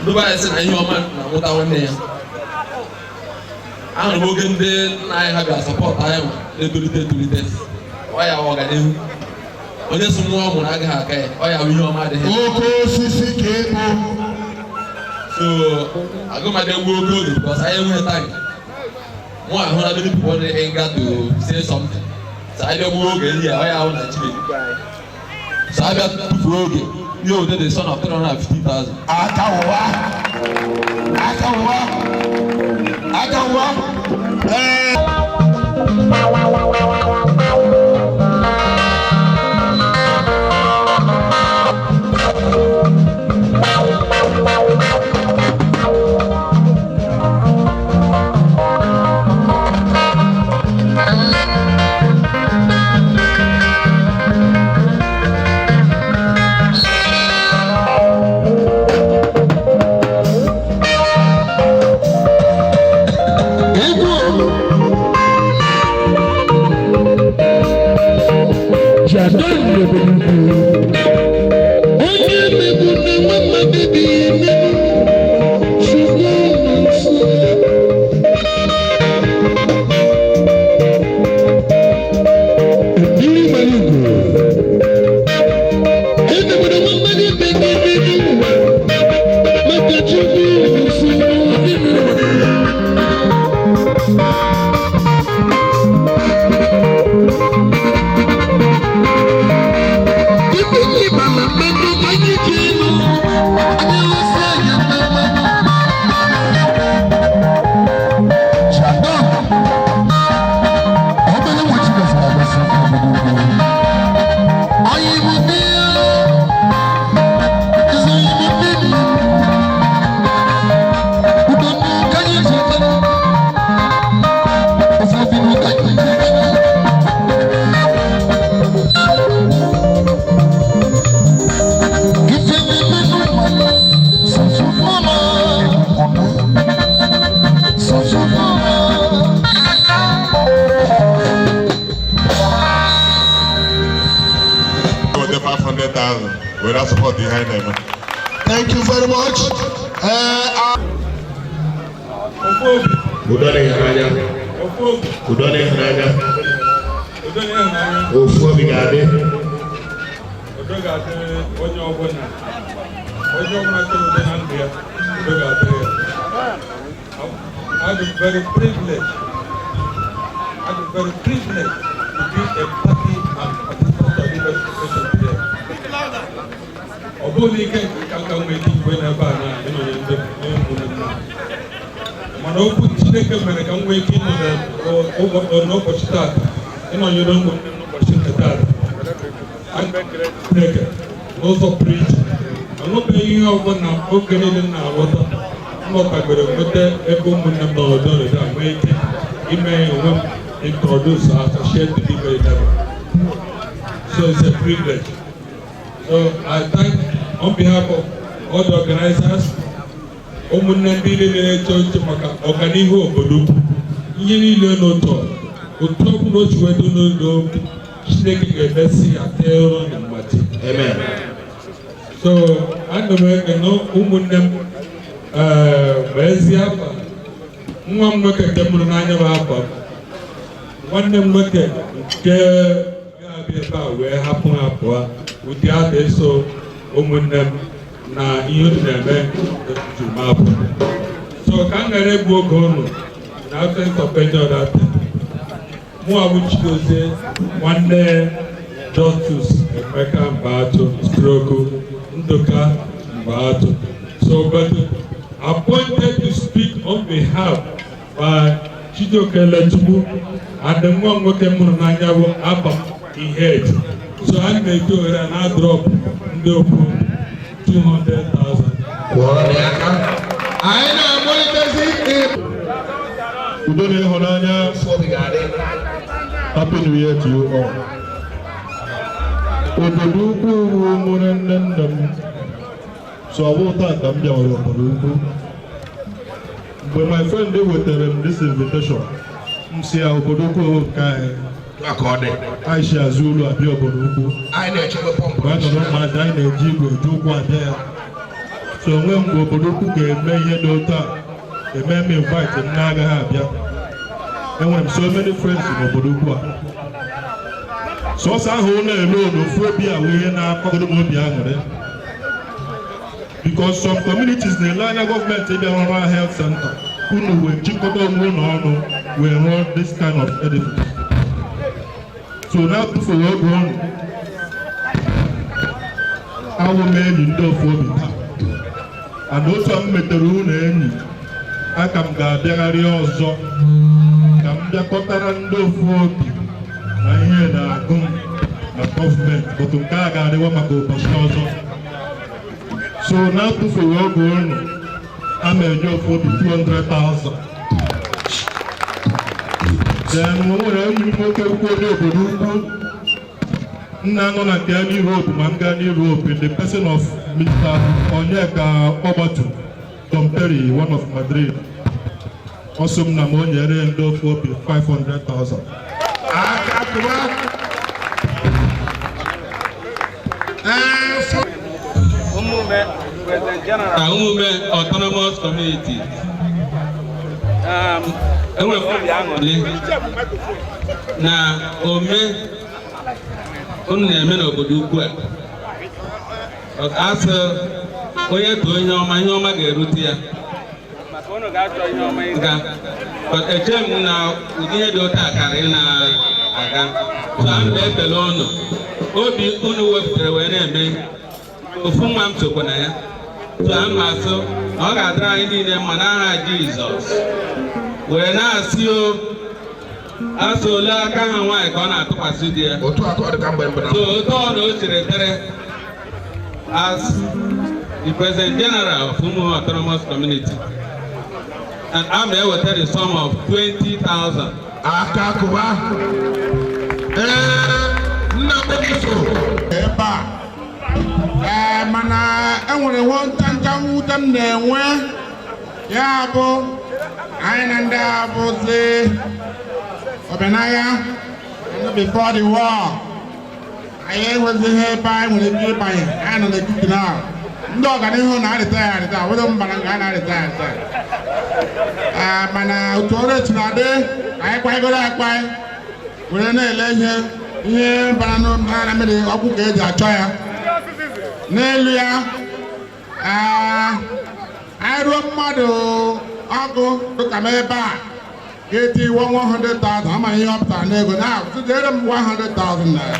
Ndị be anyị sị na ihe ọma na-amụta nwanne ya. Ahụrụ m oge ndị nna anyị ha bịara support anyị nwa na-etolite etolite. Ọ ya wụ ọganihu. Onye si nwa ọ mụrụ agaghị aka ya, ọ ya wụ ihe ọma adịghị. Oke osisi ka ịbụ. So agụmadị egwu oke oge because anyị enweghị time. Mụ ahụ na many people dey eager to say something. So anyị bịa gbuo oge ihe a, ọ ya ahụ na Chineke. So abịa tufuo oge ihe owete the son of 350,000. Aka ụwa, aka ụwa, aka ụwa. Ee. Weta 500,000 were support ihe anyị na-eme. Thank you very much. Udo na ịhụnanya. Udo na ịhụnanya. Ofu obi ga-adị. Udo ga-adịrị onye ọbụla. Onye ọbụla chọrọ udo na ndụ ya, udo ga-adịrị ya. I'm very privileged. I'm very privileged to be a party and participant of this presentation today. Ọ bụghị ike nke nka nwee ike ikwe n'ebe a na ịnọnye ndị ụmụnne m na. Mana okwu Chineke mere ka m nwee ike ịnọ n'ụbọchị taata, ịnọnyere ụmụnne m n'ụbọchị nke taata. Ana m ekele Chineke n'ụzọ pụrụ iche. Enwebeghị ihe ọbụla oge niile m na-alọta m lọtagoro nweta ebe ụmụnne m nọ n'ụdị ọnọdụ a nwee ike ime onwe m introduce, associate to the level. So it's a privilege. So I thank on behalf of all the organizers, ụmụnne ndị niile na-eche oche maka ọganihu obodo ukwu. Ihe niile n'ụtọ otu ọbụla o si wee dị n'ụlọ, Chineke ga-emesi ya tee ụlọ na mgbaji. Amen. So ana m ekene ụmụnne m, ma ezi afa nwa m nwoke nke mụrụ n'anya bụ afa m, nwanne m nwoke nke ga-abịa ebe a wee hapụ ha pụọ ụdị a na-eso ụmụnne m na ihe unu na-eme juru m afọ. So ka m ghara egbu oge unu na absence of any other thing, mụ abụ Chidozie nwanne Justus Emeka Mbaatụ stroke Nduka Mbaatụ. So, but appointed to speak on behalf by Chijioke Lechukwu and nwa m nwoke m hụrụ n'anya bụ Abam Iheji. So a na-eji ohere a na-adrop ndị okwu 200,000. Kwụọrọ ya aka. Anyị na-amalitezi. Udo na ịhụnanya. Happy New Year to you all. Obodo ukwu ugwu mụrụ nne nna m. So ọ bụ taa ka m bịawara obodo ukwu. Mgbe my friend wetara m this invitation, m si ya obodo ukwu nke anyị. Ka ọ dị. Anyị si azụ ụlọ abịa obodo ukwu. Anyị na-echekwa pọmpụ. Mgbe anyị nọrọ ụmụazị, anyị na-eji igwe eji ụkwụ abịa ya. So onwe mgbe obodo ukwu ga-eme ihe dị otu a, eme m invite m na-agaghị abịa. Enwere m so many friends n'obodo ukwu a. Sọsọ ahụ ụlọ elu n'ofu obi a wụ ihe na-akpagoro m obi aṅụrị. Because some communities na-ele anya gọọmenti ịbịa rụrụ health center, unu wee chịkọta onwe unu ọnụ wee rụọ this kind of edifice. So na-atụfughị oge ụnụ, awụ m enyi ndị ofu obi taa, and otu a m metere unu enyi, aka m ga-abịagharị ọzọ ka m bịakọtara ndị ofu obi na ihe na-agụ m na gọọmenti, but nke a ga-adịwa maka ụbọchị ọzọ. So na-atụfughị oge unu, a ma enye ofu obi 200,000. Then o nwere enyi m nwoke ukwu, onye obodo ukwu, nna nọ na nke ya n'Europe, ma m gaa n'Europe, in the person of Mr. Onyeka Ogbatu Don Perry, one of Madrid. Ọsọ m na m o nyere ndị ofu obi 500,000. Aka kụwa. Ee. Umume President General Umume Autonomous Community. Enwere m obi aṅụrị na ome unu na-eme n'obodo ukwu a. Asị onye too ihe ọma, ihe ọma ga-erute ya. Ga but eche m na ụdị ihe dị otu a karị na-aga. So ana m ekele unu obi unu wepụtara wee na-eme. Ofu nwa m sokwa na ya. So ana m asụ na ọ ga-adịrị anyị niile mma n'aha Jizọs. Wee na-asị o asụ ole aka ha nwaanyị ka ọ na-atụkwasị di ya. Otu a ka ọ dị ka mgbe mbụ na So otu ọ na o siri dịrị, as the President General of Umuhu Autonomous Community, and a ma eweta the sum of 20,000. Aka kụwa. Ee, nna m so ebe a. Ee, mana enwere nwata mwute m na-enwe, ya bụ anyị na ndị a bụzi ọbịanagha before the war. Anyị enwezighị ebe anyị nwere ike ịbanye. Anyị nọ n'etiti na ndị ọganihu na-arịta ya arịta were mba na nga na-arịta ya arịta. Ee, mana otu ọrụ etu na-adị, anyị kwanyegoro akwanye were na-ele ihe ihe bara na mmiri ọkụ ka eji achọ ya n'elu ya. Ee, anyị ruo mmadụ ọgụ dịka m ebe a ga-eti 100,000, ama ihe ọ pụtara n'ego na tụziere m 100,000 naira.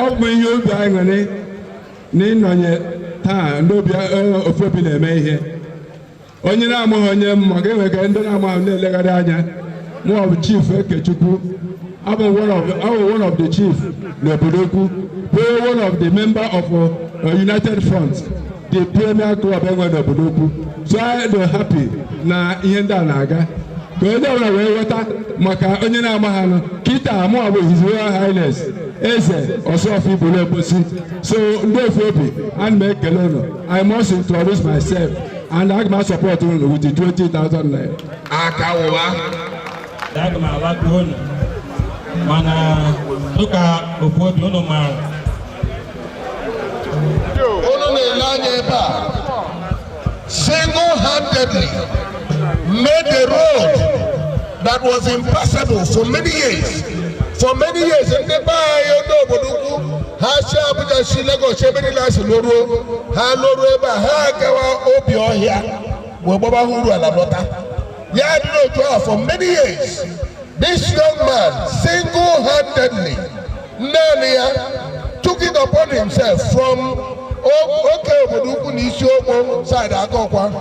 Ọ bụ ihe obi aṅụrị na ịnọnye taa ndị obi ofu obi na-eme ihe. Onye na-amaghị onye mma ga-enwe ka ndị na-amaghị na-elegharị anya. Mụ bụ Chief Ekechukwu, abụ one of the chief n'obodo ukwu, bụ one of the member of United Front, the premier club enwe n'obodo ukwu. So I dị happy na ihe ndị a na-aga ka onye ọbụla wee ghọta maka onye na-amaghị anụ kịta. Mụ bụ His Royal Highness Eze Ọsọfọ Ibolo Obosi. So ndị ofu obi, ana m ekele unu. I must introduce myself and aga m support unu with the 20,000 naira. Aka wụwa. Aga m alakwu unu, mana dịka ofu obi unu maara Unu na-ele anya ebe a, single-handedly made a road that was impassable for many years. For many years, ndị be anyị, ndị obodo ukwu, ha si Abuja, si Lagos, si ebe niile ha si loruo, ha loruo ebe a, ha agawa obi ọhịa wee gbaba ha uru ala lọta. Ya dị n'otu ahụ for many years. This young man single-handedly, naanị ya, took it upon himself from oke obodo ukwu na isi okpo side aka ọkwa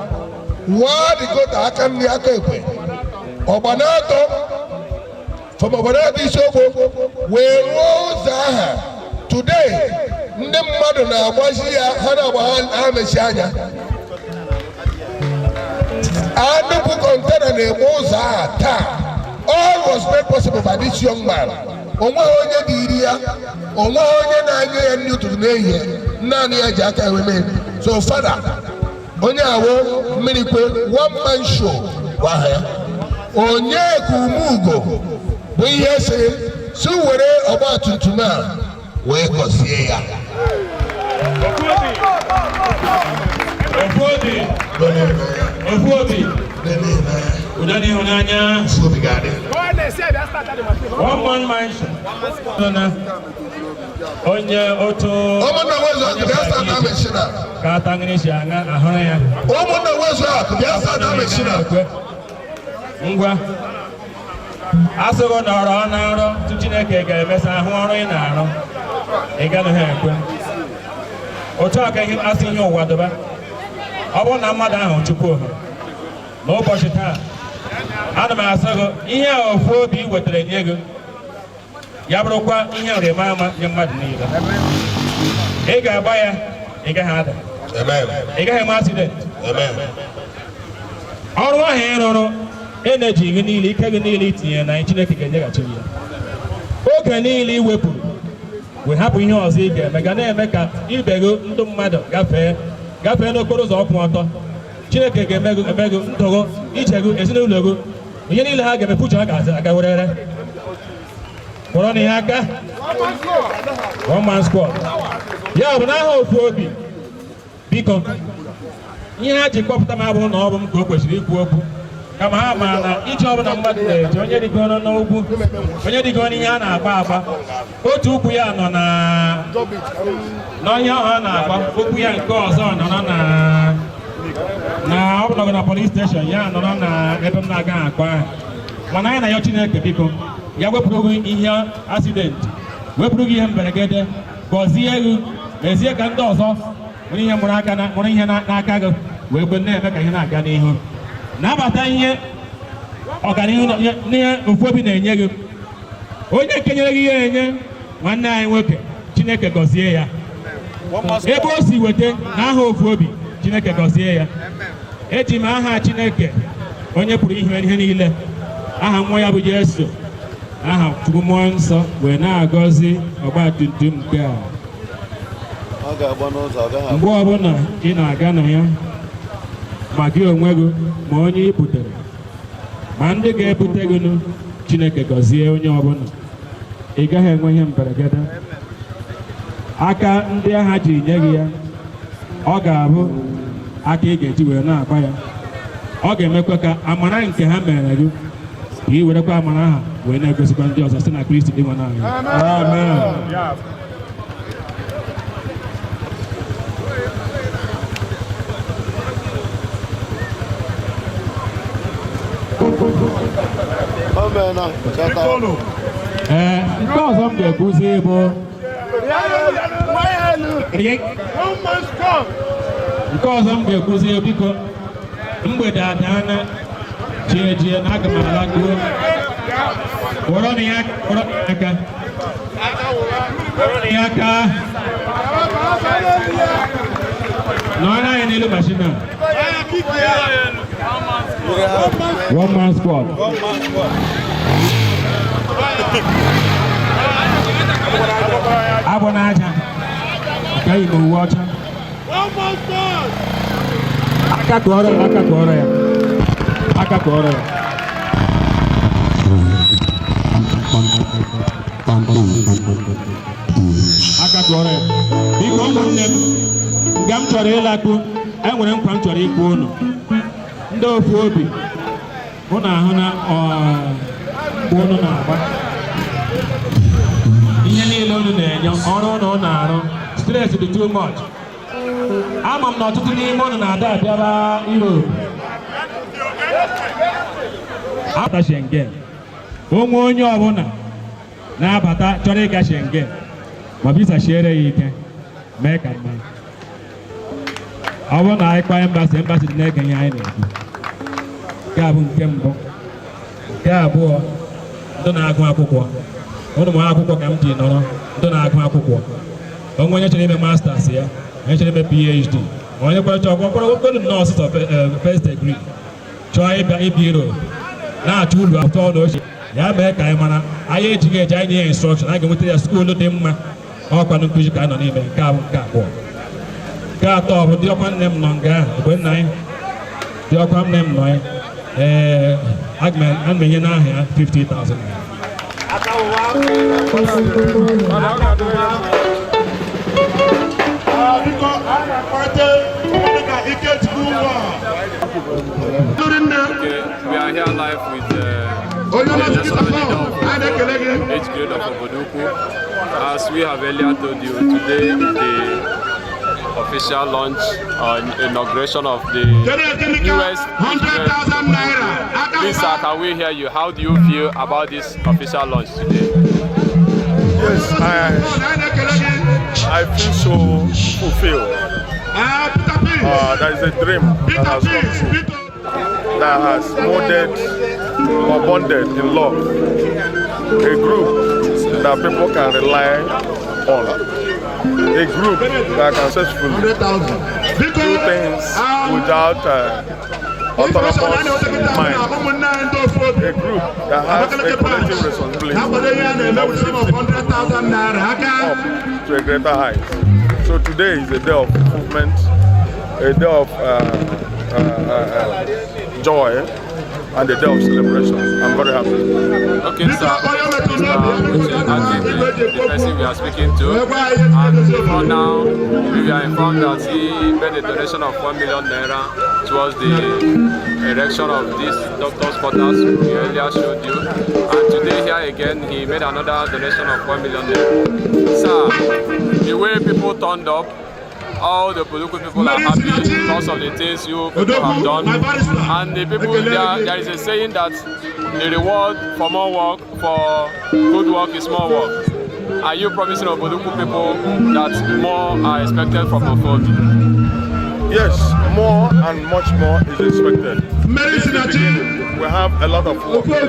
waa dịkota aka nri aka ekwe ọgbanatọ, from ọgbanatọ isi okpo wee ruo ụzọ aha. Today ndị mmadụ na-agbazi ya, ha na-agba, ha mechi anya, nnukwu container na-egbu ụzọ aha taa. All was made possible by this young man. Onweghị onye dị iri ya, onweghị onye na-anye ya nri ụtụtụ n'ehihie, naanị ya ji aka enwe mee. So fada onye awo mmiri kwe, one man show bụ aha ya. Onye ka umugo bụ ihe si were ọgba tum tum a wee gọzie ya. Ofu obi, ofu obi, udo na ịhụnanya. One man mansion. Onye otu Ụmụnna nwezu akụ, bịa sa na mechina. Ka atangịrị si aṅa ahụrụ ya. Ụmụnna nwezu akụ, bịa sa na mechina. Ngwa. Asịghị nọrọ na nrọ tụ Chineke ga-emesa ahụ ọrụ ị na-arụ, ị gaghị ekwe. Otu a ka ihe asị ihe ụwa dọba. Ọ bụrụ na mmadụ ahụ Chukwu ohere n'ụbọchị taa, ana m asị gị ihe a ofu obi wetara nye gị, ya bụrụkwa ihe nrịma ama nye mmadụ niile. Ị ga-agba ya, ị gaghị ada, ị gaghị enwe accident. Ọrụ ahụ ị rụrụ, energy gị niile, ike gị niile itinye na Chineke ga-enyeghachi gị ya. Oge niile ị wepụrụ wee hapụ ihe ọzọ ị ga-eme ga na-eme ka ibe gị ndụ mmadụ gafee gafee n'okporo ụzọ ọkwụ ọtọ. Chineke ga-eme gị eme gị ndụ gị, ije gị, ezinụlọ gị, ihe niile ha ga-eme, future ha ga-aga werere. Kpọrọ na ihe aka one man squad. Ya bụ n'aha ofu obi, biko, ihe ha ji kpọpụta m abụrụ na ọ bụ m ka o kwesịrị ikwu okwu, kama ha ma na ije ọbụla mmadụ na-eje, onye rigoro n'ugwu, onye rigoro n'ihe a na-agba agba, otu ụkwụ ya nọ na n'ọhịa ahụ a na-agba, ụkwụ ya nke ọzọ nọrọ na na ọ bụrụ na police station, ya nọrọ na ebe m na-aga akpa ahụ. Mana anyị na-ayọ Chineke, biko, ya wepụrụ gị ihe accident, wepụrụ gị ihe mberede, gọzie gị, mezie ka ndị ọzọ nwere ihe mụrụ aka mụrụ ihe n'aka gị wee kwe na-eme ka ihe na-aga n'ihu. Nabata ihe ọganihu n'ihe ofu obi na-enye gị. Onye nke nyere gị ihe enye, nwanne anyị nwoke, Chineke gọzie ya. Ebe o si weta n'aha ofu obi, Chineke gọzie ya. Eji m aha Chineke onye pụrụ ihe ihe niile, aha nwa ya bụ Jesu, aha Chukwu Mmụọ Nsọ, wee na-agọzi ọgba tum tum nke a. Mgbe ọbụla ị na-aga na ya, ma gị onwe gị, ma onye ị butere, ma ndị ga-ebute gị nụ, Chineke gọzie onye ọbụla. Ị gaghị enwe ihe mberede. Aka ndị agha ji nye gị ya, ọ ga-abụ aka ị ga-eji were na-agba ya. Ọ ga-emekwa ka amara nke ha mere gị, ka ị werekwa amara ha wee na-egosikwa ndị ọzọ site na Kristi dị nwe anyị. Amen. Ee, nke ọzọ m ga-ekwuzi bụ nke ọzọ m ga-ekwuzi, biko, mgbede adaana, chie jie na aga m ala gbuo. Kpọrọ na ya, kpọrọ aka, kpọrọ na ya aka nọrọ anyị n'elu machine a. One man squad. Agbọ n'aja nke yi m uwe ọcha. Aka kụọrọ ya, aka kụọrọ ya, aka kụọrọ ya. Aka kụọrọ ya. Biko, ụmụnne m, nga m chọrọ ịlakpu, enwere nkwa m chọrọ ikwu unu. Ndị ofu obi, unu ahụ na mgbe unu na-agba ihe niile unu na-enye ọrụ unu na-arụ, stress dị too much. Ama m na ọtụtụ n'ime unu na-ada abịaba Europe abata Schengen. Onwe onye ọbụla na-abata chọrọ ịga Schengen, ma visa siere ya ike, mee ka mma. Ọ bụrụ na anyị kpaa embassy, embassy dị na-ege ihe anyị na-ekwu. Nke a bụ nke mbụ. Nke abụọ, ndị na-agụ akwụkwọ, ụnụ mụ akwụkwọ ka m ji nọrọ. Ndị na-agụ akwụkwọ, onwe onye chọrọ ime masters ya, onye chọrọ ime PhD, ma onye kwere chọọ kwere kwere nnọọ ọsụsọ first degree, chọọ ịbịa ịbịa Europe na-achọ ụlọ atọ na ochie ya, mee ka anyị mara. Anyị ejighị eji, anyị nye ya instruction, anyị ga-enweta ya school dị mma. Ọkwanụ nkụzi ka a nọ n'ime. Nke a bụ nke abụọ. Nke atọ bụ ndị ọkwa nne m nọ nga ahụ, mgbe nna anyị dị ọkwa nne m nọ ya. Ee, aga m enye n'aha ya 50,000 naira. Biko, a na-akpọte dịka Ikechukwu nwa. Okay, we are here live with the national leader of age grade of Obodoukwu. As we have earlier told you, today is the official launch or inauguration of the newest. Please, sir, can we hear you? How do you feel about this official launch today? Yes, I feel so fulfilled. There is a dream that has come true, that has molded or bonded in love a group that people can rely on, a group that can successfully do things without autonomous mind, a group that has a collective responsibility of lifting up to a greater height. So today is a day of movement, a day of joy, and a day of celebration. I'm very happy. Okay, sir. The person we are speaking to, and for now, we are informed that he made a donation of 1 million naira towards the erection of this doctor's quarters we earlier showed you. And today here again, he made another donation of 1 million naira. Sir, the way people turned up, all the political people are happy because of the things you people have done. And the people, there is a saying that the reward for more work, for good work is more work. Are you promising Obodoukwu people that more are expected from Ofobi? Yes, more and much more is expected. This is the beginning. We have a lot of work. We are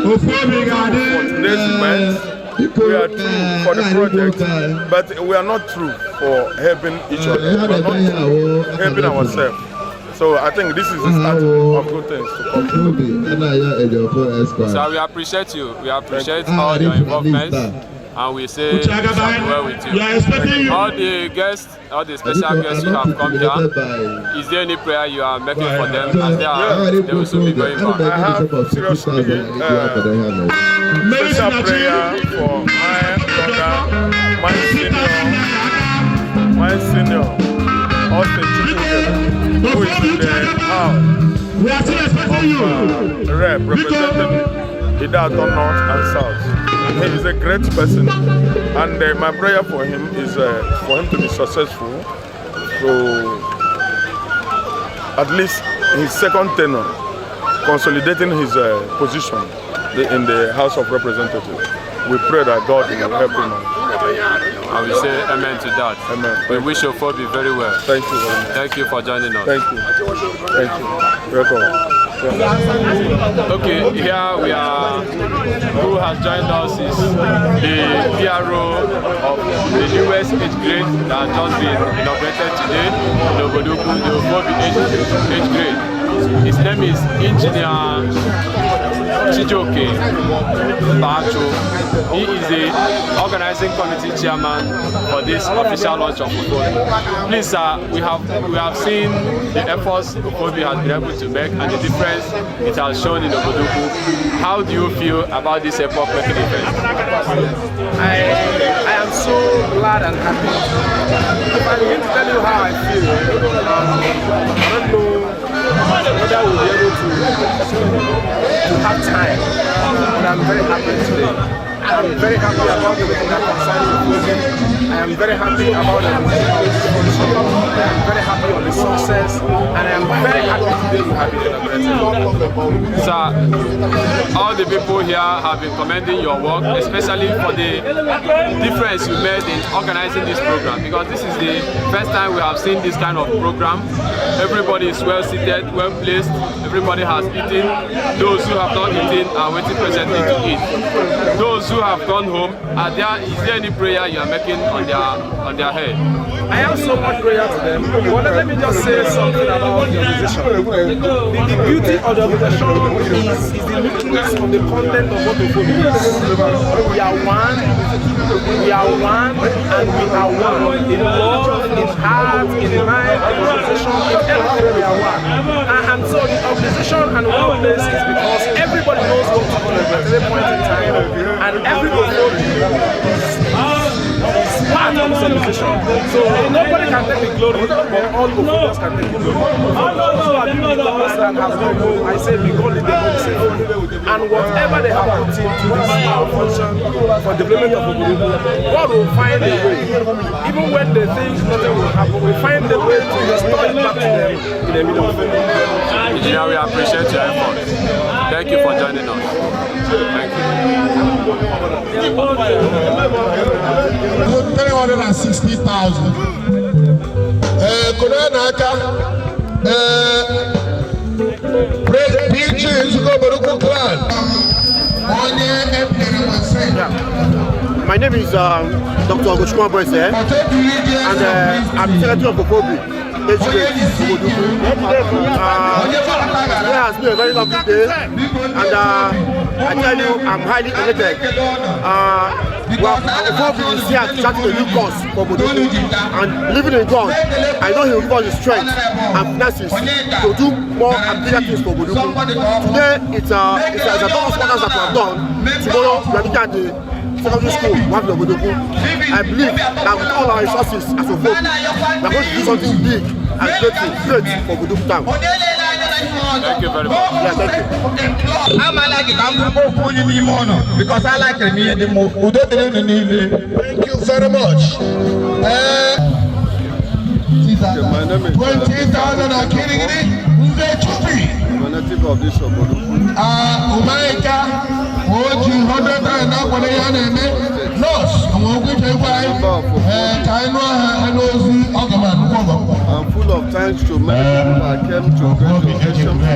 for today's event. We are true for the project, but we are not true for helping each other. We are not true helping ourselves. So I think this is the start of good things to come. So we appreciate you. We appreciate all your involvement, and we say it shall be well with you. All the guests, all the special guests who have come here, is there any prayer you are making for them as they are, they will soon be going back? I have seriously special prayer for my brother, my senior, Austin Chukwuka, who is in the house of rep representing Ideato North and South. He is a great person, and my prayer for him is for him to be successful, so at least his second tenure, consolidating his position in the House of Representatives. We pray that God will help him. And we say amen to that. Amen. We wish Ofobi very well. Thank you very much. Thank you for joining us. Thank you. Thank you. Welcome. Yeah. Okay, here we are. Who has joined us is the PRO of the newest age grade that has just been inaugurated today in Obodoukwu, the Ofobi age grade. His name is Engineer Chijioke Bacho. He is the organizing committee chairman for this official launch of Ofobi. Please, sir, we have seen the efforts Ofobi has been able to make and the difference it has shown in Obodoukwu. How do you feel about this epoch-making event? I am so glad and happy. If I begin to tell you how I feel, I don't know whether we'll be able to have time, but I'm very happy today. I'm very happy about everything that concerns the. I am very happy about the function. I am very happy on the success, and I am very happy today you have been inaugurated. Sir, all the people here have been commending your work, especially for the difference you made in organizing this program, because this is the first time we have seen this kind of program. Everybody is well seated, well placed, everybody has eaten. Those who have not eaten are waiting patiently to eat. Those who have gone home, is there any prayer you are making on their head? I have so much prayer to them, but let me just say something about the organization. The beauty of the organization is the nucleus of the content of what Ofobi is. We are one, and we are one. In love, in heart, in mind, in organization, in everything we are one. And so the organization and one place is because everybody knows what to do at every point in time, and every Ofobi is part of this organization. So nobody can take the glory, but all Ofobians can take the glory. Those who have been with us and have gone home, I say, may God lead them home safely. And whatever they have put into this our function for development of Obodoukwu, God will find a way. Even when they think nothing will happen, we find a way to restore it back to them in a million. Engineer, we appreciate your effort. Thank you for joining us. Thank you. 360,000. Ee, kụrụ n'aka. Ee, PG Nzukọ Obodoukwu Clan. Onye epere kwesị. My name is Dr. Ogochukwu Boyce, and I'm Secretary of Ofobi, Age Grade, Obodoukwu. Today has been a very lovely day, and I tell you, I'm highly elated. Well, Ofobi is here to chart a new course for Obodoukwu, and believing in God, I know He will give us the strength and finances to do more and bigger things for Obodoukwu. Today, it's a doctor's quarters that we have done. Tomorrow, we are looking at the secondary school, we have in Obodoukwu. I believe that with all our resources as Ofobi, we are going to do something big and grateful, great for Obodoukwu town. Thank you very much. Yeah, thank you. Amala gị ka m bụrụ okwu onye n'ime ụlọ because I like m ihe dị mma. Udo dịrị unu niile. Thank you very much. My name is 20,000 akirigiri Nze Chubi. I'm a native of this Obodoukwu. Umaika o ji 100,000 na-akwado ya na-eme nọọsụ onwe okwu iche ịgwa anyị. Ee, ka anyị nụọ ha n'ozi ọgọ m anụkwu ọgọ m. I'm full of thanks to many people that came to grace the occasion. The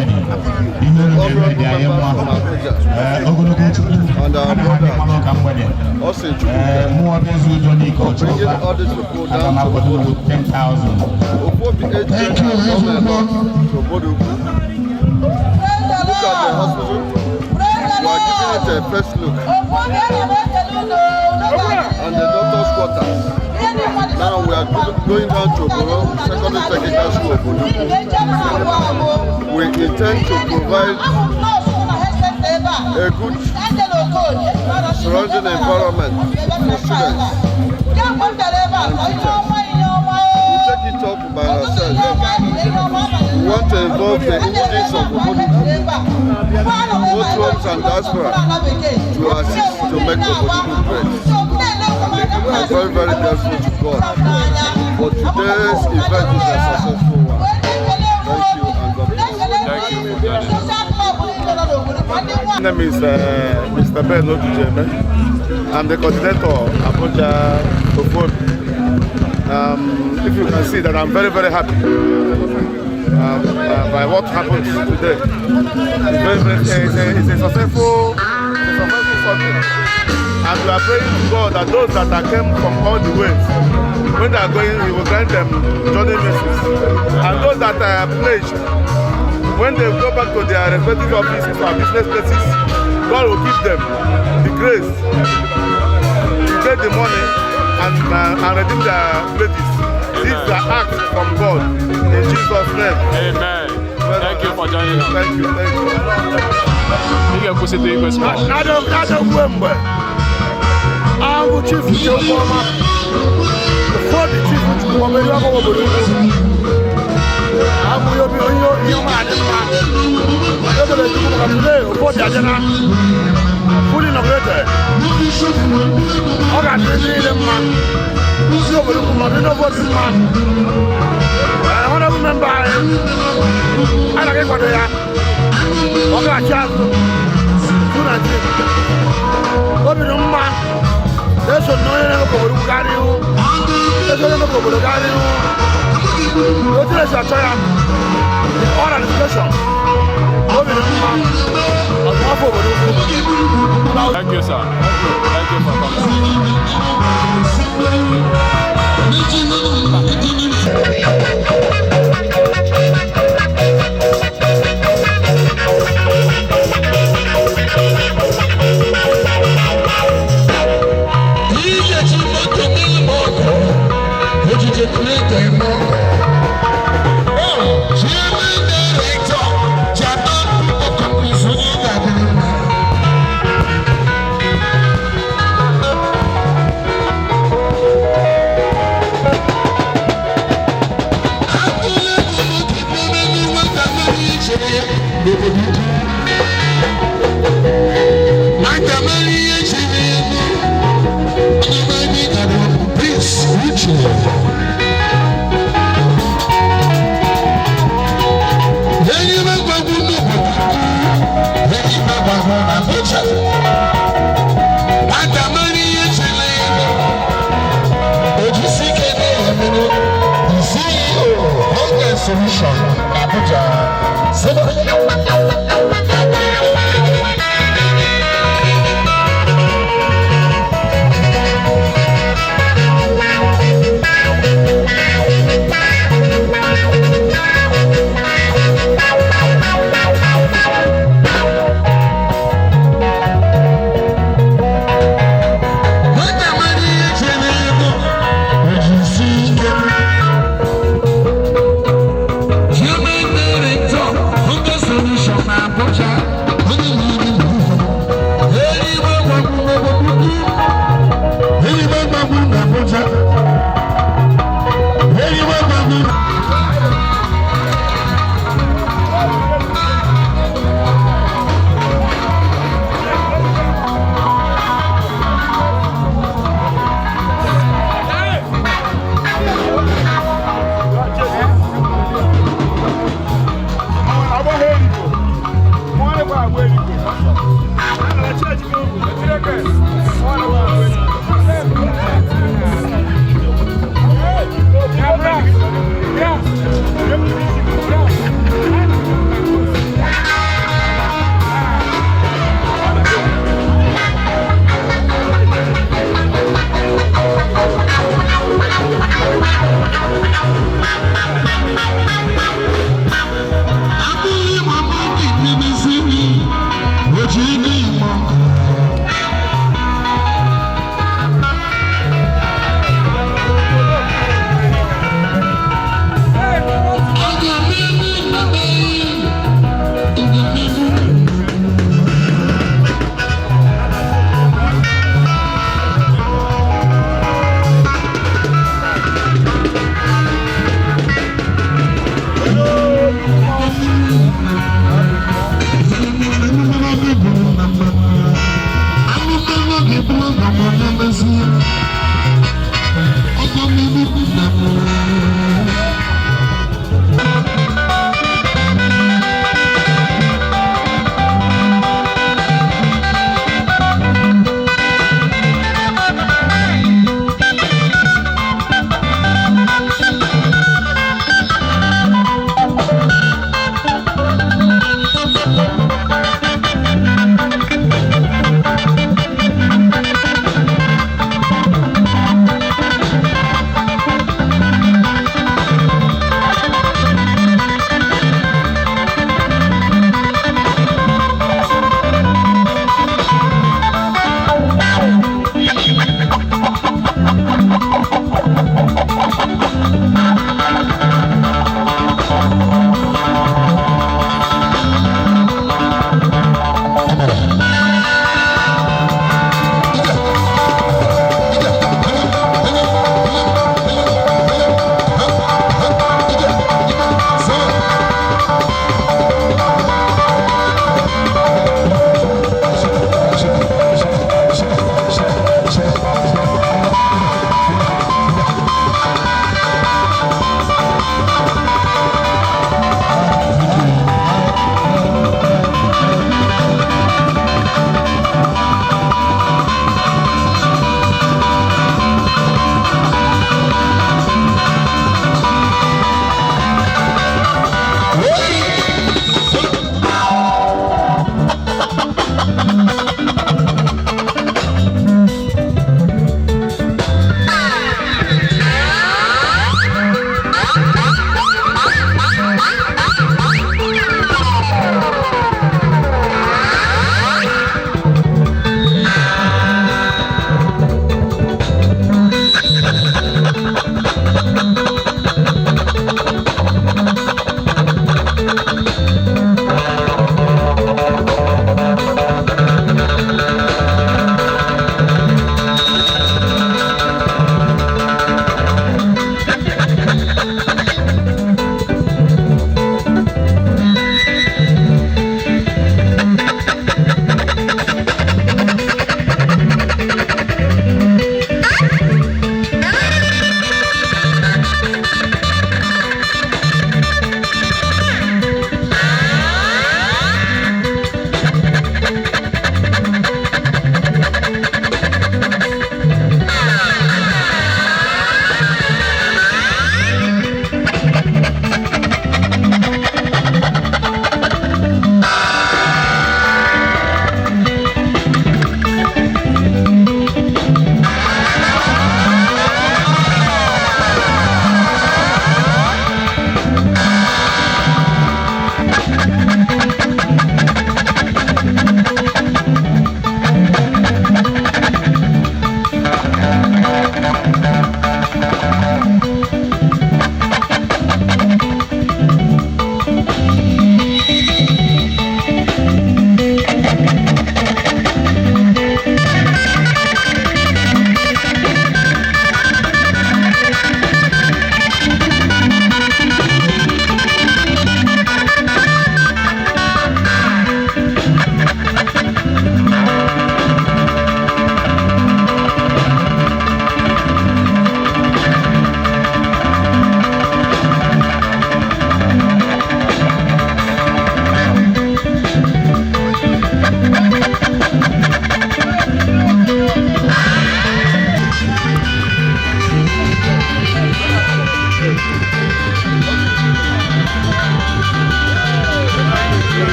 honorable members from Abuja and our brother Austin Chukwuka for bringing all these people down to Obodoukwu. Ofobi Age Grade has done a lot to Obodoukwu. Look at the hospital. We are giving it a first look. And the doctor's quarters. Now we are going down to Oboro Secondary Technical School, Obodoukwu. We intend to provide a good surrounding environment for students and teachers. We take it up by ourselves. We want to involve the indigenes of Obodoukwu, both homes and diaspora, to assist to make Obodoukwu great. I'm very, very grateful to God for today's event is a successful one. Thank you and God bless. Thank you for joining us. My name is Mr. Ben Odujeme. I'm the coordinator of Abuja Ofobi. If you can see that I'm very, very happy by what happened today. It's a successful subject. And we are praying to God that those that are came from all the ways, when they are going, He will grant them journey mercies. And those that are pledged, when they go back to their respective offices or business places, God will give them the grace to get the money and redeem their pledges. This is the act from God. In Jesus' name. Amen. Thank you for joining us. Thank you. Thank you. Ị ga-ekwusịtụ igwe small. Na-adọgbu mgbe ahụ Chief Chukwuma Ofobi, Chief Chukwuma elu akọ obodo ukwu abụghị obi onye ihe ọma adị mma ebere Chukwu maka today Ofobi adịna fully inaugurated. Ọ ga-adị ndị niile mma, ndị obodo ukwu ma ndị n'obodo mma. Honorable member anyị anaghị ịkwado ya, ọ ga-achị azụ 219. Obi dị mma na-eso na onye na-eme ka obodo ukwu gaa n'ihu, eso onye na-eme ka obodo gaa n'ihu otu esi achọ ya, all ramification. Obi dị mma ọtụmafọ obodo ukwu. Thank you, sir. Thank you for coming.